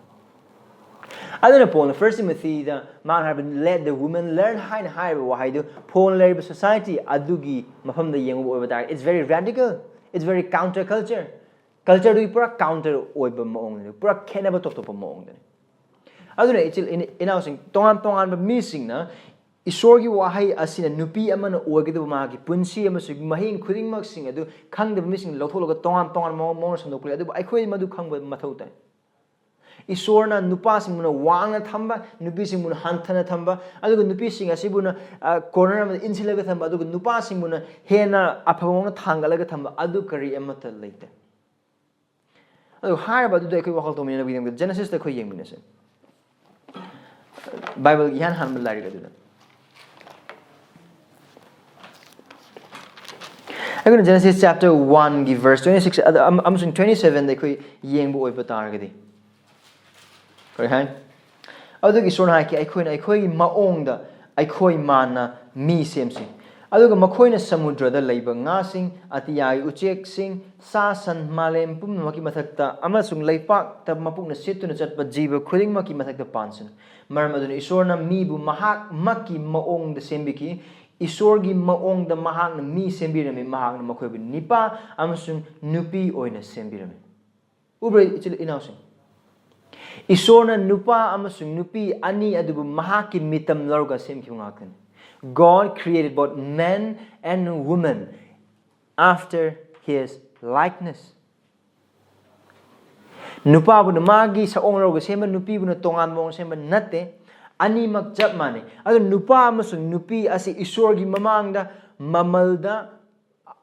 ꯑꯗꯨꯅ ꯄꯣꯜꯅ ꯐꯥꯔꯁ ꯇꯤꯃꯣꯊꯤꯗ ꯃꯥꯅ ꯍꯥꯏꯕ, "Let the women learn" ꯍꯥꯏꯅ ꯍꯥꯏꯔꯤꯕ ꯋꯥꯍꯩꯗꯨ ꯄꯣꯜꯅ ꯂꯩꯔꯤꯕ ꯁꯣꯁꯥꯏꯇꯤ ꯑꯗꯨꯒꯤ ꯃꯐꯝꯗ ꯌꯦꯡꯕ ꯑꯣꯏꯕ ꯇꯥꯔꯒꯗꯤ, it's very radical, it's very counter culture, ꯀꯜꯆꯔꯗꯨꯒꯤ ꯄꯨꯔꯥ ꯀꯥꯎꯟꯇꯔ ꯑꯣꯏꯕ ꯃꯑꯣꯡꯗꯅꯤ, ꯄꯨꯔꯥ ꯈꯦꯠꯅꯕ ꯇꯣꯞ ꯇꯣꯞꯄ ꯃꯑꯣꯡꯗꯅꯤ꯫ ꯑꯗꯨꯅ ꯏꯆꯤꯜ ꯏꯅ-, ꯏꯅꯥꯎꯁꯤꯡ, ꯇꯣꯉꯥꯟ ꯇꯣꯉꯥꯟꯕ ꯃꯤꯁꯤꯡꯅ ꯏꯁꯣꯔꯒꯤ ꯋꯥꯍꯩ ꯑꯁꯤꯅ ꯅꯨꯄꯤ ꯑꯃꯅ ꯑꯣꯏꯒꯗꯕ ꯃꯍꯥꯛꯀꯤ ꯄꯨꯟꯁꯤ ꯑꯃꯁꯨꯡ ꯃꯍꯤꯡ ꯈꯨꯗꯤꯡꯃꯛꯁꯤꯡ ꯑꯗꯨ ꯈꯪꯗꯕ ꯃꯤꯁꯤꯡꯅ ꯂꯧꯊꯣꯛꯂꯒ ꯇꯣꯉꯥꯟ ꯇꯣꯉꯥꯟꯕ ꯃꯑꯣꯡ, ꯃꯑꯣꯡꯗ ꯁꯟꯗꯣꯛꯄ ꯂꯩ꯫ ꯑꯗꯨꯕꯨ ꯑꯩꯈꯣꯏ ꯃꯗꯨ ꯈꯪꯕ ꯃꯊꯧ ꯇꯥꯏ꯫ ꯏꯁꯣꯔꯅ ꯅꯨꯄꯥꯁꯤꯡꯕꯨꯅ ꯋꯥꯡꯅ ꯊꯝꯕ, ꯅꯨꯄꯤꯁꯤꯡꯕꯨꯅ ꯍꯟꯊꯅ ꯊꯝꯕ, ꯑꯗꯨꯒ ꯅꯨꯄꯤꯁꯤꯡ ꯑꯁꯤꯕꯨꯅ, ꯑ, ꯀꯣꯔꯅꯔ ꯑꯃꯗ ꯏꯟꯁꯤꯜꯂꯒ ꯊꯝꯕ, ꯑꯗꯨꯒ ꯅꯨꯄꯥꯁꯤꯡꯕꯨꯅ ꯍꯦꯟꯅ ꯑꯐꯕ ꯃꯑꯣꯡꯗ ꯊꯥꯡꯒꯠꯂꯒ ꯊꯝꯕ, ꯑꯗꯨ ꯀꯔꯤ ꯑꯃꯠꯇ ꯂꯩꯇꯦ꯫ ꯑꯗꯨ ꯍꯥꯏꯔꯕ ꯑꯗꯨꯗ ꯑꯩꯈꯣꯏ ꯋꯥꯈꯜ ꯇꯧꯃꯤꯟꯅꯅꯕꯒꯤꯗꯃꯛꯇ ꯖꯦꯅꯦꯁꯤꯁꯇ ꯑꯩꯈꯣꯏ ꯌꯦꯡꯃꯤꯟꯅꯁꯦ꯫ ꯕꯥꯏꯕꯜꯒꯤ ꯏꯍꯥꯟ ꯍꯥꯟꯕ ꯂꯥꯏꯔꯤꯛ ꯑꯗꯨꯗ꯫ ꯑꯩꯈꯣꯏꯅ Genesis chapter one ꯒꯤ verse twenty six ꯑꯗ ꯑꯃ-, ꯑꯃꯁꯨꯡ twenty seven ꯗ ꯑꯩꯈꯣꯏ ꯌꯦꯡꯕ ꯑꯣꯏꯕ ꯇꯥꯔꯒꯗꯤ, ꯀꯔꯤ ꯍꯥꯏ? ꯑꯗꯨꯒꯤ ꯏꯁꯣꯔꯅ ꯍꯥꯏꯈꯤ, "ꯑꯩꯈꯣꯏꯅ ꯑꯩꯈꯣꯏꯒꯤ ꯃꯑꯣꯡꯗ ꯑꯩꯈꯣꯏ ꯃꯥꯟꯅ ꯃꯤ ꯁꯦꯝꯁꯤ, ꯑꯗꯨꯒ ꯃꯈꯣꯏꯅ ꯁꯃꯨꯗ꯭ꯔꯗ ꯂꯩꯕ ꯉꯥꯁꯤꯡ, ꯑꯇꯤꯌꯥꯒꯤ ꯎꯆꯦꯛꯁꯤꯡ, ꯁꯥ ꯁꯟ, ꯃꯥꯂꯦꯝ ꯄꯨꯝꯅꯃꯛꯀꯤ ꯃꯊꯛꯇ ꯑꯃꯁꯨꯡ ꯂꯩꯄꯥꯛꯇ ꯃꯄꯨꯛꯅ ꯁꯦꯠꯇꯨꯅ ꯆꯠꯄ ꯖꯤꯕ ꯈꯨꯗꯤꯡꯃꯛꯀꯤ ꯃꯊꯛꯇ ꯄꯥꯟꯁꯅꯨ꯫ ꯃꯔꯝ ꯑꯗꯨꯅ ꯏꯁꯣꯔꯅ ꯃꯤꯕꯨ ꯃꯍꯥꯛꯃꯛꯀꯤ ꯃꯑꯣꯡꯗ ꯁꯦꯝꯕꯤꯈꯤ꯫ ꯏꯁꯣꯔꯒꯤ ꯃꯑꯣꯡꯗ ꯃꯍꯥꯛꯅ ꯃꯤ ꯁꯦꯝꯕꯤꯔꯝꯃꯤ꯫ ꯃꯍꯥꯛꯅ ꯃꯈꯣꯏꯕꯨ ꯅꯤꯄꯥ ꯑꯃꯁꯨꯡ ꯅꯨꯄꯤ ꯑꯣꯏꯅ ꯁꯦꯝꯕꯤꯔꯝꯃꯤ꯫ ꯎꯕ꯭ꯔꯥ, ꯏꯆꯤꯜ ꯏꯅꯥꯎꯁꯤꯡ? ꯏꯁꯣꯔꯅ ꯅꯨꯄꯥ ꯑꯃꯁꯨꯡ ꯅꯨꯄꯤ ꯑꯅꯤ ꯑꯗꯨꯕꯨ ꯃꯍꯥꯛꯀꯤ ꯃꯤꯇꯝ ꯂꯧꯔꯒ ꯁꯦꯝꯈꯤꯕ ꯉꯥꯛꯇꯅꯤ꯫ God created both men and women after his likeness. ꯅꯨꯄꯥꯕꯨꯅ ꯃꯥꯒꯤ ꯁꯛꯑꯣꯡ ꯂꯧꯔꯒ ꯁꯦꯝꯕ, ꯅꯨꯄꯤꯕꯨꯅ ꯇꯣꯉꯥꯟꯕ ꯃꯑꯣꯡ ꯁꯦꯝꯕ ꯅꯠꯇꯦ꯫ ꯑꯅꯤꯃꯛ ꯆꯞ ꯃꯥꯟꯅꯩ꯫ ꯑꯗꯨ ꯅꯨꯄꯥ ꯑꯃꯁꯨꯡ ꯅꯨꯄꯤ ꯑꯁꯤ ꯏꯁꯣꯔꯒꯤ ꯃꯃꯥꯡꯗ ꯃꯃꯜꯗ,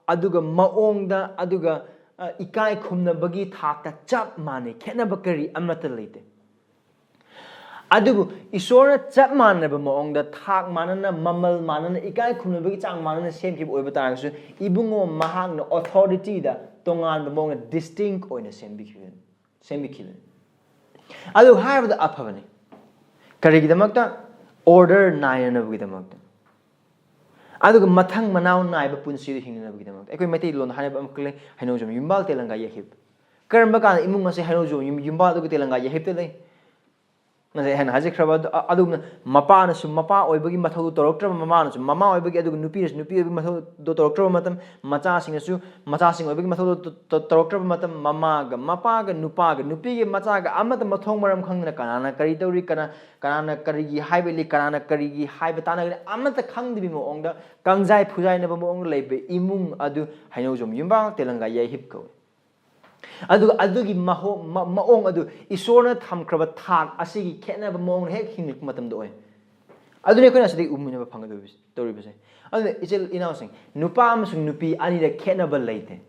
ꯑꯗꯨꯒ ꯃꯑꯣꯡꯗ, ꯑꯗꯨꯒ, ꯑ, ꯏꯀꯥꯏ ꯈꯨꯝꯅꯕꯒꯤ ꯊꯥꯛꯇ ꯆꯞ ꯃꯥꯟꯅꯩ꯫ ꯈꯦꯠꯅꯕ ꯀꯔꯤ ꯑꯃꯠꯇ ꯂꯩꯇꯦ꯫ ꯑꯗꯨꯕꯨ ꯏꯁꯣꯔꯅ ꯆꯞ ꯃꯥꯟꯅꯕ ꯃꯑꯣꯡꯗ, ꯊꯥꯛ ꯃꯥꯟꯅꯅ, ꯃꯃꯜ ꯃꯥꯟꯅꯅ, ꯏꯀꯥꯏ ꯈꯨꯝꯅꯕꯒꯤ ꯆꯥꯡ ꯃꯥꯟꯅꯅ ꯁꯦꯝꯈꯤꯕ ꯑꯣꯏꯕ ꯇꯥꯔꯒꯁꯨ, ꯏꯕꯨꯡꯉꯣ ꯃꯍꯥꯛꯅ authority ꯗ ꯇꯣꯉꯥꯟꯕ ꯃꯑꯣꯡꯗ distinct ꯑꯣꯏꯅ ꯁꯦꯝꯕꯤꯈꯤꯕꯅꯤ, ꯁꯦꯝꯕꯤꯈꯤꯕꯅꯤ꯫ ꯑꯗꯨ ꯍꯥꯏꯕꯗ ꯑꯐꯕꯅꯤ꯫ ꯀꯔꯤꯒꯤꯗꯃꯛꯇ? Order ꯅꯥꯏꯅꯅꯕꯒꯤꯗꯃꯛꯇ꯫ ꯑꯗꯨꯒ ꯃꯊꯪ ꯃꯅꯥꯎ ꯅꯥꯏꯕ ꯄꯨꯟꯁꯤꯗꯨ ꯍꯤꯡꯅꯅꯕꯒꯤꯗꯃꯛꯇ꯫ ꯑꯩꯈꯣꯏ ꯃꯩꯇꯩꯂꯣꯟꯗ ꯍꯥꯏꯅꯕ ꯑꯃꯈꯛ ꯂꯩ, "ꯍꯩꯅꯧꯖꯣꯝ ꯌꯨꯝꯕꯥꯜ ꯇꯦꯂꯪꯒꯥ ꯌꯥꯏꯍꯤꯞ"꯫ ꯀꯔꯝꯕ ꯀꯥꯟꯗ ꯏꯃꯨꯡ ꯑꯁꯤ ꯍꯩꯅꯧꯖꯣꯝ ꯌꯨꯝ-, ꯌꯨꯝꯕꯥꯜ ꯑꯗꯨꯒ ꯇꯦꯂꯪꯒꯥ ꯌꯥꯏꯍꯤꯞꯇ ꯂꯩ? ꯉꯁꯥꯏ ꯑꯩꯅ ꯍꯥꯏꯖꯈ꯭ꯔꯕ ꯑꯗꯨ-, ꯑ-, ꯑꯗꯨꯒꯨꯝꯅ ꯃꯄꯥꯅꯁꯨ ꯃꯄꯥ ꯑꯣꯏꯕꯒꯤ ꯃꯊꯧꯗꯨ ꯇꯧꯔꯛꯇ꯭ꯔꯕ, ꯃꯃꯥꯅꯁꯨ ꯃꯃꯥ ꯑꯣꯏꯕꯒꯤ, ꯑꯗꯨꯒ ꯅꯨꯄꯤꯅꯁꯨ ꯅꯨꯄꯤ ꯑꯣꯏꯕꯒꯤ ꯃꯊꯧꯗꯨ ꯇꯧꯔꯛꯇ꯭ꯔꯕ ꯃꯇꯝ, ꯃꯆꯥꯁꯤꯡꯅꯁꯨ ꯃꯆꯥꯁꯤꯡ ꯑꯣꯏꯕꯒꯤ ꯃꯊꯧꯗꯨ ꯇ-, ꯇ-, ꯇꯧꯔꯛꯇ꯭ꯔꯕ ꯃꯇꯝ, ꯃꯃꯥꯒ ꯃꯄꯥꯒ, ꯅꯨꯄꯥꯒ ꯅꯨꯄꯤꯒꯤ ꯃꯆꯥꯒ ꯑꯃꯠꯇ ꯃꯊꯣꯡ ꯃꯔꯝ ꯈꯪꯗꯅ ꯀꯅꯥꯅ ꯀꯔꯤ ꯇꯧꯔꯤ, ꯀꯅꯥ, ꯀꯅꯥꯅ ꯀꯔꯤꯒꯤ ꯍꯥꯏꯕ ꯏꯜꯂꯤ, ꯀꯅꯥꯅ ꯀꯔꯤꯒꯤ ꯍꯥꯏꯕ ꯇꯥꯟꯅꯒꯅꯤ, ꯑꯃꯠꯇ ꯈꯪꯗꯕꯤ ꯃꯑꯣꯡꯗ ꯀꯪꯖꯥꯏ ꯐꯨꯖꯥꯏꯅꯕ ꯃꯑꯣꯡꯗ ꯂꯩꯕ ꯏꯃꯨꯡ ꯑꯗꯨ ꯍꯩꯅꯧꯖꯣꯝ ꯌꯨꯝꯕꯥꯜ ꯇꯦꯂꯪꯒꯥ ꯌꯥꯏꯍꯤꯞ ꯀꯧꯏ꯫ ꯑꯗꯨꯒ ꯑꯗꯨꯒꯤ ꯃꯍꯣ-, ꯃ-, ꯃꯑꯣꯡ ꯑꯗꯨ ꯏꯁꯣꯔꯅ ꯊꯝꯈ꯭ꯔꯕ ꯊꯥꯛ ꯑꯁꯤꯒꯤ ꯈꯦꯠꯅꯕ ꯃꯑꯣꯡꯗ ꯍꯦꯛ ꯍꯤꯡꯂꯛꯄ ꯃꯇꯝꯗ ꯑꯣꯏ꯫ ꯑꯗꯨꯅꯤ ꯑꯩꯈꯣꯏꯅ ꯑꯁꯤꯗꯒꯤ ꯎꯃꯤꯟꯅꯕ ꯐꯪꯒꯗꯧꯔꯤꯕꯁꯦ, ꯇꯧꯔꯤꯕꯁꯦ꯫ ꯑꯗꯨꯅ ꯏꯆꯤꯜ ꯏꯅꯥꯎꯁꯤꯡ, ꯅꯨꯄꯥ ꯑꯃꯁꯨꯡ ꯅꯨꯄꯤ ꯑꯅꯤꯗ ꯈꯦꯠꯅꯕ ꯂꯩꯇꯦ꯫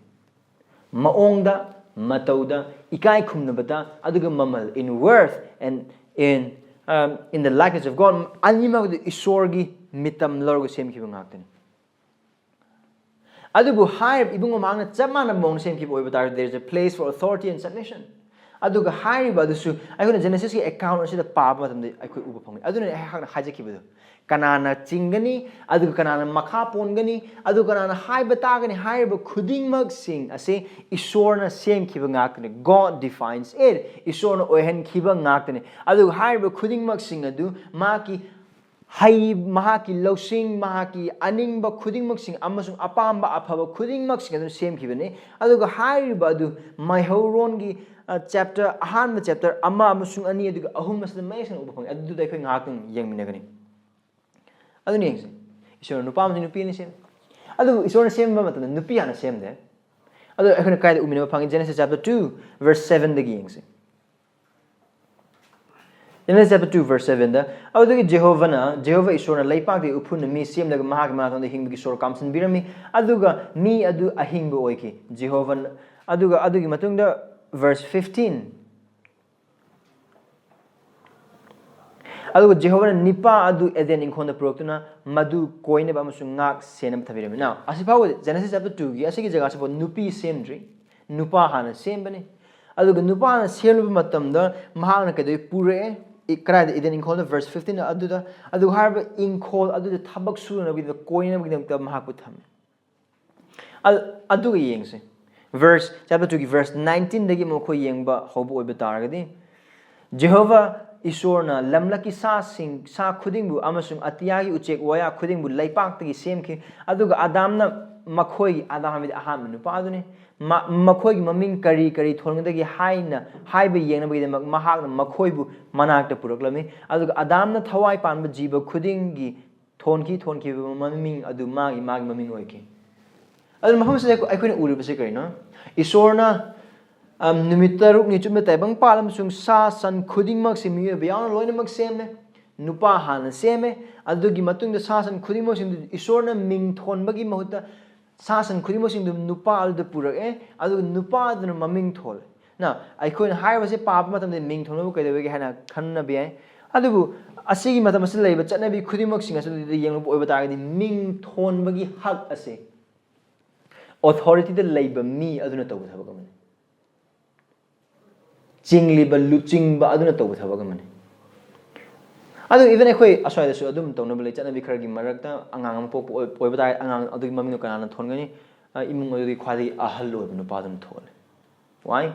ꯃꯑꯣꯡꯗ, ꯃꯇꯧꯗ, ꯏꯀꯥꯏ ꯈꯨꯝꯅꯕꯗ, ꯑꯗꯨꯒ ꯃꯃꯜ, in worth and in, um, in the likeness of God, ꯑꯅꯤꯃꯛ ꯑꯗꯨ ꯏꯁꯣꯔꯒꯤ ꯃꯤꯇꯝ ꯂꯧꯔꯒ ꯁꯦꯝꯈꯤꯕ ꯉꯥꯛꯇꯅꯤ꯫ ꯑꯗꯨꯕꯨ ꯍꯥꯏꯔꯤꯕ ꯏꯕꯨꯡꯉꯣ ꯃꯍꯥꯛꯅ ꯆꯞ ꯃꯥꯟꯅꯕ ꯃꯑꯣꯡꯗ ꯁꯦꯝꯈꯤꯕ ꯑꯣꯏꯕ ꯇꯥꯔꯒꯗꯤ, there is a place for authority and submission. ꯑꯗꯨꯒ ꯍꯥꯏꯔꯤꯕ ꯑꯗꯨꯁꯨ ꯑꯩꯈꯣꯏꯅ Genesis ꯀꯤ account ꯑꯁꯤꯗ ꯄꯥꯕ ꯃꯇꯝꯗ ꯑꯩꯈꯣꯏ ꯎꯕ ꯐꯪꯉꯤ꯫ ꯑꯗꯨꯅꯅꯦ ꯑꯩꯍꯥꯛꯅ ꯍꯥꯏꯖꯈꯤꯕꯗꯣ, ꯀꯅꯥꯅ ꯆꯤꯡꯒꯅꯤ, ꯑꯗꯨꯒ ꯀꯅꯥꯅ ꯃꯈꯥ ꯄꯣꯟꯒꯅꯤ, ꯑꯗꯨꯒ ꯀꯅꯥꯅ ꯍꯥꯏꯕ ꯇꯥꯒꯅꯤ ꯍꯥꯏꯔꯤꯕ ꯈꯨꯗꯤꯡꯃꯛꯁꯤꯡ ꯑꯁꯤ ꯏꯁꯣꯔꯅ ꯁꯦꯝꯈꯤꯕ ꯉꯥꯛꯇꯅꯤ꯫ God defines it. ꯏꯁꯣꯔꯅ ꯑꯣꯏꯍꯟꯈꯤꯕ ꯉꯥꯛꯇꯅꯤ꯫ ꯑꯗꯨꯒ ꯍꯥꯏꯔꯤꯕ ꯈꯨꯗꯤꯡꯃꯛꯁꯤꯡ ꯑꯗꯨ ꯃꯍꯥꯛꯀꯤ ꯍꯩ, ꯃꯍꯥꯛꯀꯤ ꯂꯧꯁꯤꯡ, ꯃꯍꯥꯛꯀꯤ ꯑꯅꯤꯡꯕ ꯈꯨꯗꯤꯡꯃꯛꯁꯤꯡ ꯑꯃꯁꯨꯡ ꯑꯄꯥꯝꯕ ꯑꯐꯕ ꯈꯨꯗꯤꯡꯃꯛꯁꯤꯡ ꯑꯗꯨꯅ ꯁꯦꯝꯈꯤꯕꯅꯤ꯫ ꯑꯗꯨꯒ ꯍꯥꯏꯔꯤꯕ ꯑꯗꯨ ꯃꯩꯍꯧꯔꯣꯟꯒꯤ, ꯑ, chapter, ꯑꯍꯥꯟꯕ chapter ꯑꯃ ꯑꯃꯁꯨꯡ ꯑꯅꯤ, ꯑꯗꯨꯒ ꯑꯍꯨꯝ ꯑꯁꯤꯗ ꯃꯌꯦꯛ ꯁꯦꯡꯅ ꯎꯕ ꯐꯪꯉꯤ꯫ ꯑꯗꯨꯗ ꯑꯩꯈꯣꯏ ꯉꯥꯏꯍꯥꯛꯇꯪ ꯌꯦꯡꯃꯤꯟꯅꯒꯅꯤ꯫ ꯑꯗꯨꯅ ꯌꯦꯡꯁꯤ, ꯏꯁꯣꯔꯅ ꯅꯨꯄꯥ ꯑꯃꯁꯨꯡ ꯅꯨꯄꯤ ꯑꯅꯤ ꯁꯦꯝꯃꯤ꯫ ꯑꯗꯨꯕꯨ ꯏꯁꯣꯔꯅ ꯁꯦꯝꯕ ꯃꯇꯝꯗ ꯅꯨꯄꯤ ꯍꯥꯟꯅ ꯁꯦꯝꯗꯦ꯫ ꯑꯗꯣ ꯑꯩꯈꯣꯏꯅ ꯀꯥꯏꯗ ꯎꯃꯤꯟꯅꯕ ꯐꯪꯉꯤ? Genesis chapter two verse seven ꯗꯒꯤ ꯌꯦꯡꯁꯤ꯫ Genesis chapter two verse seven ꯗ, "ꯑꯗꯨꯗꯒꯤ ꯖꯦꯍꯣꯚꯅ, ꯖꯦꯍꯣꯚ ꯏꯁꯣꯔꯅ ꯂꯩꯄꯥꯛꯇꯒꯤ ꯎꯐꯨꯟꯅ ꯃꯤ ꯁꯦꯝꯂꯒ ꯃꯍꯥꯛꯀꯤ ꯃꯅꯥꯛꯇ ꯍꯤꯡꯕꯒꯤ ꯁꯣꯔ ꯀꯥꯝꯁꯤꯟꯕꯤꯔꯝꯃꯤ, ꯑꯗꯨꯒ ꯃꯤ ꯑꯗꯨ ꯑꯍꯤꯡꯕ ꯑꯣꯏꯈꯤ꯫" ꯖꯦꯍꯣꯚꯅ, ꯑꯗꯨꯒ ꯑꯗꯨꯒꯤ ꯃꯇꯨꯡꯗ verse fifteen, "ꯑꯗꯨꯒ ꯖꯦꯍꯣꯚꯅ ꯅꯤꯄꯥ ꯑꯗꯨ ꯑꯦꯗꯦꯟ ꯏꯪꯈꯣꯜꯗ ꯄꯨꯔꯛꯇꯨꯅ ꯃꯗꯨ ꯀꯣꯏꯅꯕ ꯑꯃꯁꯨꯡ ꯉꯥꯛ ꯁꯦꯟꯅꯕ ꯊꯝꯕꯤꯔꯝꯃꯤ꯫" Now, ꯑꯁꯤ ꯐꯥꯎꯕ Genesis chapter two ꯒꯤ ꯑꯁꯤꯒꯤ ꯖꯒꯥꯁꯤꯐꯥꯎ ꯅꯨꯄꯤ ꯁꯦꯝꯗ꯭ꯔꯤ, ꯅꯨꯄꯥ ꯍꯥꯟꯅ ꯁꯦꯝꯕꯅꯤ꯫ ꯑꯗꯨꯒ ꯅꯨꯄꯥꯅ ꯁꯦꯝꯂꯕ ꯃꯇꯝꯗ ꯃꯍꯥꯛꯅ ꯀꯩꯗꯧꯏ? ꯄꯨꯔꯛꯑꯦ꯫ ꯏ-, ꯀꯗꯥꯏꯗ? ꯏꯗꯦꯟ ꯏꯪꯈꯣꯜꯗ verse fifteen ꯑꯗꯨꯗ, ꯑꯗꯨꯒ ꯍꯥꯏꯔꯤꯕ ꯏꯪꯈꯣꯜ ꯑꯗꯨꯗ ꯊꯕꯛ ꯁꯨꯅꯕꯒꯤꯗꯃꯛꯇ, ꯀꯣꯏꯅꯕꯒꯤꯗꯃꯛꯇ ꯃꯍꯥꯛꯄꯨ ꯊꯝꯃꯤ꯫ ꯑ-, ꯑꯗꯨꯒ ꯌꯦꯡꯁꯦ, verse, chapter two ꯒꯤ verse nineteen ꯗꯒꯤ ꯑꯃꯨꯛ ꯑꯩꯈꯣꯏ ꯌꯦꯡꯕ ꯍꯧꯕ ꯑꯣꯏꯕ ꯇꯥꯔꯒꯗꯤ, "ꯖꯦꯍꯣꯚꯥ ꯏꯁꯣꯔꯅ ꯂꯝꯂꯛꯀꯤ ꯁꯥꯁꯤꯡ, ꯁꯥ ꯈꯨꯗꯤꯡꯕꯨ ꯑꯃꯁꯨꯡ ꯑꯇꯤꯌꯥꯒꯤ ꯎꯆꯦꯛ ꯋꯥꯌꯥ ꯈꯨꯗꯤꯡꯕꯨ ꯂꯩꯄꯥꯛꯇꯒꯤ ꯁꯦꯝꯈꯤ, ꯑꯗꯨꯒ ꯑꯗꯥꯝꯅ ꯃꯈꯣꯏꯒꯤ," ꯑꯗꯥꯝ ꯍꯥꯏꯕꯗꯤ ꯑꯍꯥꯟꯕ ꯅꯨꯄꯥ ꯑꯗꯨꯅꯤ, "ꯃ-, ꯃꯈꯣꯏꯒꯤ ꯃꯃꯤꯡ ꯀꯔꯤ ꯀꯔꯤ ꯊꯣꯟꯒꯗꯒꯦ ꯍꯥꯏꯅ ꯍꯥꯏꯕ ꯌꯦꯡꯅꯕꯒꯤꯗꯃꯛ ꯃꯍꯥꯛꯅ ꯃꯈꯣꯏꯕꯨ ꯃꯅꯥꯛꯇ ꯄꯨꯔꯛꯂꯝꯃꯤ꯫ ꯑꯗꯨꯒ ꯑꯗꯥꯝꯅ ꯊꯋꯥꯏ ꯄꯥꯟꯕ ꯖꯤꯕ ꯈꯨꯗꯤꯡꯒꯤ ꯊꯣꯟꯈꯤ, ꯊꯣꯟꯈꯤꯕ ꯃꯃꯤꯡ ꯑꯗꯨ ꯃꯥꯒꯤ, ꯃꯥꯒꯤ ꯃꯃꯤꯡ ꯑꯣꯏꯈꯤ꯫" ꯑꯗꯨꯅ ꯃꯐꯝꯁꯤꯗ ꯑꯩꯈꯣꯏꯅ ꯎꯔꯤꯕꯁꯤ ꯀꯔꯤꯅꯣ? ꯏꯁꯣꯔꯅ, ꯑꯝ, ꯅꯨꯃꯤꯠ ꯇꯔꯨꯛꯅꯤ ꯆꯨꯞꯅ ꯇꯥꯏꯕꯪꯄꯥꯜ ꯑꯃꯁꯨꯡ ꯁꯥ ꯁꯟ ꯈꯨꯗꯤꯡꯃꯛꯁꯤ ꯃꯤꯑꯣꯏꯕ ꯌꯥꯎꯅ ꯂꯣꯏꯅꯃꯛ ꯁꯦꯝꯃꯦ꯫ ꯅꯨꯄꯥ ꯍꯥꯟꯅ ꯁꯦꯝꯃꯦ꯫ ꯑꯗꯨꯒꯤ ꯃꯇꯨꯡꯗ ꯁꯥ ꯁꯟ ꯈꯨꯗꯤꯡꯃꯛꯁꯤꯡꯗꯨ ꯏꯁꯣꯔꯅ ꯃꯤꯡ ꯊꯣꯟꯕꯒꯤ ꯃꯍꯨꯠꯇ ꯁꯥ ꯁꯟ ꯈꯨꯗꯤꯡꯃꯛꯁꯤꯡꯗꯨ ꯅꯨꯄꯥ ꯑꯗꯨꯗ ꯄꯨꯔꯛꯑꯦ, ꯑꯗꯨꯒ ꯅꯨꯄꯥ ꯑꯗꯨꯅ ꯃꯃꯤꯡ ꯊꯣꯜꯂꯦ꯫ Now, ꯑꯩꯈꯣꯏꯅ ꯍꯥꯏꯔꯤꯕꯁꯦ ꯄꯥꯕ ꯃꯇꯝꯗ ꯃꯤꯡ ꯊꯣꯟꯕꯕꯨ ꯀꯩꯗꯧꯋꯦꯒꯦ ꯍꯥꯏꯅ ꯈꯟꯅꯕ ꯌꯥꯏ꯫ ꯑꯗꯨꯕꯨ ꯑꯁꯤꯒꯤ ꯃꯇꯝ ꯑꯁꯤꯗ ꯂꯩꯔꯤꯕ ꯆꯠꯅꯕꯤ ꯈꯨꯗꯤꯡꯃꯛꯁꯤꯡ ꯑꯁꯤꯗ ꯌꯦꯡꯂꯛꯄ ꯑꯣꯏꯕ ꯇꯥꯔꯒꯗꯤ, ꯃꯤꯡ ꯊꯣꯟꯕꯒꯤ ꯍꯛ ꯑꯁꯦ authority ꯗ ꯂꯩꯕ ꯃꯤ ꯑꯗꯨꯅ ꯇꯧꯕ ꯊꯕꯛ ꯑꯃꯅꯤ꯫ ꯆꯤꯡꯂꯤꯕ ꯂꯨꯆꯤꯡꯕ ꯑꯗꯨꯅ ꯇꯧꯕ ꯊꯕꯛ ꯑꯃꯅꯤ꯫ ꯑꯗꯨ even ꯑꯩꯈꯣꯏ ꯑꯁ꯭ꯋꯥꯏꯗꯁꯨ ꯑꯗꯨꯝ ꯇꯧꯅꯕ ꯂꯩ꯫ ꯆꯠꯅꯕꯤ ꯈꯔꯒꯤ ꯃꯔꯛꯇ ꯑꯉꯥꯡ ꯑꯃ ꯄꯣꯛꯄ ꯑꯣꯏ-, ꯑꯣꯏꯕ ꯇꯥꯔꯦ, ꯑꯉꯥꯡ ꯑꯗꯨꯒꯤ ꯃꯃꯤꯡꯗꯣ ꯀꯅꯥꯅ ꯊꯣꯟꯒꯅꯤ? ꯑ, ꯏꯃꯨꯡ ꯑꯗꯨꯒꯤ ꯈ꯭ꯋꯥꯏꯗꯒꯤ ꯑꯍꯜ ꯑꯣꯏꯕ ꯅꯨꯄꯥꯗꯨꯅ ꯊꯣꯜꯂꯦ꯫ Why?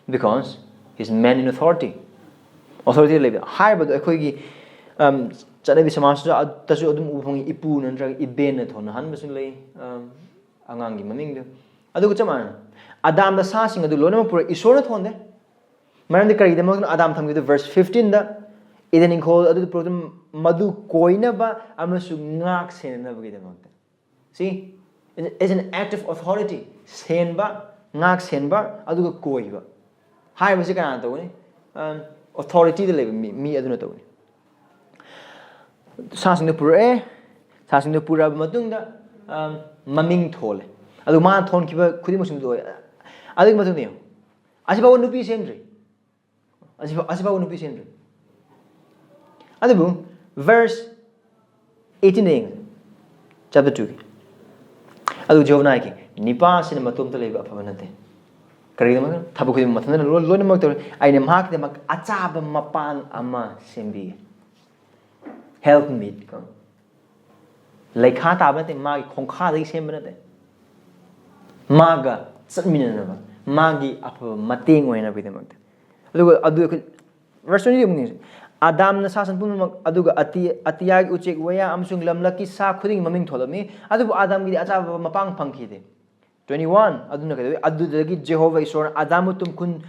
Because he's man in authority. Authority ꯂꯩꯕ ꯍꯥꯏꯕꯗꯣ ꯑꯩꯈꯣꯏꯒꯤ, ꯑꯝ, ꯆꯠꯅꯕꯤ ꯁꯃꯥꯖꯇꯁꯨ ꯑꯗꯨꯝ ꯎꯕ ꯐꯪꯉꯤ, ꯏꯄꯨ ꯅꯠꯇ꯭ꯔꯒ ꯏꯕꯦꯟꯅ ꯊꯣꯟꯅꯍꯟꯕꯁꯨ ꯂꯩ, ꯑꯝ, ꯑꯉꯥꯡꯒꯤ ꯃꯃꯤꯡꯗꯣ꯫ ꯑꯗꯨꯒ ꯆꯞ ꯃꯥꯟꯅꯅ ꯑꯗꯥꯝꯗ ꯁꯥꯁꯤꯡ ꯑꯗꯨ ꯂꯣꯏꯅꯃꯛ ꯄꯨꯔꯛꯏ, ꯏꯁꯣꯔꯅ ꯊꯣꯟꯗꯦ꯫ ꯃꯔꯝꯗꯤ ꯀꯔꯤꯒꯤꯗꯃꯛꯇꯅꯣ? ꯑꯗꯥꯝ ꯊꯝꯈꯤꯕꯗꯨ verse fifteen ꯗ, ꯏꯗꯦꯟ ꯏꯪꯈꯣꯜ ꯑꯗꯨꯗ ꯄꯨꯔꯛꯇꯨꯅ ꯃꯗꯨ ꯀꯣꯏꯅꯕ ꯑꯃꯁꯨꯡ ꯉꯥꯛ ꯁꯦꯟꯅꯅꯕꯒꯤꯗꯃꯛꯇ꯫ See, it's an act of authority. ꯁꯦꯟꯕ, ꯉꯥꯛ ꯁꯦꯟꯕ, ꯑꯗꯨꯒ ꯀꯣꯏꯕ ꯍꯥꯏꯕꯁꯤ ꯀꯅꯥꯅ ꯇꯧꯒꯅꯤ? ꯑꯝ, authority ꯗ ꯂꯩꯕ ꯃꯤ, ꯃꯤ ꯑꯗꯨꯅ ꯇꯧꯒꯅꯤ꯫ ꯁꯥꯁꯤꯡꯗꯨ ꯄꯨꯔꯛꯑꯦ꯫ ꯁꯥꯁꯤꯡꯗꯨ ꯄꯨꯔꯛꯑꯕ ꯃꯇꯨꯡꯗ, ꯑꯝ, ꯃꯃꯤꯡ ꯊꯣꯜꯂꯦ꯫ ꯑꯗꯨ ꯃꯥꯅ ꯊꯣꯟꯈꯤꯕ ꯈꯨꯗꯤꯡꯃꯛꯁꯤꯡꯗꯨ ꯂꯣꯏ꯫ ꯑꯗꯨꯒꯤ ꯃꯇꯨꯡꯗ ꯌꯦꯡꯉꯨ, ꯑꯁꯤꯐꯥꯎꯕ ꯅꯨꯄꯤ ꯁꯦꯝꯗ꯭ꯔꯤ꯫ ꯑꯁꯤꯐꯥꯎ, ꯑꯁꯤꯐꯥꯎꯕ ꯅꯨꯄꯤ ꯁꯦꯝꯗ꯭ꯔꯤ꯫ ꯑꯗꯨꯕꯨ verse eighteen ꯗ ꯌꯦꯡꯉꯁꯤ, chapter two ꯒꯤ꯫ ꯑꯗꯨ ꯖꯦꯍꯣꯚꯅ ꯍꯥꯏꯈꯤ, "ꯅꯤꯄꯥ ꯑꯁꯤꯅ ꯃꯇꯣꯝꯇ ꯂꯩꯕ ꯑꯐꯕ ꯅꯠꯇꯦ꯫ ꯀꯔꯤꯒꯤꯗꯃꯛ? ꯊꯕꯛ ꯈꯨꯗꯤꯡꯃꯛ ꯃꯊꯟꯇꯅ ꯂꯣꯏ-, ꯂꯣꯏꯅꯃꯛ ꯇꯧꯔꯤ꯫ ꯑꯩꯅ ꯃꯍꯥꯛꯀꯤꯗꯃꯛ ꯑꯆꯥꯕ ꯃꯄꯥꯟ ꯑꯃ ꯁꯦꯝꯕꯤꯒꯦ꯫ Help meet ꯀꯣ꯫ ꯂꯩꯈꯥ ꯇꯥꯕ ꯅꯠꯇꯦ, ꯃꯥꯒꯤ ꯈꯣꯡꯈꯥꯗꯒꯤ ꯁꯦꯝꯕ ꯅꯠꯇꯦ꯫ ꯃꯥꯒ ꯆꯠꯃꯤꯟꯅꯅꯕ, ꯃꯥꯒꯤ ꯑꯐꯕ ꯃꯇꯦꯡ ꯑꯣꯏꯅꯕꯒꯤꯗꯃꯛꯇ"꯫ ꯑꯗꯨꯒ ꯑꯗꯨ ꯑꯩꯈꯣꯏ verse twenty ꯑꯃꯨꯛ ꯌꯦꯡꯁꯤ꯫ "ꯑꯗꯥꯝꯅ ꯁꯥ ꯁꯟ ꯄꯨꯝꯅꯃꯛ, ꯑꯗꯨꯒ ꯑꯇꯤ-, ꯑꯇꯤꯌꯥꯒꯤ ꯎꯆꯦꯛ ꯋꯥꯌꯥ ꯑꯃꯁꯨꯡ ꯂꯝꯂꯛꯀꯤ ꯁꯥ ꯈꯨꯗꯤꯡꯒꯤ ꯃꯃꯤꯡ ꯊꯣꯜꯂꯝꯃꯤ, ꯑꯗꯨꯕꯨ ꯑꯗꯥꯝꯒꯤꯗꯤ ꯑꯆꯥꯕ ꯃꯄꯥꯡ ꯐꯪꯈꯤꯗꯦ"꯫ Twenty one, ꯑꯗꯨꯅ ꯀꯩꯗꯧꯏ? "ꯑꯗꯨꯗꯒꯤ ꯖꯦꯍꯣꯚꯥ ꯏꯁꯣꯔꯅ ꯑꯗꯥꯝꯕꯨ ꯇꯨꯝꯈꯨꯟ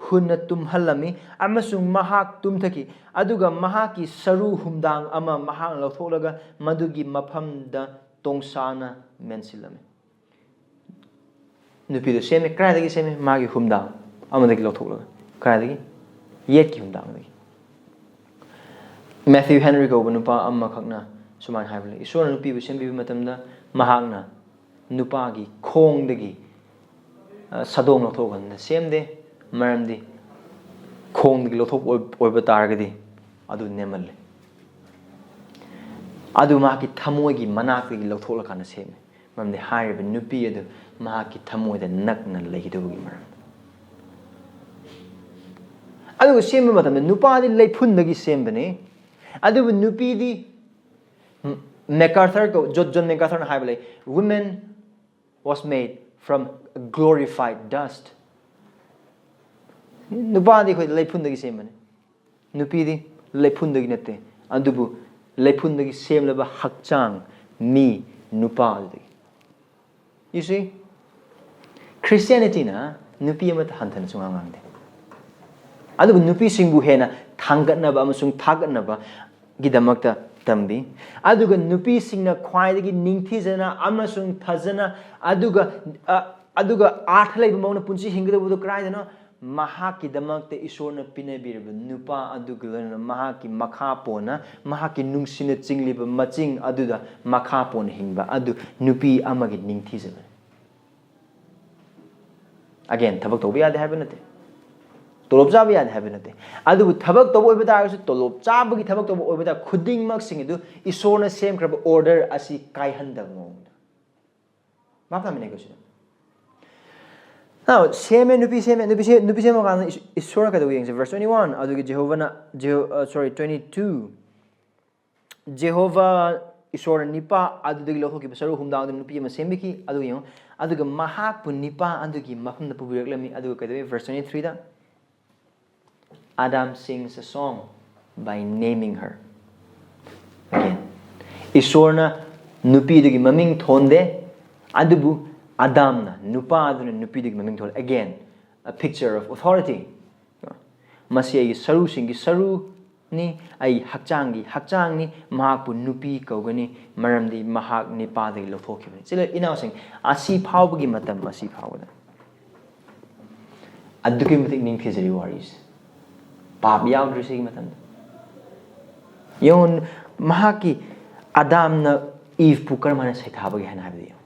ꯍꯨꯟꯅ ꯇꯨꯝꯍꯜꯂꯝꯃꯤ, ꯑꯃꯁꯨꯡ ꯃꯍꯥꯛ ꯇꯨꯝꯊꯈꯤ꯫ ꯑꯗꯨꯒ ꯃꯍꯥꯛꯀꯤ ꯁꯔꯨ ꯍꯨꯝꯗꯥꯡ ꯑꯃ ꯃꯍꯥꯛꯅ ꯂꯧꯊꯣꯛꯂꯒ ꯃꯗꯨꯒꯤ ꯃꯐꯝꯗ ꯇꯣꯡꯁꯥꯅ ꯃꯦꯟꯁꯤꯜꯂꯝꯃꯤ"꯫ ꯅꯨꯄꯤꯗꯨ ꯁꯦꯝꯃꯤ꯫ ꯀꯗꯥꯏꯗꯒꯤ ꯁꯦꯝꯃꯤ? ꯃꯥꯒꯤ ꯍꯨꯝꯗꯥꯡ ꯑꯃꯗꯒꯤ ꯂꯧꯊꯣꯛꯂꯒ꯫ ꯀꯗꯥꯏꯗꯒꯤ? ꯌꯦꯠꯀꯤ ꯍꯨꯝꯗꯥꯡꯗꯒꯤ꯫ ꯃꯦꯊ꯭ꯌꯨ ꯍꯦꯟꯔꯤ ꯀꯧꯕ ꯅꯨꯄꯥ ꯑꯃꯈꯛꯅ ꯁꯨꯃꯥꯏꯅ ꯍꯥꯏꯕ ꯂꯩ, "ꯏꯁꯣꯔꯅ ꯅꯨꯄꯤꯕꯨ ꯁꯦꯝꯕꯤꯕ ꯃꯇꯝꯗ ꯃꯍꯥꯛꯅ ꯅꯨꯄꯥꯒꯤ ꯈꯣꯡꯗꯒꯤ, ꯑ, ꯁꯥꯗꯣꯡ ꯂꯧꯊꯣꯛꯍꯟꯗꯅ ꯁꯦꯝꯗꯦ꯫ ꯃꯔꯝꯗꯤ ꯈꯣꯡꯗꯒꯤ ꯂꯧꯊꯣꯛꯄ ꯑꯣꯏ-, ꯑꯣꯏꯕ ꯇꯥꯔꯒꯗꯤ ꯑꯗꯨ ꯅꯦꯝꯃꯜꯂꯦ꯫ ꯑꯗꯨ ꯃꯍꯥꯛꯀꯤ ꯊꯃꯣꯏꯒꯤ ꯃꯅꯥꯛꯇꯒꯤ ꯂꯧꯊꯣꯛꯂꯀꯥꯟꯗ ꯁꯦꯝꯃꯦ꯫ ꯃꯔꯝꯗꯤ ꯍꯥꯏꯔꯤꯕ ꯅꯨꯄꯤ ꯑꯗꯨ ꯃꯍꯥꯛꯀꯤ ꯊꯃꯣꯏꯗ ꯅꯛꯅ ꯂꯩꯒꯗꯕꯒꯤ ꯃꯔꯝ"꯫ ꯑꯗꯨꯒ ꯁꯦꯝꯕ ꯃꯇꯝꯗ ꯅꯨꯄꯥꯗꯤ ꯂꯩꯐꯨꯟꯗꯒꯤ ꯁꯦꯝꯕꯅꯤ, ꯑꯗꯨꯕꯨ ꯅꯨꯄꯤꯗꯤ, ꯃꯦꯀꯥꯔꯊꯔ ꯀꯧ, ꯖꯣ-, ꯖꯣꯟ ꯃꯦꯀꯥꯔꯊꯔꯅ ꯍꯥꯏꯕ ꯂꯩ, "Woman was made from glorified dust." ꯅꯨꯄꯥꯗꯤ ꯑꯩꯈꯣꯏ ꯂꯩꯐꯨꯟꯗꯒꯤ ꯁꯦꯝꯕꯅꯤ, ꯅꯨꯄꯤꯗꯤ ꯂꯩꯐꯨꯟꯗꯒꯤ ꯅꯠꯇꯦ, ꯑꯗꯨꯕꯨ ꯂꯩꯐꯨꯟꯗꯒꯤ ꯁꯦꯝꯂꯕ ꯍꯛꯆꯥꯡ, ꯃꯤ, ꯅꯨꯄꯥ ꯑꯗꯨꯗꯒꯤ꯫ You see, Christianityꯅ ꯅꯨꯄꯤ ꯑꯃꯠꯇ ꯍꯟꯊꯅ ꯁꯨꯡꯉꯥꯡ ꯉꯥꯡꯗꯦ, ꯑꯗꯨꯕꯨ ꯅꯨꯄꯤꯁꯤꯡꯕꯨ ꯍꯦꯟꯅ ꯊꯥꯡꯒꯠꯅꯕ ꯑꯃꯁꯨꯡ ꯊꯥꯒꯠꯅꯕꯒꯤꯗꯃꯛꯇ ꯇꯝꯕꯤ꯫ ꯑꯗꯨꯒ ꯅꯨꯄꯤꯁꯤꯡꯅ ꯈ꯭ꯋꯥꯏꯗꯒꯤ ꯅꯤꯡꯊꯤꯖꯅ ꯑꯃꯁꯨꯡ ꯐꯖꯅ, ꯑꯗꯨꯒ, ꯑ, ꯑꯗꯨꯒ ꯑꯥꯔꯊ ꯂꯩꯕ ꯃꯑꯣꯡꯗ ꯄꯨꯟꯁꯤ ꯍꯤꯡꯒꯗꯧꯕꯗꯨ ꯀꯗꯥꯏꯗꯅꯣ? ꯃꯍꯥꯛꯀꯤꯗꯃꯛꯇ ꯏꯁꯣꯔꯅ ꯄꯤꯅꯕꯤꯔꯕ ꯅꯨꯄꯥ ꯑꯗꯨꯒ ꯂꯣꯏꯅꯅ ꯃꯍꯥꯛꯀꯤ ꯃꯈꯥ ꯄꯣꯟꯅ, ꯃꯍꯥꯛꯀꯤ ꯅꯨꯡꯁꯤꯅ ꯆꯤꯡꯂꯤꯕ ꯃꯆꯤꯡ ꯑꯗꯨꯗ ꯃꯈꯥ ꯄꯣꯟꯅ ꯍꯤꯡꯕ ꯑꯗꯨ ꯅꯨꯄꯤ ꯑꯃꯒꯤ ꯅꯤꯡꯊꯤꯖꯕꯅꯤ꯫ Again, ꯊꯕꯛ ꯇꯧꯕ ꯌꯥꯗꯦ ꯍꯥꯏꯕ ꯅꯠꯇꯦ, ꯇꯣꯂꯣꯞ ꯆꯥꯕ ꯌꯥꯗꯦ ꯍꯥꯏꯕ ꯅꯠꯇꯦ, ꯑꯗꯨꯕꯨ ꯊꯕꯛ ꯇꯧꯕ ꯑꯣꯏꯕ ꯇꯥꯔꯒꯁꯨ, ꯇꯣꯂꯣꯞ ꯆꯥꯕꯒꯤ ꯊꯕꯛ ꯇꯧꯕ ꯑꯣꯏꯕ ꯇꯥꯔꯒꯁꯨ, ꯈꯨꯗꯤꯡꯃꯛꯁꯤꯡ ꯑꯗꯨ ꯏꯁꯣꯔꯅ ꯁꯦꯝꯈ꯭ꯔꯕ order ꯑꯁꯤ ꯀꯥꯏꯍꯟꯗꯕ ꯃꯑꯣꯡꯗ꯫ ꯚꯥꯞ ꯇꯥꯃꯤꯟꯅꯩꯀꯣ ꯁꯤꯗ? Now, ꯁꯦꯝꯃꯦ, ꯅꯨꯄꯤ ꯁꯦꯝꯃꯦ, ꯅꯨꯄꯤ ꯁꯦꯝ-, ꯅꯨꯄꯤ ꯁꯦꯝꯃ ꯀꯥꯟꯗ ꯏꯁ-, ꯏꯁꯣꯔꯅ ꯀꯩꯗꯧꯕ ꯌꯦꯡꯁꯦ? Verse twenty one, ꯑꯗꯨꯒꯤ ꯖꯦꯍꯣꯚꯥꯅ, ꯖꯦꯍꯣ-, ꯑ, sorry, twenty two, ꯖꯦꯍꯣꯚꯥ ꯏꯁꯣꯔꯅ ꯅꯤꯄꯥ ꯑꯗꯨꯗꯒꯤ ꯂꯧꯊꯣꯛꯈꯤꯕ ꯁꯔꯨ ꯍꯨꯝꯗꯥꯡꯗꯨꯅ ꯅꯨꯄꯤ ꯑꯃ ꯁꯦꯝꯕꯤꯈꯤ꯫ ꯑꯗꯨꯒ ꯌꯦꯡꯉꯨ, ꯑꯗꯨꯒ ꯃꯍꯥꯛꯄꯨ ꯅꯤꯄꯥ ꯑꯗꯨꯒꯤ ꯃꯐꯝꯗ ꯄꯨꯕꯤꯔꯛꯂꯝꯃꯤ꯫ ꯑꯗꯨꯒ ꯀꯩꯗꯧꯋꯤ? Verse twenty three the, "Adam sings a song by naming her." Again, ꯏꯁꯣꯔꯅ ꯅꯨꯄꯤꯗꯨꯒꯤ ꯃꯃꯤꯡ ꯊꯣꯟꯗꯦ, ꯑꯗꯨꯕꯨ ꯑꯗꯥꯝꯅ, ꯅꯨꯄꯥ ꯑꯗꯨꯅ ꯅꯨꯄꯤꯗꯨꯒꯤ ꯃꯃꯤꯡ ꯊꯣꯜꯂꯦ꯫ Again, a picture of authority. "ꯃꯁꯤ ꯑꯩꯒꯤ ꯁꯔꯨꯁꯤꯡꯒꯤ ꯁꯔꯨꯅꯤ, ꯑꯩ ꯍꯛꯆꯥꯡꯒꯤ ꯍꯛꯆꯥꯡꯅꯤ, ꯃꯍꯥꯛꯄꯨ ꯅꯨꯄꯤ ꯀꯧꯒꯅꯤ, ꯃꯔꯝꯗꯤ ꯃꯍꯥꯛ ꯅꯤꯄꯥꯗꯒꯤ ꯂꯧꯊꯣꯛꯈꯤꯕꯅꯤ"꯫ ꯁꯤꯗ ꯏꯅꯥꯎꯁꯤꯡ, ꯑꯁꯤ ꯐꯥꯎꯕꯒꯤ ꯃꯇꯝ ꯑꯁꯤ ꯐꯥꯎꯕꯗ ꯑꯗꯨꯛꯀꯤ ꯃꯇꯤꯛ ꯅꯤꯡꯊꯤꯖꯔꯤ ꯋꯥꯔꯤꯁꯦ꯫ ꯄꯥꯞ ꯌꯥꯎꯗ꯭ꯔꯤ ꯁꯤꯒꯤ ꯃꯇꯝꯗ꯫ ꯌꯦꯡꯉꯨ, ꯃꯍꯥꯛꯀꯤ, ꯑꯗꯥꯝꯅ ꯏꯚꯄꯨ ꯀꯔꯝ ꯍꯥꯏꯅ ꯁꯩꯊꯥꯕꯒꯦ ꯍꯥꯏꯅ ꯍꯥꯏꯕꯗ ꯌꯦꯡꯉꯨ,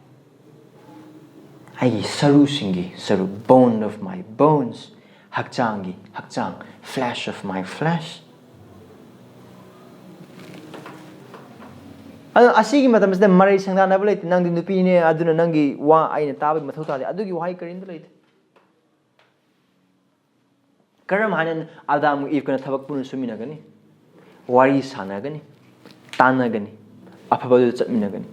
"ꯑꯩꯒꯤ ꯁꯔꯨꯁꯤꯡꯒꯤ ꯁꯔꯨ, bone of my bones, ꯍꯛꯆꯥꯡꯒꯤ ꯍꯛꯆꯥꯡ, flesh of my flesh"꯫ ꯑꯗꯣ ꯑꯁꯤꯒꯤ ꯃꯇꯝꯁꯤꯗ ꯃꯔꯩ ꯁꯪꯗꯥꯅꯕ ꯂꯩꯇꯦ꯫ "ꯅꯪꯗꯤ ꯅꯨꯄꯤꯅꯦ, ꯑꯗꯨꯅ ꯅꯪꯒꯤ ꯋꯥ ꯑꯩꯅ ꯇꯥꯕꯒꯤ ꯃꯊꯧ ꯇꯥꯗꯦ", ꯑꯗꯨꯒꯤ ꯋꯥꯍꯩ ꯀꯔꯤꯝꯇ ꯂꯩꯇꯦ꯫ ꯀꯔꯝ ꯍꯥꯏꯅ ꯑꯗꯥꯝꯒ ꯏꯚꯀꯅ ꯊꯕꯛ ꯄꯨꯟꯅ ꯁꯨꯃꯤꯟꯅꯒꯅꯤ? ꯋꯥꯔꯤ ꯁꯥꯟꯅꯒꯅꯤ, ꯇꯥꯟꯅꯒꯅꯤ, ꯑꯐꯕꯗꯨꯗ ꯆꯠꯃꯤꯟꯅꯒꯅꯤ꯫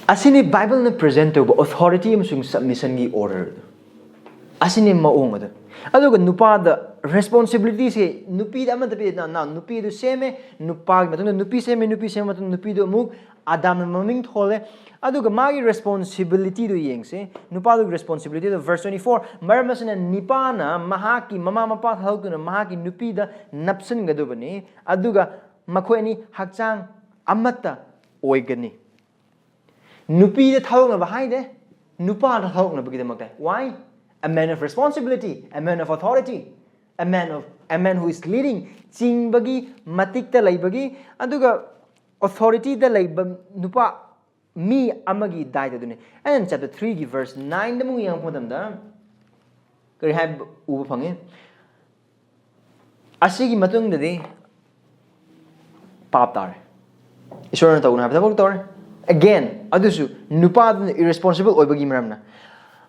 ꯑꯁꯤꯅꯤ ꯕꯥꯏꯕꯜꯅ ꯄ꯭ꯔꯦꯖꯦꯟ ꯇꯧꯕ ꯑꯣꯊꯣꯔꯤꯇꯤ ꯑꯃꯁꯨꯡ ꯁꯕꯃꯤꯁꯟꯒꯤ ꯑꯣꯔꯗꯔꯗꯨ꯫ ꯑꯁꯤꯅꯤ ꯃꯑꯣꯡ ꯑꯗꯨ꯫ ꯑꯗꯨꯒ ꯅꯨꯄꯥꯗ ꯔꯦꯁꯄꯣꯟꯁꯤꯕꯤꯂꯤꯇꯤꯁꯦ ꯅꯨꯄꯤꯗ ꯑꯃꯠꯇ ꯄꯤꯗꯦ꯫ ꯅ- ꯅ- ꯅꯨꯄꯤ ꯑꯗꯨ ꯁꯦꯝꯃꯦ, ꯅꯨꯄꯥꯒꯤ ꯃꯇꯨꯡꯗ ꯅꯨꯄꯤ ꯁꯦꯝꯃꯦ, ꯅꯨꯄꯤ ꯁꯦꯝꯕ ꯃꯇꯨꯡꯗ ꯅꯨꯄꯤꯗꯨ ꯑꯃꯨꯛ ꯑꯗꯥꯝꯅ ꯃꯃꯤꯡ ꯊꯣꯜꯂꯦ꯫ ꯑꯗꯨꯒ ꯃꯥꯒꯤ ꯔꯦꯁꯄꯣꯟꯁꯤꯕꯤꯂꯤꯇꯤꯗꯨ ꯌꯦꯡꯁꯦ꯫ ꯅꯨꯄꯥꯗꯨꯒꯤ ꯔꯦꯁꯄꯣꯟꯁꯤꯕꯤꯂꯤꯇꯤꯗꯨ, verse twenty four, "ꯃꯔꯝ ꯑꯁꯤꯅ ꯅꯨꯄꯥꯅ ꯃꯍꯥꯛꯀꯤ ꯃꯃꯥ ꯃꯄꯥ ꯊꯥꯗꯣꯛꯇꯨꯅ ꯃꯍꯥꯛꯀꯤ ꯅꯨꯄꯤꯗ ꯅꯞꯁꯤꯟꯒꯗꯕꯅꯤ, ꯑꯗꯨꯒ ꯃꯈꯣꯏ ꯑꯅꯤ ꯍꯛꯆꯥꯡ ꯑꯃꯠꯇ ꯑꯣꯏꯒꯅꯤ"꯫ ꯅꯨꯄꯤꯗ ꯊꯥꯗꯣꯛꯅꯕ ꯍꯥꯏꯗꯦ, ꯅꯨꯄꯥꯗ ꯊꯥꯗꯣꯛꯅꯕꯒꯤꯗꯃꯛꯇ꯫ Why? A man of responsibility, a man of authority, a man of, a man who is leading, ꯆꯤꯡꯕꯒꯤ ꯃꯇꯤꯛꯇ ꯂꯩꯕꯒꯤ, ꯑꯗꯨꯒ ꯑꯣꯊꯣꯔꯤꯇꯤꯗ ꯂꯩꯕ ꯅꯨꯄꯥ, ꯃꯤ ꯑꯃꯒꯤ ꯗꯥꯏꯇ ꯑꯗꯨꯅꯤ꯫ And chapter three ꯒꯤ verse nine ꯗ ꯑꯃꯨꯛ ꯌꯦꯡꯉꯛꯄ ꯃꯇꯝꯗ ꯀꯔꯤ ꯍꯥꯏꯕ ꯎꯕ ꯐꯪꯉꯤ? "ꯑꯁꯤꯒꯤ ꯃꯇꯨꯡꯗꯗꯤ ꯄꯥꯞ ꯇꯥꯔꯦ꯫ ꯏꯁꯣꯔꯅ ꯇꯧꯒꯅꯨ ꯍꯥꯏꯕ ꯊꯕꯛ ꯇꯧꯔꯦ"꯫ Again, ꯑꯗꯨꯁꯨ ꯅꯨꯄꯥꯗꯨꯅ ꯏꯔꯦꯁꯄꯣꯟꯁꯤꯕꯜ ꯑꯣꯏꯕꯒꯤ ꯃꯔꯝꯅ꯫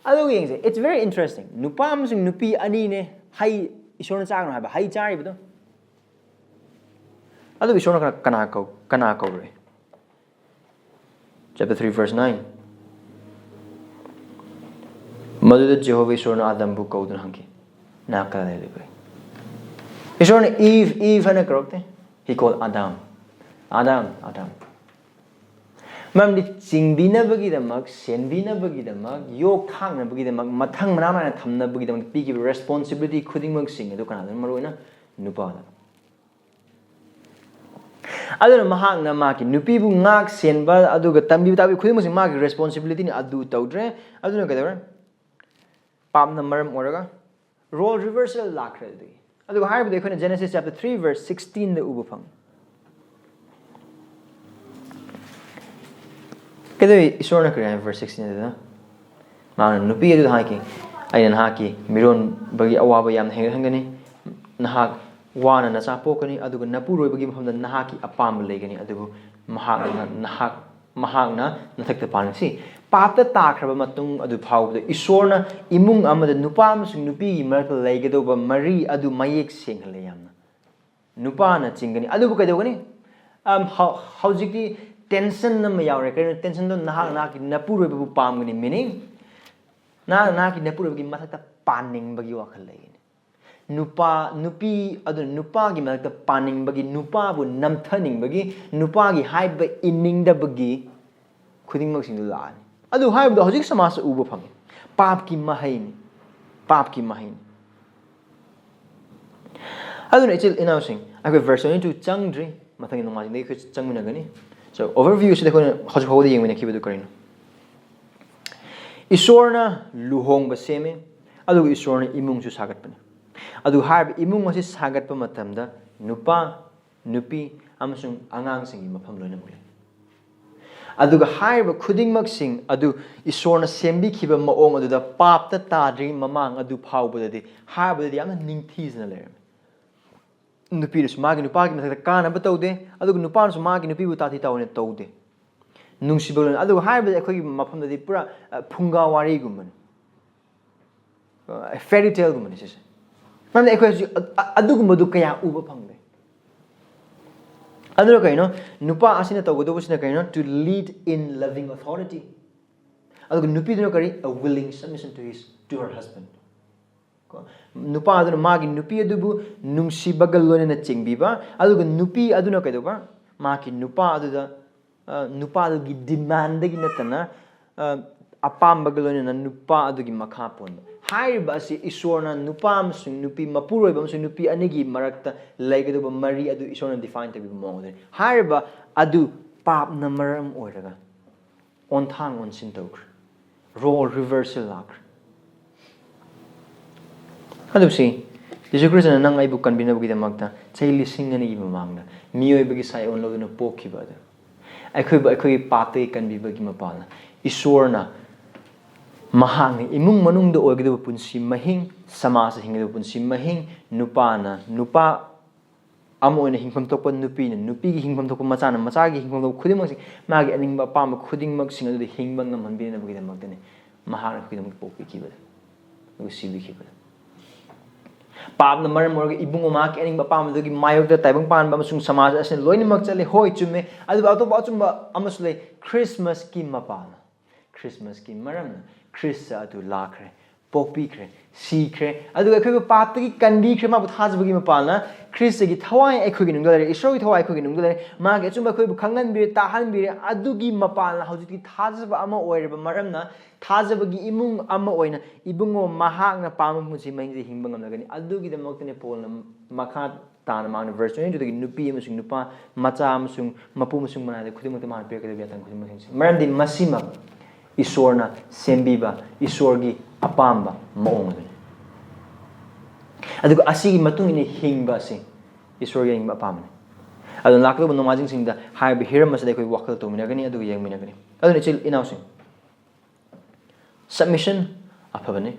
ꯑꯗꯨꯒ ꯌꯦꯡꯁꯦ, it's very interesting. ꯅꯨꯄꯥ ꯑꯃꯁꯨꯡ ꯅꯨꯄꯤ ꯑꯅꯤꯅꯦ ꯍꯩ, ꯏꯁꯣꯔꯅ ꯆꯥꯒꯅꯨ ꯍꯥꯏꯕ ꯍꯩ ꯆꯥꯔꯤꯕꯗꯣ꯫ ꯑꯗꯨꯒ ꯏꯁꯣꯔꯅ ꯀꯅꯥ, ꯀꯅꯥ ꯀꯧ-, ꯀꯅꯥ ꯀꯧꯔꯦ? Chapter three verse nine. ꯃꯗꯨꯗ ꯖꯦꯍꯣꯚꯥ ꯏꯁꯣꯔꯅ ꯑꯥꯗꯝꯕꯨ ꯀꯧꯗꯨꯅ ꯍꯪꯈꯤ, "ꯅꯍꯥꯛ ꯀꯗꯥꯏꯗ ꯂꯩꯕꯒꯦ?" ꯏꯁꯣꯔꯅ "ꯏꯚ, ꯏꯚ" ꯍꯥꯏꯅ ꯀꯧꯔꯛꯇꯦ꯫ He called "ꯑꯥꯗꯥꯝ, ꯑꯥꯗꯥꯝ, ꯑꯥꯗꯥꯝ"꯫ ꯃꯔꯝꯗꯤ ꯆꯤꯡꯕꯤꯅꯕꯒꯤꯗꯃꯛ, ꯁꯦꯟꯕꯤꯅꯕꯒꯤꯗꯃꯛ, ꯌꯣꯛ ꯊꯥꯛꯅꯕꯒꯤꯗꯃꯛ, ꯃꯊꯪ ꯃꯅꯥꯎ ꯅꯥꯏꯅ ꯊꯝꯅꯕꯒꯤꯗꯃꯛ ꯄꯤꯈꯤꯕ ꯔꯦꯁꯄꯣꯟꯁꯤꯕꯤꯂꯤꯇꯤ ꯈꯨꯗꯤꯡꯃꯛꯁꯤꯡ ꯑꯗꯨ ꯀꯅꯥꯗꯅꯣ? ꯃꯔꯨꯑꯣꯏꯅ ꯅꯨꯄꯥꯗ꯫ ꯑꯗꯨꯅ ꯃꯍꯥꯛꯅ ꯃꯍꯥꯛꯀꯤ ꯅꯨꯄꯤꯕꯨ ꯉꯥꯛ ꯁꯦꯟꯕ ꯑꯗꯨꯒ ꯇꯝꯕꯤꯕ ꯇꯥꯛꯄꯤꯕ ꯈꯨꯗꯤꯡꯃꯛꯁꯤ ꯃꯥꯒꯤ ꯔꯦꯁꯄꯣꯟꯁꯤꯕꯤꯂꯤꯇꯤꯅꯤ꯫ ꯑꯗꯨ ꯇꯧꯗ꯭ꯔꯦ꯫ ꯑꯗꯨꯅ ꯀꯩꯗꯧꯔꯦ? ꯄꯥꯞꯅ ꯃꯔꯝ ꯑꯣꯏꯔꯒ ꯔꯣꯜ ꯔꯤꯚꯔꯁꯦꯜ ꯂꯥꯛꯈ꯭ꯔꯦ ꯑꯗꯨꯗꯒꯤ꯫ ꯑꯗꯨꯒ ꯍꯥꯏꯕꯗꯤ ꯑꯩꯈꯣꯏꯅ Genesis chapter three verse sixteen ꯗ ꯎꯕ ꯐꯪꯉꯤ꯫ ꯀꯩꯗꯧꯏ? ꯏꯁꯣꯔꯅ ꯀꯔꯤ ꯍꯥꯏ verse sixteen ꯑꯗꯨꯗ? ꯃꯥꯅ ꯅꯨꯄꯤ ꯑꯗꯨꯗ ꯍꯥꯏꯈꯤ, "ꯑꯩꯅ ꯅꯍꯥꯛꯀꯤ ꯃꯤꯔꯣꯟꯕꯒꯤ ꯑꯋꯥꯕ ꯌꯥꯝꯅ ꯍꯦꯟꯒꯠꯍꯟꯒꯅꯤ꯫ ꯅꯍꯥꯛ ꯋꯥꯅ ꯅꯆꯥ ꯄꯣꯛꯀꯅꯤ, ꯑꯗꯨꯒ ꯅꯄꯨꯔꯣꯏꯕꯒꯤ ꯃꯐꯝꯗ ꯅꯍꯥꯛꯀꯤ ꯑꯄꯥꯝꯕ ꯂꯩꯒꯅꯤ, ꯑꯗꯨꯕꯨ ꯃꯍꯥꯛꯅ ꯅꯍꯥꯛ, ꯃꯍꯥꯛꯅ ꯅꯊꯛꯇ ꯄꯥꯟꯒꯅꯤ"꯫ ꯁꯤ ꯄꯥꯞꯇ ꯇꯥꯈ꯭ꯔꯕ ꯃꯇꯨꯡ ꯑꯗꯨ ꯐꯥꯎꯕꯗ ꯏꯁꯣꯔꯅ ꯏꯃꯨꯡ ꯑꯃꯗ ꯅꯨꯄꯥ ꯑꯃꯁꯨꯡ ꯅꯨꯄꯤꯒꯤ ꯃꯔꯛꯇ ꯂꯩꯒꯗꯧꯕ ꯃꯔꯤ ꯑꯗꯨ ꯃꯌꯦꯛ ꯁꯦꯡꯍꯜꯂꯦ ꯌꯥꯝꯅ꯫ ꯅꯨꯄꯥꯅ ꯆꯤꯡꯒꯅꯤ, ꯑꯗꯨꯕꯨ ꯀꯩꯗꯧꯒꯅꯤ? ꯑꯝ, ꯍꯧ-, ꯍꯧꯖꯤꯛꯇꯤ tension ꯑꯃ ꯌꯥꯎꯔꯦ꯫ ꯀꯔꯤꯅꯣ tensionꯗꯣ? ꯅꯍꯥꯛ ꯅꯍꯥꯛꯀꯤ ꯅꯄꯨꯔꯣꯏꯕꯕꯨ ꯄꯥꯝꯒꯅꯤ, meaning ꯅꯍꯥꯛ ꯅꯍꯥꯛꯀꯤ ꯅꯄꯨꯔꯣꯏꯕꯒꯤ ꯃꯊꯛꯇ ꯄꯥꯅꯤꯡꯕꯒꯤ ꯋꯥꯈꯜ ꯂꯩꯒꯅꯤ꯫ ꯅꯨꯄꯥ, ꯅꯨꯄꯤ ꯑꯗꯨꯅ ꯅꯨꯄꯥꯒꯤ ꯃꯊꯛꯇ ꯄꯥꯅꯤꯡꯕꯒꯤ, ꯅꯨꯄꯥꯕꯨ ꯅꯝꯊꯅꯤꯡꯕꯒꯤ, ꯅꯨꯄꯥꯒꯤ ꯍꯥꯏꯕ ꯏꯟꯅꯤꯡꯗꯕꯒꯤ ꯈꯨꯗꯤꯡꯃꯛꯁꯤꯡꯗꯨ ꯂꯥꯛꯑꯅꯤ꯫ ꯑꯗꯨ ꯍꯥꯏꯕꯗꯣ ꯍꯧꯖꯤꯛ ꯁꯃꯥꯖꯇ ꯎꯕ ꯐꯪꯉꯤ꯫ ꯄꯥꯞꯀꯤ ꯃꯍꯩꯅꯤ꯫ ꯄꯥꯞꯀꯤ ꯃꯍꯩꯅꯤ꯫ ꯑꯗꯨꯅ ꯏꯆꯤꯜ ꯏꯅꯥꯎꯁꯤꯡ, ꯑꯩꯈꯣꯏ verse twenty two ꯆꯪꯗ꯭ꯔꯤ, ꯃꯊꯪꯒꯤ ꯅꯣꯡꯃꯥꯏꯖꯤꯡꯗꯒꯤ ꯑꯩꯈꯣꯏ ꯆꯪꯃꯤꯟꯅꯒꯅꯤ꯫ So, overview ꯑꯁꯤꯗ ꯑꯩꯈꯣꯏꯅ ꯍꯧꯖꯤꯛ ꯐꯥꯎꯕꯗ ꯌꯦꯡꯃꯤꯟꯅꯈꯤꯕꯗꯨ ꯀꯔꯤꯅꯣ? ꯏꯁꯣꯔꯅ ꯂꯨꯍꯣꯡꯕ ꯁꯦꯝꯃꯤ, ꯑꯗꯨꯒ ꯏꯁꯣꯔꯅ ꯏꯃꯨꯡꯁꯨ ꯁꯥꯒꯠꯄꯅꯤ꯫ ꯑꯗꯨ ꯍꯥꯏꯔꯤꯕ ꯏꯃꯨꯡ ꯑꯁꯤ ꯁꯥꯒꯠꯄ ꯃꯇꯝꯗ ꯅꯨꯄꯥ, ꯅꯨꯄꯤ ꯑꯃꯁꯨꯡ ꯑꯉꯥꯡꯁꯤꯡꯒꯤ ꯃꯐꯝ ꯂꯣꯏꯅꯃꯛ ꯂꯩ꯫ ꯑꯗꯨꯒ ꯍꯥꯏꯔꯤꯕ ꯈꯨꯗꯤꯡꯃꯛꯁꯤꯡ ꯑꯗꯨ ꯏꯁꯣꯔꯅ ꯁꯦꯝꯕꯤꯈꯤꯕ ꯃꯑꯣꯡ ꯑꯗꯨꯗ ꯄꯥꯞꯇ ꯇꯥꯗ꯭ꯔꯤꯉꯩ ꯃꯃꯥꯡ ꯑꯗꯨ ꯐꯥꯎꯕꯗꯗꯤ ꯍꯥꯏꯕꯗꯗꯤ ꯌꯥꯝꯅ ꯅꯤꯡꯊꯤꯖꯅ ꯂꯩꯔꯝꯃꯤ꯫ ꯅꯨꯄꯤꯗꯨꯁꯨ ꯃꯥꯒꯤ ꯅꯨꯄꯥꯒꯤ ꯃꯊꯛꯇ ꯀꯥꯅꯕ ꯇꯧꯗꯦ, ꯑꯗꯨꯒ ꯅꯨꯄꯥꯅꯁꯨ ꯃꯥꯒꯤ ꯅꯨꯄꯤꯕꯨ ꯇꯥꯊꯤ ꯇꯥꯑꯣꯏꯅ ꯇꯧꯗꯦ꯫ ꯅꯨꯡꯁꯤꯕ ꯂꯣꯏꯅ, ꯑꯗꯨꯒ ꯍꯥꯏꯔꯤꯕꯗꯤ ꯑꯩꯈꯣꯏꯒꯤ ꯃꯐꯝꯗꯗꯤ ꯄꯨꯔꯥ, ꯑ, ꯐꯨꯡꯒꯥ ꯋꯥꯔꯤꯒꯨꯝꯕꯅꯤ꯫ ꯑ, fairy taleꯒꯨꯝꯕꯅꯤ ꯁꯤꯁꯦ꯫ ꯃꯔꯝꯗꯤ ꯑꯩꯈꯣꯏ ꯍꯧꯖꯤꯛ ꯑ-, ꯑ-, ꯑꯗꯨꯒꯨꯝꯕꯗꯨ ꯀꯌꯥ ꯎꯕ ꯐꯪꯗꯦ꯫ ꯑꯗꯨꯅ ꯀꯩꯅꯣ? ꯅꯨꯄꯥ ꯑꯁꯤꯅ ꯇꯧꯒꯗꯧꯕꯁꯤꯅ ꯀꯩꯅꯣ? To lead in loving authority꯫ ꯑꯗꯨꯒ ꯅꯨꯄꯤꯗꯨꯅ ꯀꯔꯤ? A willing submission to his, to her husband꯫ ꯀꯣ? ꯅꯨꯄꯥ ꯑꯗꯨꯅ ꯃꯥꯒꯤ ꯅꯨꯄꯤ ꯑꯗꯨꯕꯨ ꯅꯨꯡꯁꯤꯕꯒ ꯂꯣꯏꯅꯅ ꯆꯦꯡꯕꯤꯕ, ꯑꯗꯨꯒ ꯅꯨꯄꯤ ꯑꯗꯨꯅ ꯀꯩꯗꯧꯕ? ꯃꯥꯒꯤ ꯅꯨꯄꯥ ꯑꯗꯨꯗ, ꯑ, ꯅꯨꯄꯥ ꯑꯗꯨꯒꯤ demandꯗꯒꯤ ꯅꯠꯇꯅ, ꯑ, ꯑꯄꯥꯝꯕꯒ ꯂꯣꯏꯅꯅ ꯅꯨꯄꯥ ꯑꯗꯨꯒꯤ ꯃꯈꯥ ꯄꯣꯟꯕ꯫ ꯍꯥꯏꯔꯤꯕ ꯑꯁꯤ ꯏꯁꯣꯔꯅ ꯅꯨꯄꯥ ꯑꯃꯁꯨꯡ ꯅꯨꯄꯤ, ꯃꯄꯨꯔꯣꯏꯕ ꯑꯃꯁꯨꯡ ꯅꯨꯄꯤ ꯑꯅꯤꯒꯤ ꯃꯔꯛꯇ ꯂꯩꯒꯗꯧꯕ ꯃꯔꯤ ꯑꯗꯨ ꯏꯁꯣꯔꯅ define ꯇꯧꯕꯤꯕ ꯃꯑꯣꯡ ꯑꯗꯨꯅꯤ꯫ ꯍꯥꯏꯔꯤꯕ ꯑꯗꯨ ꯄꯥꯞꯅ ꯃꯔꯝ ꯑꯣꯏꯔꯒ ꯑꯣꯟꯊꯥꯡ ꯑꯣꯟꯁꯤꯟ ꯇꯧꯈ꯭ꯔꯦ꯫ Role reversal ꯂꯥꯛꯈ꯭ꯔꯦ꯫ ꯑꯗꯨꯕꯨ ꯁꯤ, ꯖꯤꯁꯨ ꯈ꯭ꯔꯤꯁꯇꯅ ꯅꯪ ꯑꯩꯕꯨ ꯀꯟꯕꯤꯅꯕꯒꯤꯗꯃꯛꯇ ꯆꯍꯤ ꯂꯤꯁꯤꯡ ꯑꯅꯤꯒꯤ ꯃꯃꯥꯡꯗ ꯃꯤꯑꯣꯏꯕꯒꯤ ꯁꯥꯏꯑꯣꯟ ꯂꯧꯗꯨꯅ ꯄꯣꯛꯈꯤꯕ ꯑꯗꯨ ꯑꯩꯈꯣꯏꯕꯨ ꯑꯩꯈꯣꯏꯒꯤ ꯄꯥꯞꯇꯒꯤ ꯀꯟꯕꯤꯕꯒꯤ ꯃꯄꯥꯜꯅ ꯏꯁꯣꯔꯅ ꯃꯍꯥꯛꯅ ꯏꯃꯨꯡ ꯃꯅꯨꯡꯗ ꯑꯣꯏꯒꯗꯕ ꯄꯨꯟꯁꯤ ꯃꯍꯤꯡ, ꯁꯃꯥꯖꯇ ꯍꯤꯡꯒꯗꯕ ꯄꯨꯟꯁꯤ ꯃꯍꯤꯡ, ꯅꯨꯄꯥꯅ ꯅꯨꯄꯥ ꯑꯃ ꯑꯣꯏꯅ ꯍꯤꯡꯐꯝ ꯊꯣꯛꯄ ꯅꯨꯄꯤꯅ, ꯅꯨꯄꯤꯒꯤ ꯍꯤꯡꯐꯝ ꯊꯣꯛꯄ ꯃꯆꯥꯅ, ꯃꯆꯥꯒꯤ ꯍꯤꯡꯐꯝ ꯊꯣꯛꯄ ꯈꯨꯗꯤꯡꯃꯛꯁꯤ ꯃꯥꯒꯤ ꯑꯅꯤꯡꯕ ꯑꯄꯥꯝꯕ ꯈꯨꯗꯤꯡꯃꯛꯁꯤꯡ ꯑꯗꯨꯗ ꯍꯤꯡꯕ ꯉꯝꯍꯟꯕꯤꯅꯕꯒꯤꯗꯃꯛꯇꯅꯤ ꯃꯍꯥꯛꯅ ꯑꯩꯈꯣꯏꯒꯤꯗꯃꯛꯇ ꯄꯣꯛꯄꯤꯈꯤꯕꯗ꯫ ꯑꯗꯨꯒ ꯁꯤꯕꯤꯈꯤꯕꯗ꯫ ꯄꯥꯞꯅ ꯃꯔꯝ ꯑꯣꯏꯔꯒ ꯏꯕꯨꯡꯉꯣ ꯃꯍꯥꯛꯀꯤ ꯑꯅꯤꯡꯕ ꯑꯄꯥꯝꯕꯗꯨꯒꯤ ꯃꯥꯌꯣꯛꯇ ꯇꯥꯏꯕꯪ ꯄꯥꯟꯕ ꯑꯃꯁꯨꯡ ꯁꯃꯥꯖ ꯑꯁꯤꯅ ꯂꯣꯏꯅꯃꯛ ꯆꯠꯂꯤ꯫ ꯍꯣꯏ, ꯆꯨꯝꯃꯦ꯫ ꯑꯗꯨꯕꯨ ꯑꯇꯣꯞꯄ ꯑꯆꯨꯝꯕ ꯑꯃꯁꯨ ꯂꯩ꯫ ꯈ꯭ꯔꯤꯁꯃꯥꯁꯀꯤ ꯃꯄꯥꯜꯅ, ꯈ꯭ꯔꯤꯁꯃꯥꯁꯀꯤ ꯃꯔꯝꯅ ꯈ꯭ꯔꯤꯁ ꯑꯗꯨ ꯂꯥꯛꯈ꯭ꯔꯦ, ꯄꯣꯛꯄꯤꯈ꯭ꯔꯦ, ꯁꯤꯈ꯭ꯔꯦ, ꯑꯗꯨꯒ ꯑꯩꯈꯣꯏꯕꯨ ꯄꯥꯞꯇꯒꯤ ꯀꯟꯕꯤꯈ꯭ꯔꯦ꯫ ꯃꯥꯕꯨ ꯊꯥꯖꯕꯒꯤ ꯃꯄꯥꯜꯅ ꯈ꯭ꯔꯤꯁꯇꯒꯤ ꯊꯋꯥꯏ ꯑꯩꯈꯣꯏꯒꯤ ꯅꯨꯡꯗ ꯂꯩꯔꯦ, ꯏꯁꯣꯔꯒꯤ ꯊꯋꯥꯏ ꯑꯩꯈꯣꯏꯒꯤ ꯅꯨꯡꯗ ꯂꯩꯔꯦ꯫ ꯃꯥꯒꯤ ꯑꯆꯨꯝꯕ ꯑꯩꯈꯣꯏꯕꯨ ꯈꯪꯍꯟꯕꯤꯔꯦ, ꯇꯥꯍꯟꯕꯤꯔꯦ꯫ ꯑꯗꯨꯒꯤ ꯃꯄꯥꯜꯅ ꯍꯧꯖꯤꯛꯇꯤ ꯊꯥꯖꯕ ꯑꯃ ꯑꯣꯏꯔꯕ ꯃꯔꯝꯅ ꯊꯥꯖꯕꯒꯤ ꯏꯃꯨꯡ ꯑꯃ ꯑꯣꯏꯅ ꯏꯕꯨꯡꯉꯣ ꯃꯍꯥꯛꯅ ꯄꯥꯝꯕ ꯄꯨꯟꯁꯤ ꯃꯍꯤꯡꯁꯦ ꯍꯤꯡꯕ ꯉꯝꯂꯒꯅꯤ꯫ ꯑꯗꯨꯒꯤꯗꯃꯛꯇꯅꯦ ꯄꯣꯜꯅ ꯃꯈꯥ ꯇꯥꯅ ꯃꯥꯅ verse twenty two ꯗꯒꯤ ꯅꯨꯄꯤ ꯑꯃꯁꯨꯡ ꯅꯨꯄꯥ, ꯃꯆꯥ ꯑꯃꯁꯨꯡ ꯃꯄꯨ ꯑꯃꯁꯨꯡ ꯃꯅꯥꯏꯗ ꯈꯨꯗꯤꯡꯃꯛꯇ ꯃꯥꯅ ꯄꯤꯔꯛꯀꯗꯕ ꯌꯥꯊꯪ ꯈꯨꯗꯤꯡꯃꯛꯁꯤꯡꯁꯦ꯫ ꯃꯔꯝꯗꯤ ꯃꯁꯤꯃꯛ ꯏꯁꯣꯔꯅ ꯁꯦꯝꯕꯤꯕ, ꯏꯁꯣꯔꯒꯤ ꯑꯄꯥꯝꯕ ꯃꯑꯣꯡ ꯑꯗꯨꯅꯤ꯫ ꯑꯗꯨꯒ ꯑꯁꯤꯒꯤ ꯃꯇꯨꯡ ꯏꯟꯅ ꯍꯤꯡꯕ ꯑꯁꯤ ꯏꯁꯣꯔꯒꯤ ꯑꯅꯤꯡꯕ ꯑꯄꯥꯝꯕꯅꯤ꯫ ꯑꯗꯨꯅ ꯂꯥꯛꯀꯗꯧꯕ ꯅꯣꯡꯃꯥꯏꯖꯤꯡꯁꯤꯡꯗ ꯍꯥꯏꯔꯤꯕ ꯍꯤꯔꯝ ꯑꯁꯤꯗ ꯑꯩꯈꯣꯏ ꯋꯥꯈꯜ ꯇꯧꯃꯤꯟꯅꯒꯅꯤ, ꯑꯗꯨꯒ ꯌꯦꯡꯃꯤꯟꯅꯒꯅꯤ꯫ ꯑꯗꯨꯅ ꯏꯆꯤꯜ ꯏꯅꯥꯎꯁꯤꯡ, submission ꯑꯐꯕꯅꯤ,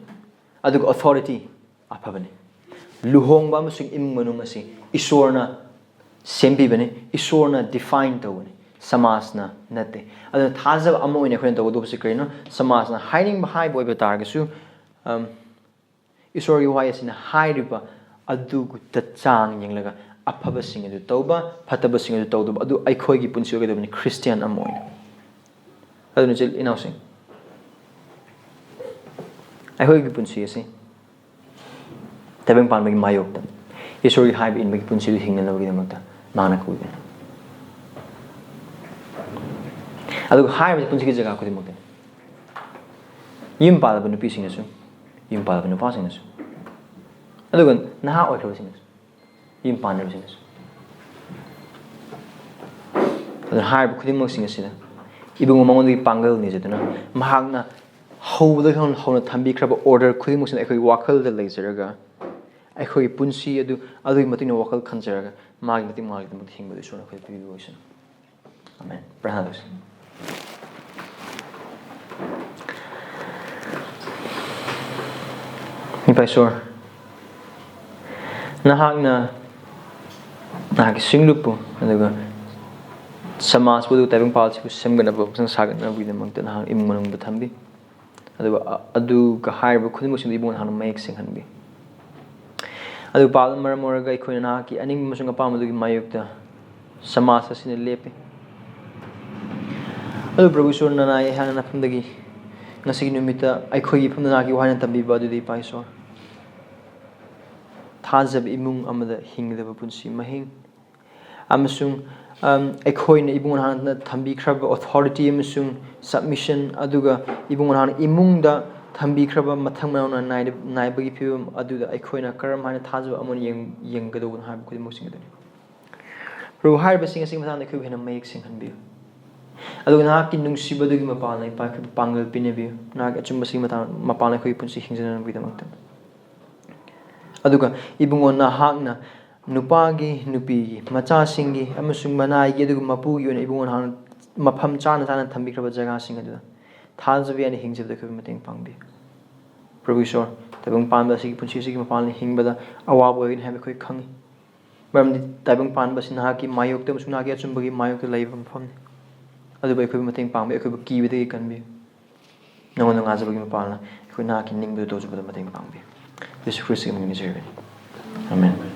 ꯑꯗꯨꯒ authority ꯑꯐꯕꯅꯤ꯫ ꯂꯨꯍꯣꯡꯕ ꯑꯃꯁꯨꯡ ꯏꯃꯨꯡ ꯃꯅꯨꯡ ꯑꯁꯤ ꯏꯁꯣꯔꯅ ꯁꯦꯝꯕꯤꯕꯅꯤ, ꯏꯁꯣꯔꯅ define ꯇꯧꯕꯅꯤ, ꯁꯃꯥꯖꯅ ꯅꯠꯇꯦ꯫ ꯑꯗꯨꯅ ꯊꯥꯖꯕ ꯑꯃ ꯑꯣꯏꯅ ꯑꯩꯈꯣꯏꯅ ꯇꯧꯒꯗꯧꯕꯁꯤ ꯀꯔꯤꯅꯣ? ꯁꯃꯥꯖꯅ ꯍꯥꯏꯅꯤꯡꯕ ꯍꯥꯏꯕ ꯑꯣꯏꯕ ꯇꯥꯔꯒꯁꯨ, ꯑꯝ, ꯏꯁꯣꯔꯒꯤ ꯋꯥꯍꯩ ꯑꯁꯤꯅ ꯍꯥꯏꯔꯤꯕ ꯑꯗꯨꯒꯨꯝꯕ ꯆꯥꯡ ꯌꯦꯡꯂꯒ ꯑꯐꯕꯁꯤꯡ ꯑꯗꯨ ꯇꯧꯕ, ꯐꯠꯇꯕꯁꯤꯡ ꯑꯗꯨ ꯇꯧꯗꯕ, ꯑꯗꯨ ꯑꯩꯈꯣꯏꯒꯤ ꯄꯨꯟꯁꯤ ꯑꯣꯏꯒꯗꯕꯅꯤ, ꯈ꯭ꯔꯤꯁꯇꯤꯌꯥꯟ ꯑꯃ ꯑꯣꯏꯅ꯫ ꯑꯗꯨꯅ ꯏꯆꯤꯜ ꯏꯅꯥꯎꯁꯤꯡ, ꯑꯩꯈꯣꯏꯒꯤ ꯄꯨꯟꯁꯤ ꯑꯁꯤ ꯇꯥꯏꯕꯪ ꯄꯥꯟꯕꯒꯤ ꯃꯥꯌꯣꯛꯇ ꯏꯁꯣꯔꯒꯤ ꯍꯥꯏꯕ ꯏꯟꯕꯒꯤ ꯄꯨꯟꯁꯤꯗꯨ ꯍꯤꯡꯅꯅꯕꯒꯤꯗꯃꯛꯇ ꯃꯥꯅ ꯀꯧꯏꯕꯅꯤ꯫ ꯑꯗꯨꯒ ꯍꯥꯏꯔꯤꯕ ꯄꯨꯟꯁꯤꯒꯤ ꯖꯒꯥ ꯈꯨꯗꯤꯡꯃꯛꯇꯅꯤ꯫ ꯌꯨꯝ ꯄꯥꯜꯂꯕ ꯅꯨꯄꯤꯁꯤꯡꯅꯁꯨ, ꯌꯨꯝ ꯄꯥꯜꯂꯕ ꯅꯨꯄꯥꯁꯤꯡꯅꯁꯨ, ꯑꯗꯨꯒ ꯅꯍꯥ ꯑꯣꯏꯈ꯭ꯔꯕꯁꯤꯡꯅꯁꯨ, ꯌꯨꯝ ꯄꯥꯟꯗ꯭ꯔꯕꯁꯤꯡꯅꯁꯨ꯫ ꯑꯗꯨꯅ ꯍꯥꯏꯔꯤꯕ ꯈꯨꯗꯤꯡꯃꯛꯁꯤꯡ ꯑꯁꯤꯗ ꯏꯕꯨꯡꯉꯣ ꯃꯉꯣꯟꯗꯒꯤ ꯄꯥꯡꯒꯜ ꯅꯤꯖꯗꯨꯅ ꯃꯍꯥꯛꯅ ꯍꯧꯕꯗꯒꯤ ꯍꯧꯅ, ꯍꯧꯅ ꯊꯝꯕꯤꯈ꯭ꯔꯕ order ꯈꯨꯗꯤꯡꯃꯛꯁꯤꯅ ꯑꯩꯈꯣꯏꯒꯤ ꯋꯥꯈꯜꯗ ꯂꯩꯖꯔꯒ, ꯑꯩꯈꯣꯏꯒꯤ ꯄꯨꯟꯁꯤ ꯑꯗꯨ ꯑꯗꯨꯒꯤ ꯃꯇꯨꯡ ꯏꯟꯅ ꯋꯥꯈꯜ ꯈꯟꯖꯔꯒ, ꯃꯥꯒꯤ ꯃꯇꯤꯛ ꯃꯥꯒꯤꯗꯃꯛꯇ ꯍꯤꯡꯕꯗꯨ ꯏꯁꯣꯔꯅ ꯑꯩꯈꯣꯏꯗ ꯄꯤꯕꯤꯕ ꯑꯣꯏꯁꯅꯨ꯫ ꯑꯃꯦꯟ꯫ ꯄ꯭ꯔꯥꯔꯊꯅꯥ ꯇꯧꯁꯤ꯫ ꯏꯄꯥ ꯏꯁꯣꯔ, ꯅꯍꯥꯛꯅ ꯅꯍꯥꯛꯀꯤ ꯁꯤꯡꯂꯨꯞꯄꯨ, ꯑꯗꯨꯒ ꯁꯃꯥꯖꯄꯨ, ꯑꯗꯨꯒ ꯇꯥꯏꯕꯪꯄꯥꯜꯁꯤꯕꯨ ꯁꯦꯝꯒꯠꯅꯕ, ꯑꯃꯁꯨꯡ ꯁꯥꯒꯠꯅꯕꯒꯤꯗꯃꯛꯇ ꯅꯍꯥꯛ ꯏꯃꯨꯡ ꯃꯅꯨꯡꯗ ꯊꯝꯕꯤ꯫ ꯑꯗꯨꯒ ꯑ-, ꯑꯗꯨꯒ ꯍꯥꯏꯔꯤꯕ ꯈꯨꯗꯤꯡꯃꯛꯁꯤꯡꯗꯨ ꯏꯕꯨꯡꯉꯣ ꯅꯍꯥꯛꯅ ꯃꯌꯦꯛ ꯁꯦꯡꯍꯟꯕꯤ꯫ ꯑꯗꯨ ꯄꯥꯕꯅ ꯃꯔꯝ ꯑꯣꯏꯔꯒ ꯑꯩꯈꯣꯏꯅ ꯅꯍꯥꯛꯀꯤ ꯑꯅꯤꯡꯕ ꯑꯃꯁꯨꯡ ꯑꯄꯥꯝꯕꯗꯨꯒꯤ ꯃꯥꯌꯣꯛꯇ ꯁꯃꯥꯖ ꯑꯁꯤꯅ ꯂꯦꯞꯄꯤ꯫ ꯑꯗꯨ ꯄ꯭ꯔꯚꯨ ꯏꯁꯣꯔ, ꯅꯅꯥꯏ ꯑꯩꯍꯥꯛꯅ ꯅꯐꯝꯗꯒꯤ ꯉꯁꯤꯒꯤ ꯅꯨꯃꯤꯠꯇ ꯑꯩꯈꯣꯏꯒꯤ ꯏꯐꯝꯗ ꯅꯍꯥꯛꯀꯤ ꯋꯥꯍꯩꯅ ꯇꯝꯕꯤꯕ ꯑꯗꯨꯗꯤ, ꯏꯄꯥ ꯏꯁꯣꯔ, ꯊꯥꯖꯕ ꯏꯃꯨꯡ ꯑꯃꯗ ꯍꯤꯡꯒꯗꯕ ꯄꯨꯟꯁꯤ ꯃꯍꯤꯡ, ꯑꯃꯁꯨꯡ, ꯑꯝ, ꯑꯩꯈꯣꯏꯅ ꯏꯕꯨꯡꯉꯣ ꯅꯍꯥꯛꯅ ꯊꯝꯕꯤꯈ꯭ꯔꯕ authority ꯑꯃꯁꯨꯡ submission, ꯑꯗꯨꯒ ꯏꯕꯨꯡꯉꯣ ꯅꯍꯥꯛꯅ ꯏꯃꯨꯡꯗ ꯊꯝꯕꯤꯈ꯭ꯔꯕ ꯃꯊꯪ ꯃꯅꯥꯎ ꯅꯥꯏꯗ-, ꯅꯥꯏꯕꯒꯤ ꯐꯤꯕꯝ ꯑꯗꯨꯗ ꯑꯩꯈꯣꯏꯅ ꯀꯔꯝ ꯍꯥꯏꯅ ꯊꯥꯖꯕ ꯑꯃꯅ ꯌꯦꯡ-, ꯌꯦꯡꯒꯗꯧꯕꯅꯣ ꯍꯥꯏꯕ ꯈꯨꯗꯤꯡꯃꯛꯁꯤꯡ ꯑꯗꯨꯅꯤ꯫ ꯄ꯭ꯔꯚꯨ, ꯍꯥꯏꯔꯤꯕꯁꯤꯡ ꯑꯁꯤꯒꯤ ꯃꯇꯥꯡꯗ ꯑꯩꯈꯣꯏꯕꯨ ꯍꯦꯟꯅ ꯃꯌꯦꯛ ꯁꯦꯡꯍꯟꯕꯤꯌꯨ꯫ ꯑꯗꯨꯒ ꯅꯍꯥꯛꯀꯤ ꯅꯨꯡꯁꯤꯕꯗꯨꯒꯤ ꯃꯄꯥꯟꯅ, ꯏꯄꯥ, ꯑꯩꯈꯣꯏꯕꯨ ꯄꯥꯡꯒꯜ ꯄꯤꯅꯕꯤꯌꯨ, ꯅꯍꯥꯛꯀꯤ ꯑꯆꯨꯝꯕꯁꯤꯒꯤ ꯃꯇꯥꯡ, ꯃꯄꯥꯟꯅ ꯑꯩꯈꯣꯏꯒꯤ ꯄꯨꯟꯁꯤ ꯍꯤꯡꯖꯅꯕꯒꯤꯗꯃꯛꯇ꯫ ꯑꯗꯨꯒ ꯏꯕꯨꯡꯉꯣ, ꯅꯍꯥꯛꯅ ꯅꯨꯄꯥꯒꯤ, ꯅꯨꯄꯤꯒꯤ, ꯃꯆꯥꯁꯤꯡꯒꯤ ꯑꯃꯁꯨꯡ ꯃꯅꯥꯏꯒꯤ ꯑꯗꯨꯒ ꯃꯄꯨꯒꯤ ꯑꯣꯏꯅ ꯏꯕꯨꯡꯉꯣ, ꯅꯍꯥꯛꯅ ꯃꯐꯝ ꯆꯥꯅ ꯆꯥꯅ ꯊꯝꯕꯤꯈ꯭ꯔꯕ ꯖꯒꯥꯁꯤꯡ ꯑꯗꯨꯗ ꯊꯥꯖꯕ ꯌꯥꯅ ꯍꯤꯡꯖꯕꯗ ꯑꯩꯈꯣꯏꯕꯨ ꯃꯇꯦꯡ ꯄꯥꯡꯕꯤꯌꯨ꯫ ꯄ꯭ꯔꯚꯨ ꯏꯁꯣꯔ, ꯇꯥꯏꯕꯪ ꯄꯥꯟꯕ ꯑꯁꯤꯒꯤ ꯄꯨꯟꯁꯤ ꯑꯁꯤꯒꯤ ꯃꯄꯥꯟꯗ ꯍꯤꯡꯕꯗ ꯑꯋꯥꯕ ꯑꯣꯏꯒꯅꯤ ꯍꯥꯏꯕ ꯑꯩꯈꯣꯏ ꯈꯪꯏ, ꯃꯔꯝꯗꯤ ꯇꯥꯏꯕꯪ ꯄꯥꯟꯕ ꯑꯁꯤ ꯅꯍꯥꯛꯀꯤ ꯃꯥꯌꯣꯛꯇ ꯑꯃꯁꯨꯡ ꯅꯍꯥꯛꯀꯤ ꯑꯆꯨꯝꯕꯒꯤ ꯃꯥꯌꯣꯛꯇ ꯂꯩꯕ ꯃꯐꯝꯅꯤ꯫ ꯑꯗꯨꯕꯨ ꯑꯩꯈꯣꯏꯕꯨ ꯃꯇꯦꯡ ꯄꯥꯡꯕꯤꯌꯨ, ꯑꯩꯈꯣꯏꯕꯨ ꯀꯤꯕꯗꯒꯤ ꯀꯟꯕꯤꯌꯨ꯫ ꯅꯉꯣꯟꯗ ꯉꯥꯖꯕꯒꯤ ꯃꯄꯥꯟꯅ ꯑꯩꯈꯣꯏ ꯅꯍꯥꯛꯀꯤ ꯅꯤꯡꯕꯗꯨ ꯇꯧꯖꯕꯗ ꯃꯇꯦꯡ ꯄꯥꯡꯕꯤꯌꯨ꯫ ꯖꯤꯁꯨ ꯈ꯭ꯔꯤꯁꯇꯒꯤ ꯃꯃꯤꯡ ꯅꯤꯖꯔꯤꯕꯅꯤ꯫ ꯑꯥꯃꯦꯟ꯫